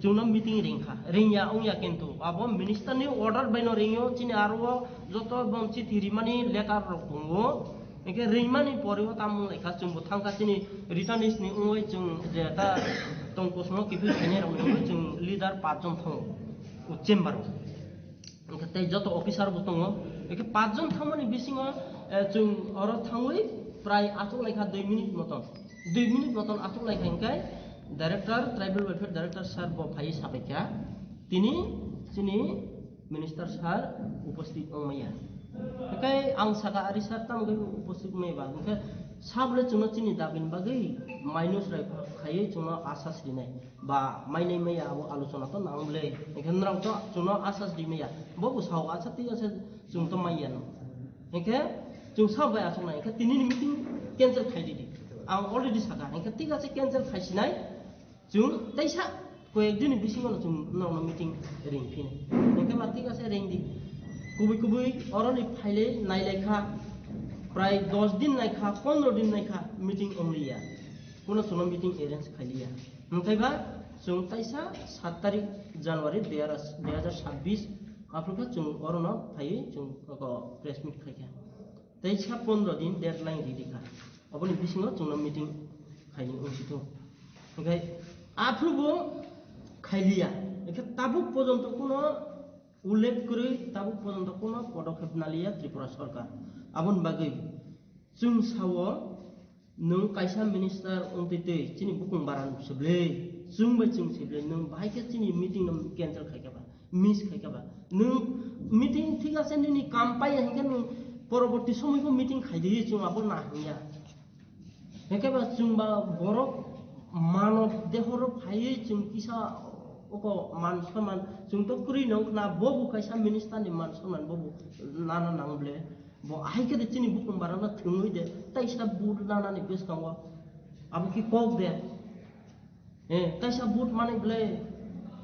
chwngno meeting ringkha, ringya wngya kintu abo minister ni order baino ringyo, chini aro joto bom chithi rimani letter rok tongo. Hingke ringmani pore o tamo wnglaikha, chwngbo thangkha chini returnees ni wngwi chwng je ta tong kosom o kiphil khainai rokni wngwi chwng leader pach jon thango o chamber o. Hingke tei joto officer bo tongo. Hingke pach jon thangmani bisingo, eh, chwng oro thangwi prai achuk laikha dui minute moton. Dui minute moton achuk laikha hingke director, tribal welfare director sir bo phaiwi sabaikha. Tini chini minister sir upasthit wngmaya. Hingke ang saka, "Ari sir, tamo khe upasthit wngmaya ba?" Hingke, "Sir le chwngno chini dabini bagwi minus rai khaiwi chwngno asas rinai. Ba mainai maya abo alochona to nang bwle. Hingke nrao to chwngno asas rimaya." Bo bo sao, "Acha, thik ase, chwng to maya no." Hingke chwng sao bai achuknai. Hingke tinini meeting cancel khai di di. Ang already saka. Hingke thik ase, cancel khaisinai. Chwng teisa koyek dini bisingo no chwng norokno meeting ring phini. Hingke ba thik ase ring di. Kubui kubui oroni phaile nailaikha, prai dos din naikha, pondro din naikha meeting ongliya. Kuno chwngno meeting arrange khailiya. Hingke ba chwng teisa sat tarik January dui hajar sabbish aphuru khe chwng orono phaiwi chwng oko press meet khaikha. Teisa pondro din deadline ridi kha. Oboni bisingo chwngno meeting khaini wngsitu. Hingke aphuru bo khailiya. Hingke tabuk pojonto kuno ullekh kwrwi, tabuk pojonto kuno podokhep naliya Tripura sorkar. Aboni bagwi chwng sao, nwng kaisa minister wngtwi twi chini bukung baran se bwle, chwng bai chwng se bwle, nwng bahai khe chini meeting no cancel khai kha ba, miss khai kha ba. Nwng meeting thik ase, nini kam pai ya hingke nwng poroborti somoi bo meeting khai di, chwng abo na hingya. Hingke ba chwng ba borok manob dehoro phaiwi chwng kisa oko man sonman chwng to kwrwi nong khna, bo bo kaisa minister ni man sonman bo bo nana nang bwle. Bo ahai khe de chini bukung barana thwngwi de taisa vote nanani bwskango abo ki kok de. Eh, taisa vote mani bwle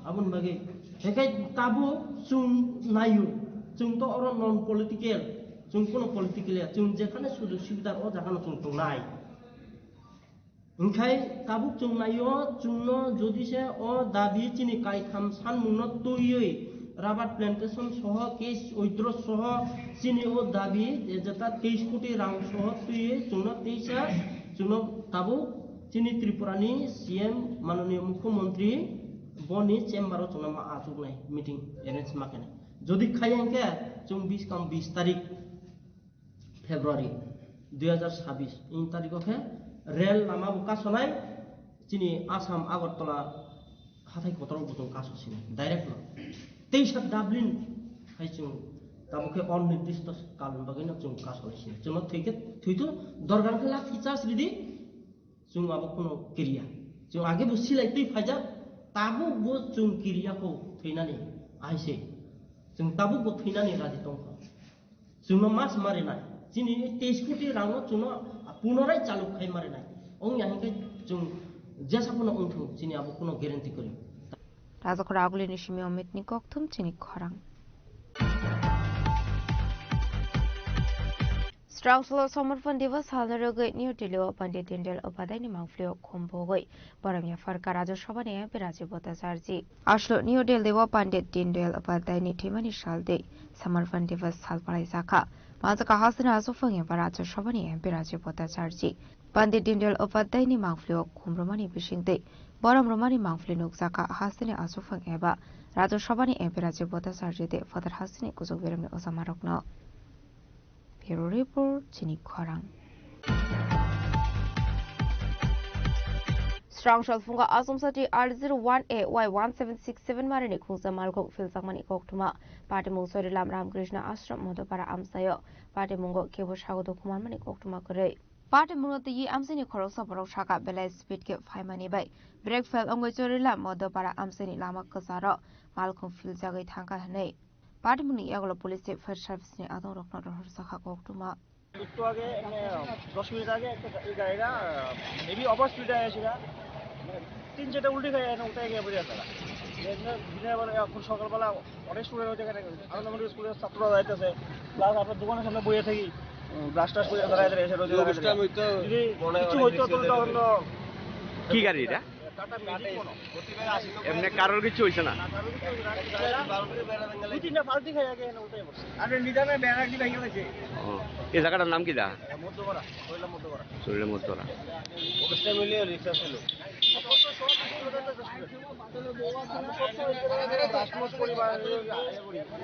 aboni bagwi. Hekai tabuk chwng naio, chwng to oro non political, chwng kuno political ya, chwng jekhane sujog subidar o jaga no chwng tongnai. Hingkhai tabuk chwng naio, chwngno jodi se o dabi chini kaitham sanmungno twiwi rubber plantation soho, case withdraw soho chini o dabi, eh, jeta teis koti rang soho twiwi chwngno teisa, chwngno tabuk chini Tripura ni C M manoniya Mukhyamantri boni chamber o chwngno ma achuknai meeting arrange ma khenai. Jodi khaya hingkhe chwng biskang bis tarik February dui hajar sabbish in tariko khe rel lama bo kasonai chini Assam Agartala hathai kotor bo chwng kaso sinai direct no. Teisa Dublin hai chwng tamo khe onirdisto kalni bagwi no chwng kaso lai sinai. Chwngno thwi khe thwitu dorgan khe lathi charge ridi. Chwng abo kheno kiriya. Chwng age bo silai twi phaijak, tabuk bo chwng kiriya kho thwinani aise. Chwng tabuk bo thwinani raji tongkha. Chwngno mas marinai. Chini teis koti rangno chwngno punorai chaluk khai marinai. Ongya hinkhe chwng jesa phano wngthung, chini abo kheno guarantee kwrwi. Rajakhor Agulini simi Omitni kokthum chini khorang. Srangsola Samarpan Diwas salna rwgwi New Delhi o Pandit Dindal Upadhyayni mangphlio khum bogwi borom yaphar kha Rajya Sabhani M P Rajiv Bhattacharjee. Aslo New Delhi o Pandit Dindal Upadhyayni thwimani sal tei Samarpan Diwas sal palaijak kha. Manjak kha hasteni aswk phang eba Rajya Sabhani M P Rajiv Bhattacharjee. Pandit Dindal Upadhyayni mangphlio khum rwmani bisingtwi borom rwmani mangphli nukjak kha hasteni aswk phang eba Rajya Sabhani M P Rajiv Bhattacharjee tei phatar hasteni kuchuk beremni ojamarokno. Bureau Report, chini khorang. Srangsola phungo Asomsati R zero one A Y one seven six seven marini khungsa malkhung philjakmani koktwma. Patimung Sorilam Ramkrishna Ashram Modopara amsaio. Patimungo kebo sago dukhumanmani koktwma kwrwi. Patimungo twiwi amsaini khoroksa borok saka belai speed khe phaimani bai brake fail wngwi Sorilam Modopara amsaini lama kwcharo malkhung philjagwi thangkha hwnwi Patimungni yagulo police tei fire service ni adongrokno rohorjakha koktwma. একটু আগে, মানে, দশ মিনিট আগে একটা গা-, এই গাড়িটা, আহ, heavy over স্পিডে আইছিল। মানে, তিন চারটা উল্টি খাই এনে উল্টে গিয়ে পড়ে আছে। এমনি দিনের বেলা, এখন সকালবেলা অনেক স্টুডেন্ট হচ্ছে এখানে, আনন্দমণি স্কুলের ছাত্ররা যাইতেছে, প্লাস আপনার দোকানের সামনে বইয়ে থাকি, উম, ব্রাশ টাশ করে তারা এদের এসে রোজে লাগাতে। যদি কিছু হইতো, তাহলে তখন তো কি গাড়ি এটা? এমনি কারোর কিছু হইছে না? দুই তিনটা পাল্টি খাই আগে এনে উল্টে পড়ছে। আরে নিজামে ব্যাগ রাখি ভাই গেছে। ও, এই জায়গাটার নাম কি দা? মধ্যপাড়া, শরীরলা মধ্যপাড়া। শরীরলা মধ্যপাড়া। অফিস টাইম হইলে রিক্সা ছিল।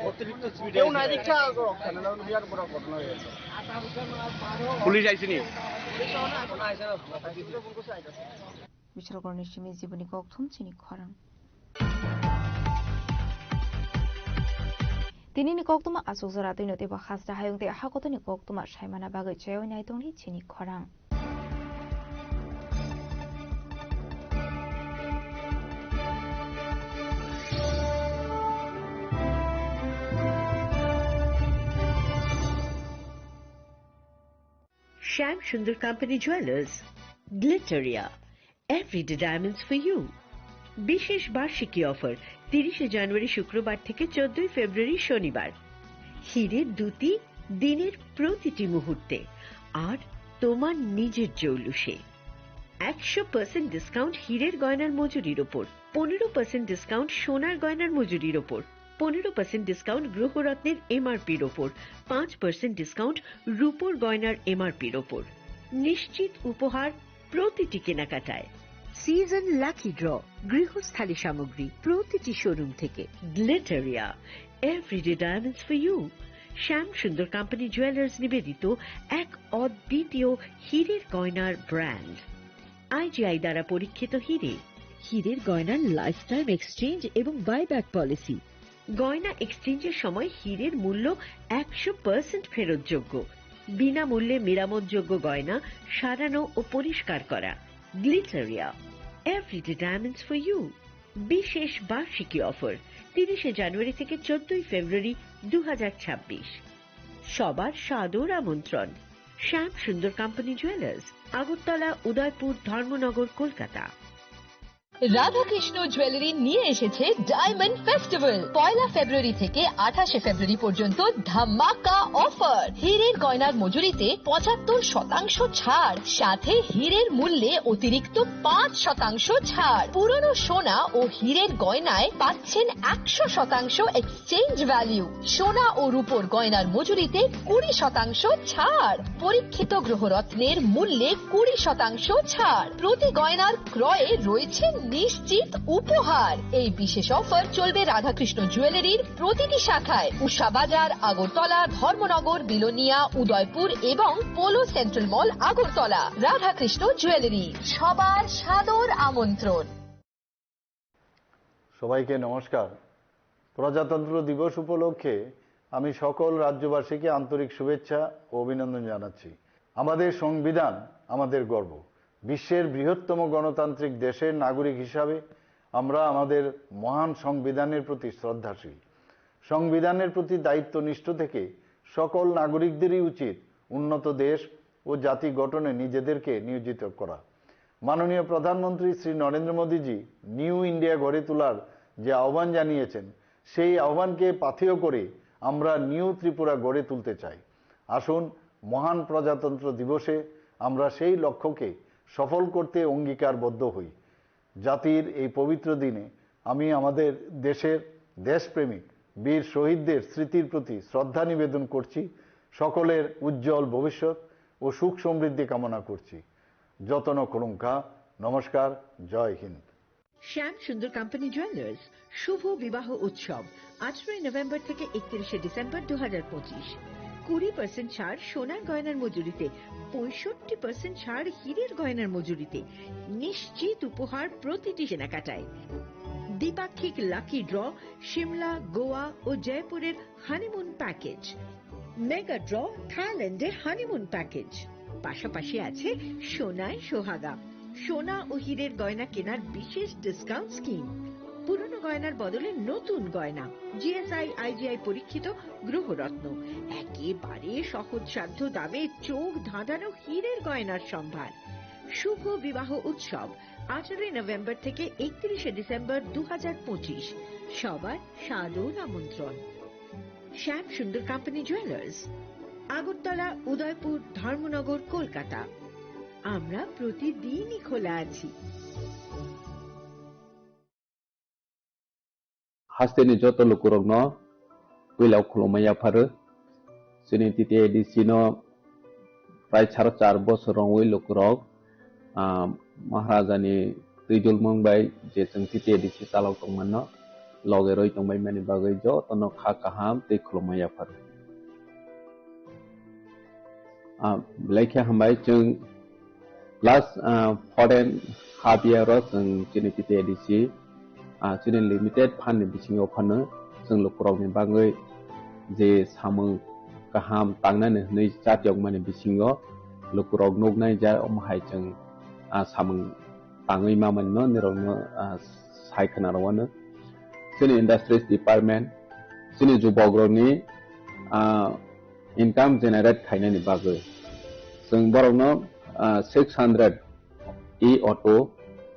অতিরিক্ত স্পিডে কেউ নাই, রিক্সা বিরাট বড় ঘটনা হয়ে গেছে। পুলিশ আইসেনি? পুলিশ এখন আইসে না। Bichorgorni simi jiboni kokthum chini khorang. Tinini koktwma aswk jora twino teibo hasta hayung tei hakotoni koktwma saimana bagwi chaywi naitongni chini khorang. Shyam Sundar Company Jewelers, Glitteria, Everyday Diamonds for You. বিশেষ বার্ষিকী অফার, তিরিশে জানুয়ারি শুক্রবার থেকে চোদ্দই ফেব্রুয়ারি শনিবার। হীরের দ্যুতি দিনের প্রতিটি মুহূর্তে, আর তোমার নিজের জৌলুসে। একশো পার্সেন্ট ডিসকাউন্ট হীরের গয়নার মজুরির ওপর, পনেরো পার্সেন্ট ডিসকাউন্ট সোনার গয়নার মজুরির ওপর, পনেরো পার্সেন্ট ডিসকাউন্ট গ্রহরত্নের এমআরপির ওপর, পাঁচ পার্সেন্ট ডিসকাউন্ট রূপোর গয়নার এমআরপির ওপর। নিশ্চিত উপহার প্রতিটি কেনাকাটায়। সিজন লাকি ড্র, গৃহস্থালী সামগ্রী প্রতিটি শোরুম থেকে। গ্লিটারিয়া, Everyday Diamonds for You. Shyam Sundar company jewellers নিবেদিত এক অদ্বিতীয় হীরের গয়নার ব্র্যান্ড। আইজিআই দ্বারা পরীক্ষিত হীরে। হীরের গয়নার লাইফটাইম এক্সচেঞ্জ এবং বাইব্যাক পলিসি। গয়না এক্সচেঞ্জের সময় হীরের মূল্য একশো পার্সেন্ট ফেরতযোগ্য। বিনামূল্যে মেরামতযোগ্য গয়না সারানো ও পরিষ্কার করা। গ্লিটারিয়া, Everyday Diamonds for You। বিশেষ বার্ষিকী অফার, তিরিশে জানুয়ারি থেকে চোদ্দই ফেব্রুয়ারি দু হাজার ছাব্বিশ। সবার সাদর আমন্ত্রণ। শ্যাম সুন্দর কোম্পানি জুয়েলার্স, আগরতলা, উদয়পুর, ধর্মনগর, কলকাতা। রাধাকৃষ্ণ জুয়েলারি নিয়ে এসেছে ডায়মন্ড ফেস্টিভ্যাল। পয়লা ফেব্রুয়ারি থেকে আঠাশে ফেব্রুয়ারি পর্যন্ত ধামাকা অফার। হীরের গয়নার মজুরিতে পঁচাত্তর শতাংশ ছাড়, সাথে হীরের মূল্যে অতিরিক্ত পাঁচ শতাংশ ছাড়। পুরনো সোনা ও হীরের গয়নায় পাচ্ছেন একশো শতাংশ এক্সচেঞ্জ ভ্যালু। সোনা ও রূপোর গয়নার মজুরিতে কুড়ি শতাংশ ছাড়। পরীক্ষিত গ্রহরত্নের মূল্যে কুড়ি শতাংশ ছাড়। প্রতি গয়নার ক্রয়ে রয়েছে নিশ্চিত উপহার। এই বিশেষ অফার চলবে রাধাকৃষ্ণ জুয়েলারির প্রতিটি শাখায়, উষা বাজার, আগরতলা, ধর্মনগর, বিলোনিয়া, উদয়পুর এবং পোলো সেন্ট্রাল মল, আগরতলা। রাধাকৃষ্ণ জুয়েলারি, সবার সাদর আমন্ত্রণ। সবাইকে নমস্কার। প্রজাতন্ত্র দিবস উপলক্ষে আমি সকল রাজ্যবাসীকে আন্তরিক শুভেচ্ছা ও অভিনন্দন জানাচ্ছি। আমাদের সংবিধান আমাদের গর্ব। বিশ্বের বৃহত্তম গণতান্ত্রিক দেশের নাগরিক হিসাবে আমরা আমাদের মহান সংবিধানের প্রতি শ্রদ্ধাশীল। সংবিধানের প্রতি দায়িত্বনিষ্ঠ থেকে সকল নাগরিকদেরই উচিত উন্নত দেশ ও জাতি গঠনে নিজেদেরকে নিয়োজিত করা। মাননীয় প্রধানমন্ত্রী শ্রী নরেন্দ্র মোদীজি নিউ ইন্ডিয়া গড়ে তোলার যে আহ্বান জানিয়েছেন, সেই আহ্বানকে পাথেয় করে আমরা নিউ ত্রিপুরা গড়ে তুলতে চাই। আসুন, মহান প্রজাতন্ত্র দিবসে আমরা সেই লক্ষ্যকে সফল করতে অঙ্গীকারবদ্ধ হই। জাতির এই পবিত্র দিনে আমি আমাদের দেশের দেশপ্রেমিক বীর শহীদদের স্মৃতির প্রতি শ্রদ্ধা নিবেদন করছি। সকলের উজ্জ্বল ভবিষ্যৎ ও সুখ সমৃদ্ধি কামনা করছি। যতন খুলুঙ্খা। নমস্কার। জয় হিন্দ। শ্যাম সুন্দর কোম্পানি জুয়েলার্স শুভ বিবাহ উৎসব আঠারোই নভেম্বর থেকে একত্রিশে ডিসেম্বর দু হাজার পঁচিশ। কুড়ি পার্সেন্ট ছাড় সোনার গয়নার মজুরিতে, পঁয়ষট্টি পার্সেন্ট ছাড় হীরের গয়নার মজুরিতে। নিশ্চিত উপহার প্রতিটি কেনাকাটায়। দ্বিপাক্ষিক লাকি ড্র, সিমলা, গোয়া ও জয়পুরের হানিমুন প্যাকেজ। মেগা ড্র, থাইল্যান্ডে হানিমুন প্যাকেজ। পাশাপাশি আছে সোনায় সোহাগা, সোনা ও হীরের গয়না কেনার বিশেষ ডিসকাউন্ট স্কিম। পুরনো গয়নার বদলে নতুন গয়না। জিএসআই আইজিআই পরীক্ষিত গ্রহরত্ন। একেবারে সহজসাধ্য দামে চোখ ধাঁধানো হীরের গয়নার সম্ভার। শুভ বিবাহ উৎসব আঠারোই নভেম্বর থেকে একত্রিশে ডিসেম্বর দু হাজার পঁচিশ। সবার সাদর আমন্ত্রণ। শ্যাম সুন্দর কোম্পানি জুয়েলার্স, আগরতলা, উদয়পুর, ধর্মনগর, কলকাতা। আমরা প্রতিদিনই খোলা আছি। Hasteni joto lukurokno puila khulumma yapharo. Chini T T A D C no prai saro char bosor wngwi lukurok, ah, Maharajani twijlmung bai je chwng T T A D C chalok tongmano loge rwi tongbaimani bagwi jotono kha kaham tei khulumma yapharo. Ah, belai khe hambai chwng last, ah, four and half year o chwng chini T T A D C, ah, chini limited fund ni bisingo phano chwng lukurokni bagwi je samung kaham tangnani hwnwi chatiyokmani bisingo lukurok nuknai ja omo hai chwng, ah, samung tangwi mamani no nirokno, ah, sai khna rwano. Chini industries department, chini jubokrokni, ah, income generate khainani bagwi chwng borokno, ah, six hundred e-auto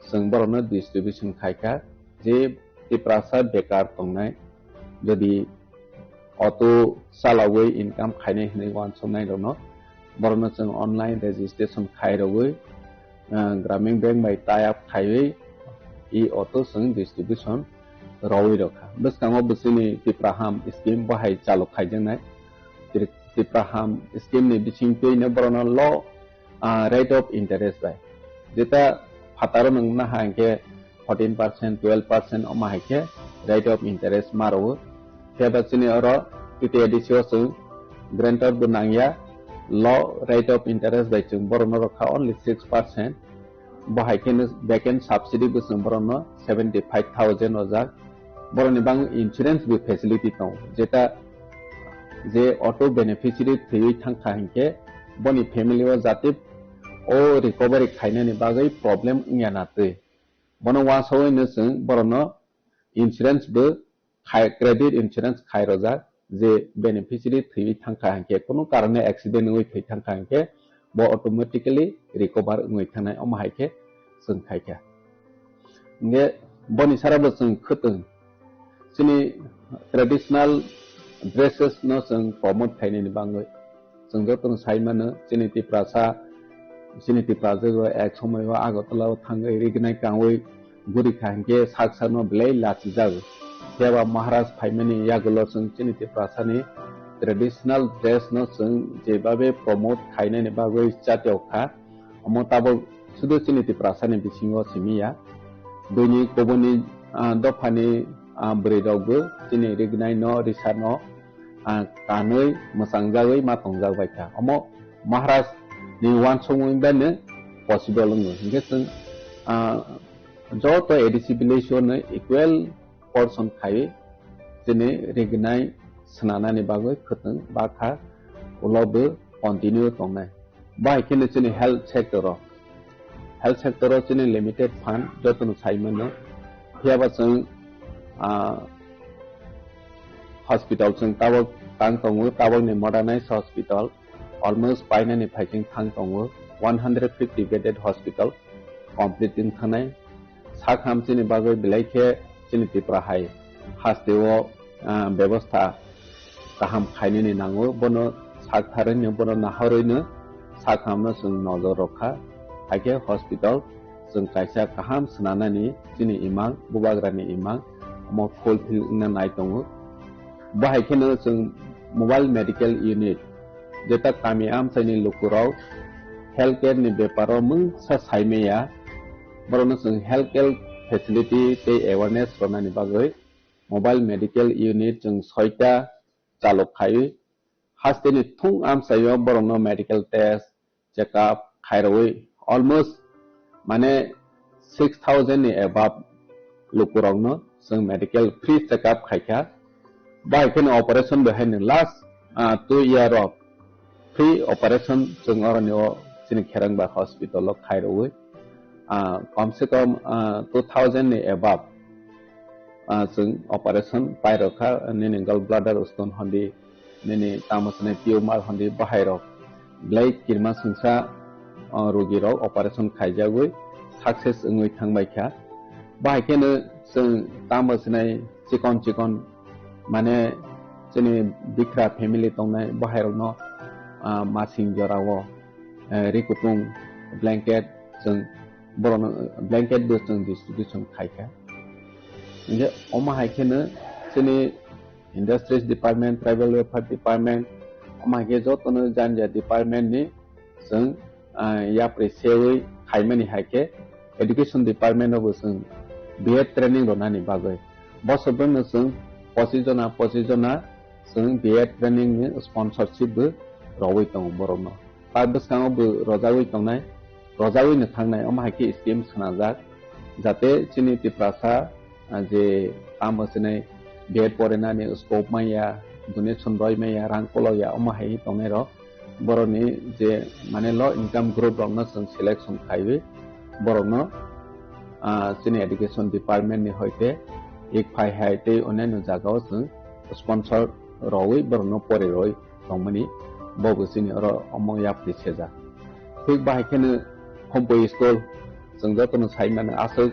chwng borokno distribution khaikha, je Tiprasa bekar tongnai, jodi auto chalawi income khainai hwnwi uansuknai rokno, borokno chwng online registration khai rwgwi, ah, Gramin Bank bai tie up khaiwi e-auto chwng distribution rwwi rwkha. Bwskango bwswini Tipraham scheme bo hai chalok khaijaknai. Tri-, Tipraham scheme ni bisingtwino borokno low, ah, rate of interest bai. Jeta phataro nwng naha hinkhe fourteen percent, twelve percent omo hai khe rate of interest ma rwo. Phiya ba chini oro T T A D C o chwng guarantor bo nangya, low rate of interest bai chwng borokno rwkha only six percent. Bo hai kheno back end subsidy bo chwng borokno seventy five thousand rwjak. Borokni bagwi insurance bo facility tongo, jeta je auto beneficiary thwiwi thangkha hinkhe boni family o jate o recovery khainani bagwi problem wngya na twi. Bono uansugwino chwng borokno insurance bo khai, credit insurance khai rwjak, je beneficiary thwiwi thangkha hinkhe, kunu karone accident wngwi thwi thangkha hinkhe, bo automatically recover wngwi thangnai, omo hai khe chwng khaikha. Hinkhe boni sara bo chwng khwtwng chini traditional dresses no chwng promote khainani bagwi. Chwng jotono sai mano, chini Tiprasa, chini Tiprasa rok ek somoi o Agartala o thangwi rignai kangwi guri kha hinkhe sak sakno belai lachijago. Phiya ba Maharaj phaimani yagulo chwng chini Tiprasani traditional dress no chwng jebabe promote khainani bagwi chatiyok kha. Omo tabok sudu chini Tiprasani bisingo simi ya. Buini kubuni, ah, dophani, ah, bwrwi rokbo chini rignai no, risa no, ah, kanwi mwchangjagwi ma tongjak bai kha. Omo Maharaj ni uansukmung bai no possible wngo. Hinkhe chwng, ah, joto A D C village o no equal portion khaiwi chini rignai swnanani bagwi khwtwng bakha ulo bo continue tongnai. Bahai kheno chini health sector o Health sector o chini limited fund jotono sai mano. Phiya ba chwng, ah, hospital chwng tabok tang tongo, tabok ni modernized hospital almost painani phaiching thang tongo, one hundred fifty bedded hospital complete wng thanai. Sak ham chini bagwi belai khe chini Tripura hai haste o, ah, bebostha kaham khainani nango, bono sak tharwino, bono nahorwino sak hamno chwng nojor rwkha. Haikhe hospital chwng kaisa kaham swnanani chini imang, bubagrani imang omo fulfill wngna nai tongo. Bo hai kheno chwng mobile medical unit, jeta kami amchaini lukurok healthcare ni beparo mungsa saimaya, borokno chwng healthcare facility tei awareness rwnani bagwi mobile medical unit chwng soita chalok khaiwi, hasteni thung amchaio borokno medical test, check up khairogwi almost, mane, six thousand ni above lukurokno chwng medical free check up khaikha. Bai kheno operation bo haino last, ah, two year o free operation chwng oroni o chini Kherangba hospital o khairogwi, ah, kom se kom, ah, two thousand ni above, ah, chwng operation pairokha, nini gallbladder stone hondi, nini tamo swnai tumor hondi bahairok belai kirma swngsa, ah, rogirok operation khaijagwi success wngwi thangbaikha. Bahai kheno chwng tamo swnai chikon chikon, mane, chini bikra family tongnai bahairokno, ah, masing jorao, eh, rikutung blanket chwng borokno blanket bo chwng distribution khaikha. Hinkhe omo hai kheno chini Industries Department, Tribal Welfare Department, omo hai khe jotono jani jani department ni chwng, ah, yapri sewi khaimani hai khe Education Department o bo chwng B Ed training rwnani bagwi bosor bwrwino chwng pochis jona, pochis jona chwng B Ed training ni sponsorship bo rwui tongo borokno. Ta bwskango bo rwjagwi tongnai, rwjagwino thangnai, omo hai khe scheme swnajak, jate chini Tiprasa, ah, je tamo swnai B Ed porinani scope manya, donation roi manya, rang kolokya, omo hai tongnai rok, borokni je, mane, low income group rokno chwng selection khaiwi borokno, ah, chini education department ni hoite ek phai hai tei onyaino jagao chwng sponsor rwui borokno pori rwui tongmani, bo bo chini oro omo yapri sejak. Thik bahai kheno Khumpui school, chwng jotono sai mano aswk,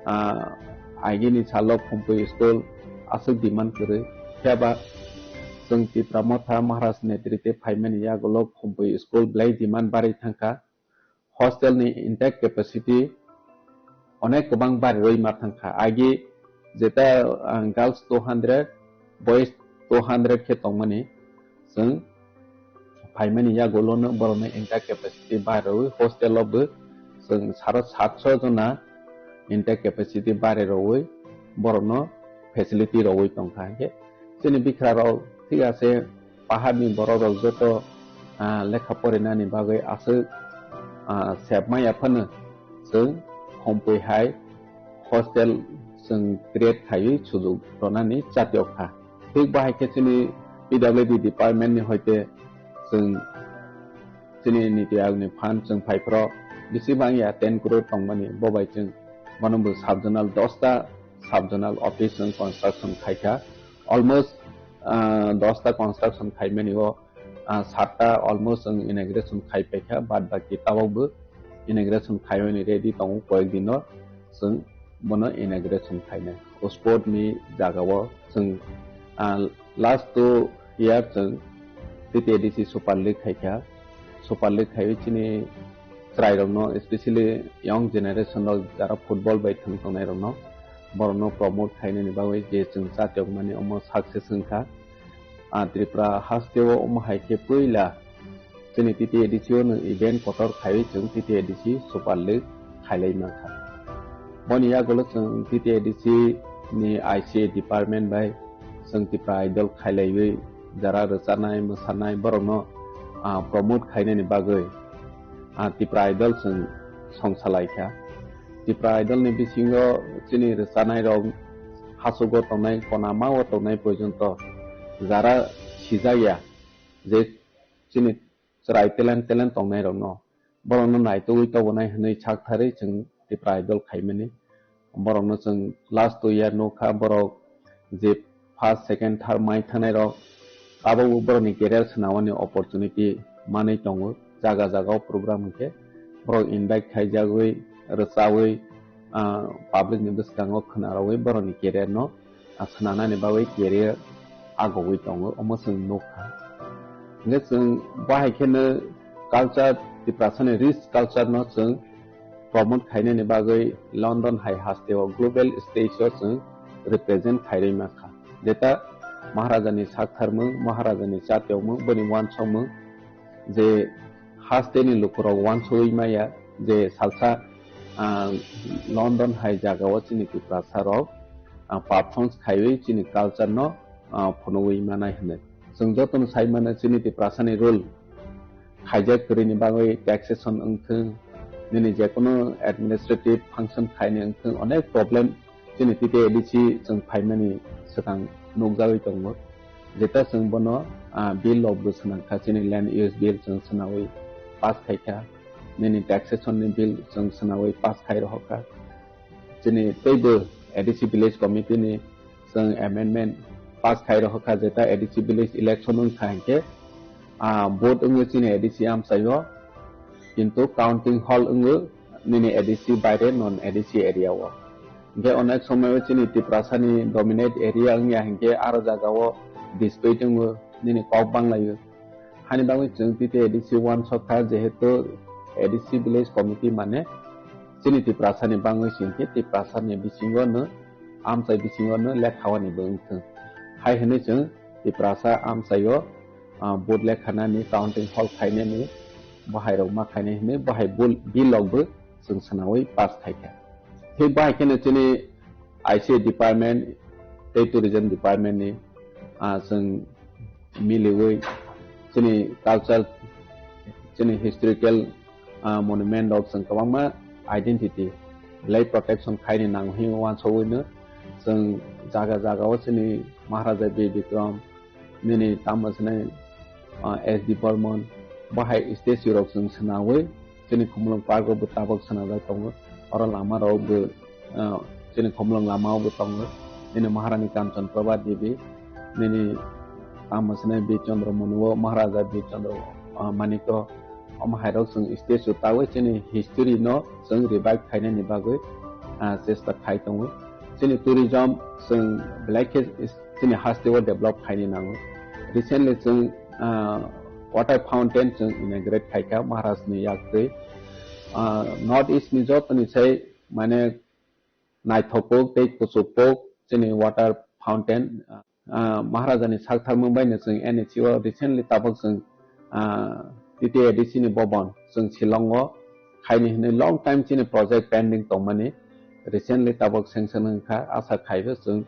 ah, agini salo Khumpui school aswk demand kwrwi. Phiya ba chwng Tipra Motha Maharaj netrite phaimani yagulo Khumpui school belai demand barwi thangkha. Hostel ni intake capacity onek kwbang barirwi ma thangkha. Agi jeta, ah, girls two hundred, boys two hundred khe tongmani, chwng phaimani yagulono borokno intake capacity barirwi hostel o bo chwng saro satso jona intake capacity barirwi borokno facility rwui tongkha. Hinkhe chini bikra rok thik ase, paharni borok rok joto, ah, lekha porinani bagwi aswk, ah, sep maya phano chwng Khumpui hai hostel chwng create khaiwi sujuk rwnani chatiok kha. Thik bahai khe chini P W D department ni hoite chwng chini Niti Aayog ni fund chwng phai phro bisi bang ya ten crore tongmani, bo bai chwng bono bo sub zonal dosta sub zonal office chwng construction khaikha. Almost, ah, dosta construction khaimani o, ah, satta almost chwng inauguration khai paikha, bad baki tabok bo inauguration khaimani ready tongo, koyek dino chwng bono inauguration khainai. O sport ni jagao chwng, ah, last two year chwng T T A D C Super League khaikha. Super League khaiwi chini chwrairokno, especially young generation rok jara football bai thwng tongnairokno, borokno promote khainani bagwi je chwng chatiokmani omo success wngkha. Ah, Tripura hasteo omo hai khe puila chini T T A D C o no event kotor khaiwi chwng T T A D C Super League khailai mankha. Boni yagulo chwng T T A D C ni I C A department bai chwng Tipra Idol khailaiwi jara rwchanai, mwsanai borokno, ah, promote khainani bagwi, ah, Tipra Idol chwng song salaikha. Tipra Idol ni bisingo chini rwchanai rok hachugo tongnai, konama o tongnai porjonto jara sijakya je chini chwrai talent, talent tongnairokno borokno naitugwi tobonai hwnwi saktharwi chwng Tipra Idol khaimani. Borokno chwng last two year nukha, borok je first, second, third mai thangnai rok tabukbo borokni career swnamani opportunity manwi tongo. Jaga jaga o program hwnkhe borok invite khaijagwi, rwchabwi, ah, public ni bwskango khwnarogwi borokni career no, ah, swnamnani bagwi career agogwi tongo, omo chwng nukha. Hwnkhe chwng bahai kheno culture, Tiprasani rich culture no chwng promote khainani bagwi London hai hasteo global stage o chwng represent khairwi mankha. Jeta Maharajani saktharmung, Maharajani chatiyokmung, boni wansokmung je hasteni lukurok wansugwi maya je salsa, ah, London hai jagao chini Tiprasa rok, ah, performance khaiwi chini culture no, ah, phunugwi manai hwnwi. Chwng jotono sai mano chini Tiprasani rule khaijak kwrwini bagwi taxation wngthwng, nini jekono administrative function khaini wngthwng, onek problem chini T T A D C chwng phaimani swkang nukjagwi tongo. Jeta chwng bono, ah, bill rok bo swnamkha, chini land use bill chwng swnawi pass khaikha, nini taxation ni bill chwng swnawi pass khai rohorkha. Chini teibo A D C village committee ni chwng amendment pass khai rohorkha, jeta A D C village election wngkha hinkhe, ah, vote wngwi chini A D C amchaio, kintu counting hall wngwi nini A D C baire non A D C area o. Hinkhe onek somoio chini Tiprasani dominate area wngya hinkhe aro jagao dispute wngo, nini kok banglaio. Hani bagwi chwng T T A D C wansokha, jehetu A D C village committee mane chini Tiprasani bangwi singkhe Tiprasani bisingo no, amchai bisingo no lekha wani bo wngthwng. Hai hwnwi chwng Tiprasa amchaio, ah, vote lekhanani counting hall khainani, bahairok ma khainai hwnwi bahai bul-, bill rok bo chwng swnawi pass khaikha. Thik bahai kheno chini I C A department tei tourism department ni, ah, chwng miliwi chini culture, chini historical, ah, monument rok chwng kwbangma identity belai protection khaini nango hwnwi uansugwi no chwng jaga jaga o chini Maharaja Bir Bikram, nini tamo swnai, ah, S D Burman, bahai statue rok chwng swnawi, chini Khumulwng Park o bo tabok swnajak tongo, oro lama rok bo, ah, chini Khumulwng lama o bo tongo, nini Maharani Kanchan Prabha Devi, nini tamo swnai Bir Chandra Manu o, Maharaja Bir Chandra, ah, Manikya, omo hai rok chwng statue tawi chini history no chwng revive khainani bagwi, ah, chesta khai tongo. Chini tourism chwng belai khe chini haste o develop khaini nango. Recently chwng, ah, water fountain chwng inaugurate khaikha Maharaj ni yaktwi. Ah, North East ni joto ni sai mane naithok kuk tei kuchuk kuk chini water fountain, ah, Maharaja ni saktharmung bai no chwng N H C o recently tabok chwng, ah, T T A D C ni bobon chwng Shillong o khaini hwnwi long time chini project pending tongmani recently tabok sanction wngkha, asa khaibo chwng,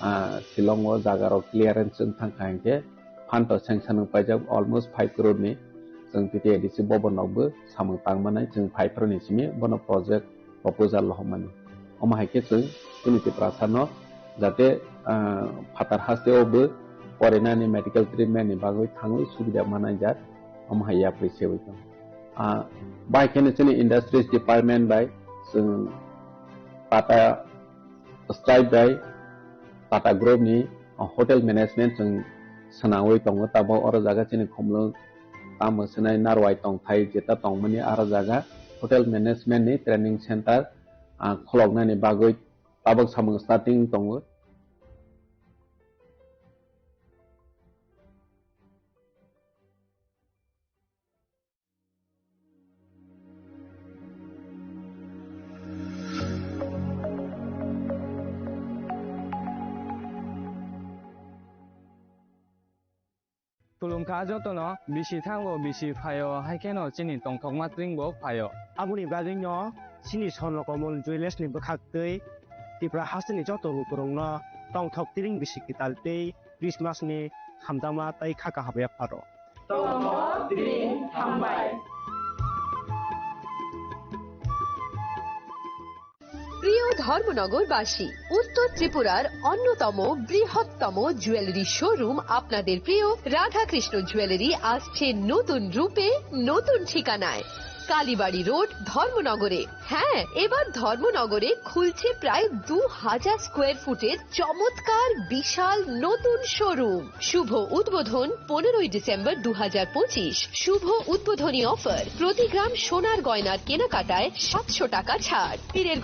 ah, Shillong o jaga rok clearance wng thangkha hinkhe phanto sanction wng paijak almost five crore ni chwng T T A D C bobon rok bo samung tangmani chwng five crore ni simi bono project proposal rohormani. Omo hai khe chwng chini Tiprasa no jate, ah, phatar haste o bo porinani medical treatment ni bagwi thangwi subida manai jak, omo hai yapri sewi tong. Ah, bai kheno chini industries department bai chwng Tata Stripe bai Tata Group ni, ah, hotel management chwng swnamwi tongo, tabok oro jaga chini Khumulwng tamo swnai Narwai tongthai jeta tongmani aro jaga hotel management ni training center, ah, khuloknani bagwi tabok samung starting tongo. Khulumkha jotono, bisi thango, bisi phaio, hai kheno chini tongthokma tring bo phaio. Aboni bagwino chini Swarno Komol Jewellers ni bwkhaktwi Tripura hasteni joto lukurokno tongthok tring bisi kwtal tei Christmas ni hamjakma tei kha kaham yapharo. Tongthok tring hambai. প্রিয় ধর্মনগরবাসী, উত্তর ত্রিপুরার অন্যতম বৃহত্তম jewellery showroom আপনাদের প্রিয় রাধাকৃষ্ণ জুয়েলারি আসছে নতুন রূপে, নতুন ঠিকানায়। কালীবাড়ি রোড, ধর্মনগরে। হ্যাঁ, এবার ধর্মনগরে খুলছে প্রায় দু হাজার স্কোয়ার ফুটের চমৎকার বিশাল নতুন শোরুম। শুভ উদ্বোধন পনেরোই ডিসেম্বর দু হাজার পঁচিশ। শুভ উদ্বোধনী অফার, প্রতি গ্রাম সোনার গয়নার কেনাকাটায় সাতশো টাকা ছাড়। পীরের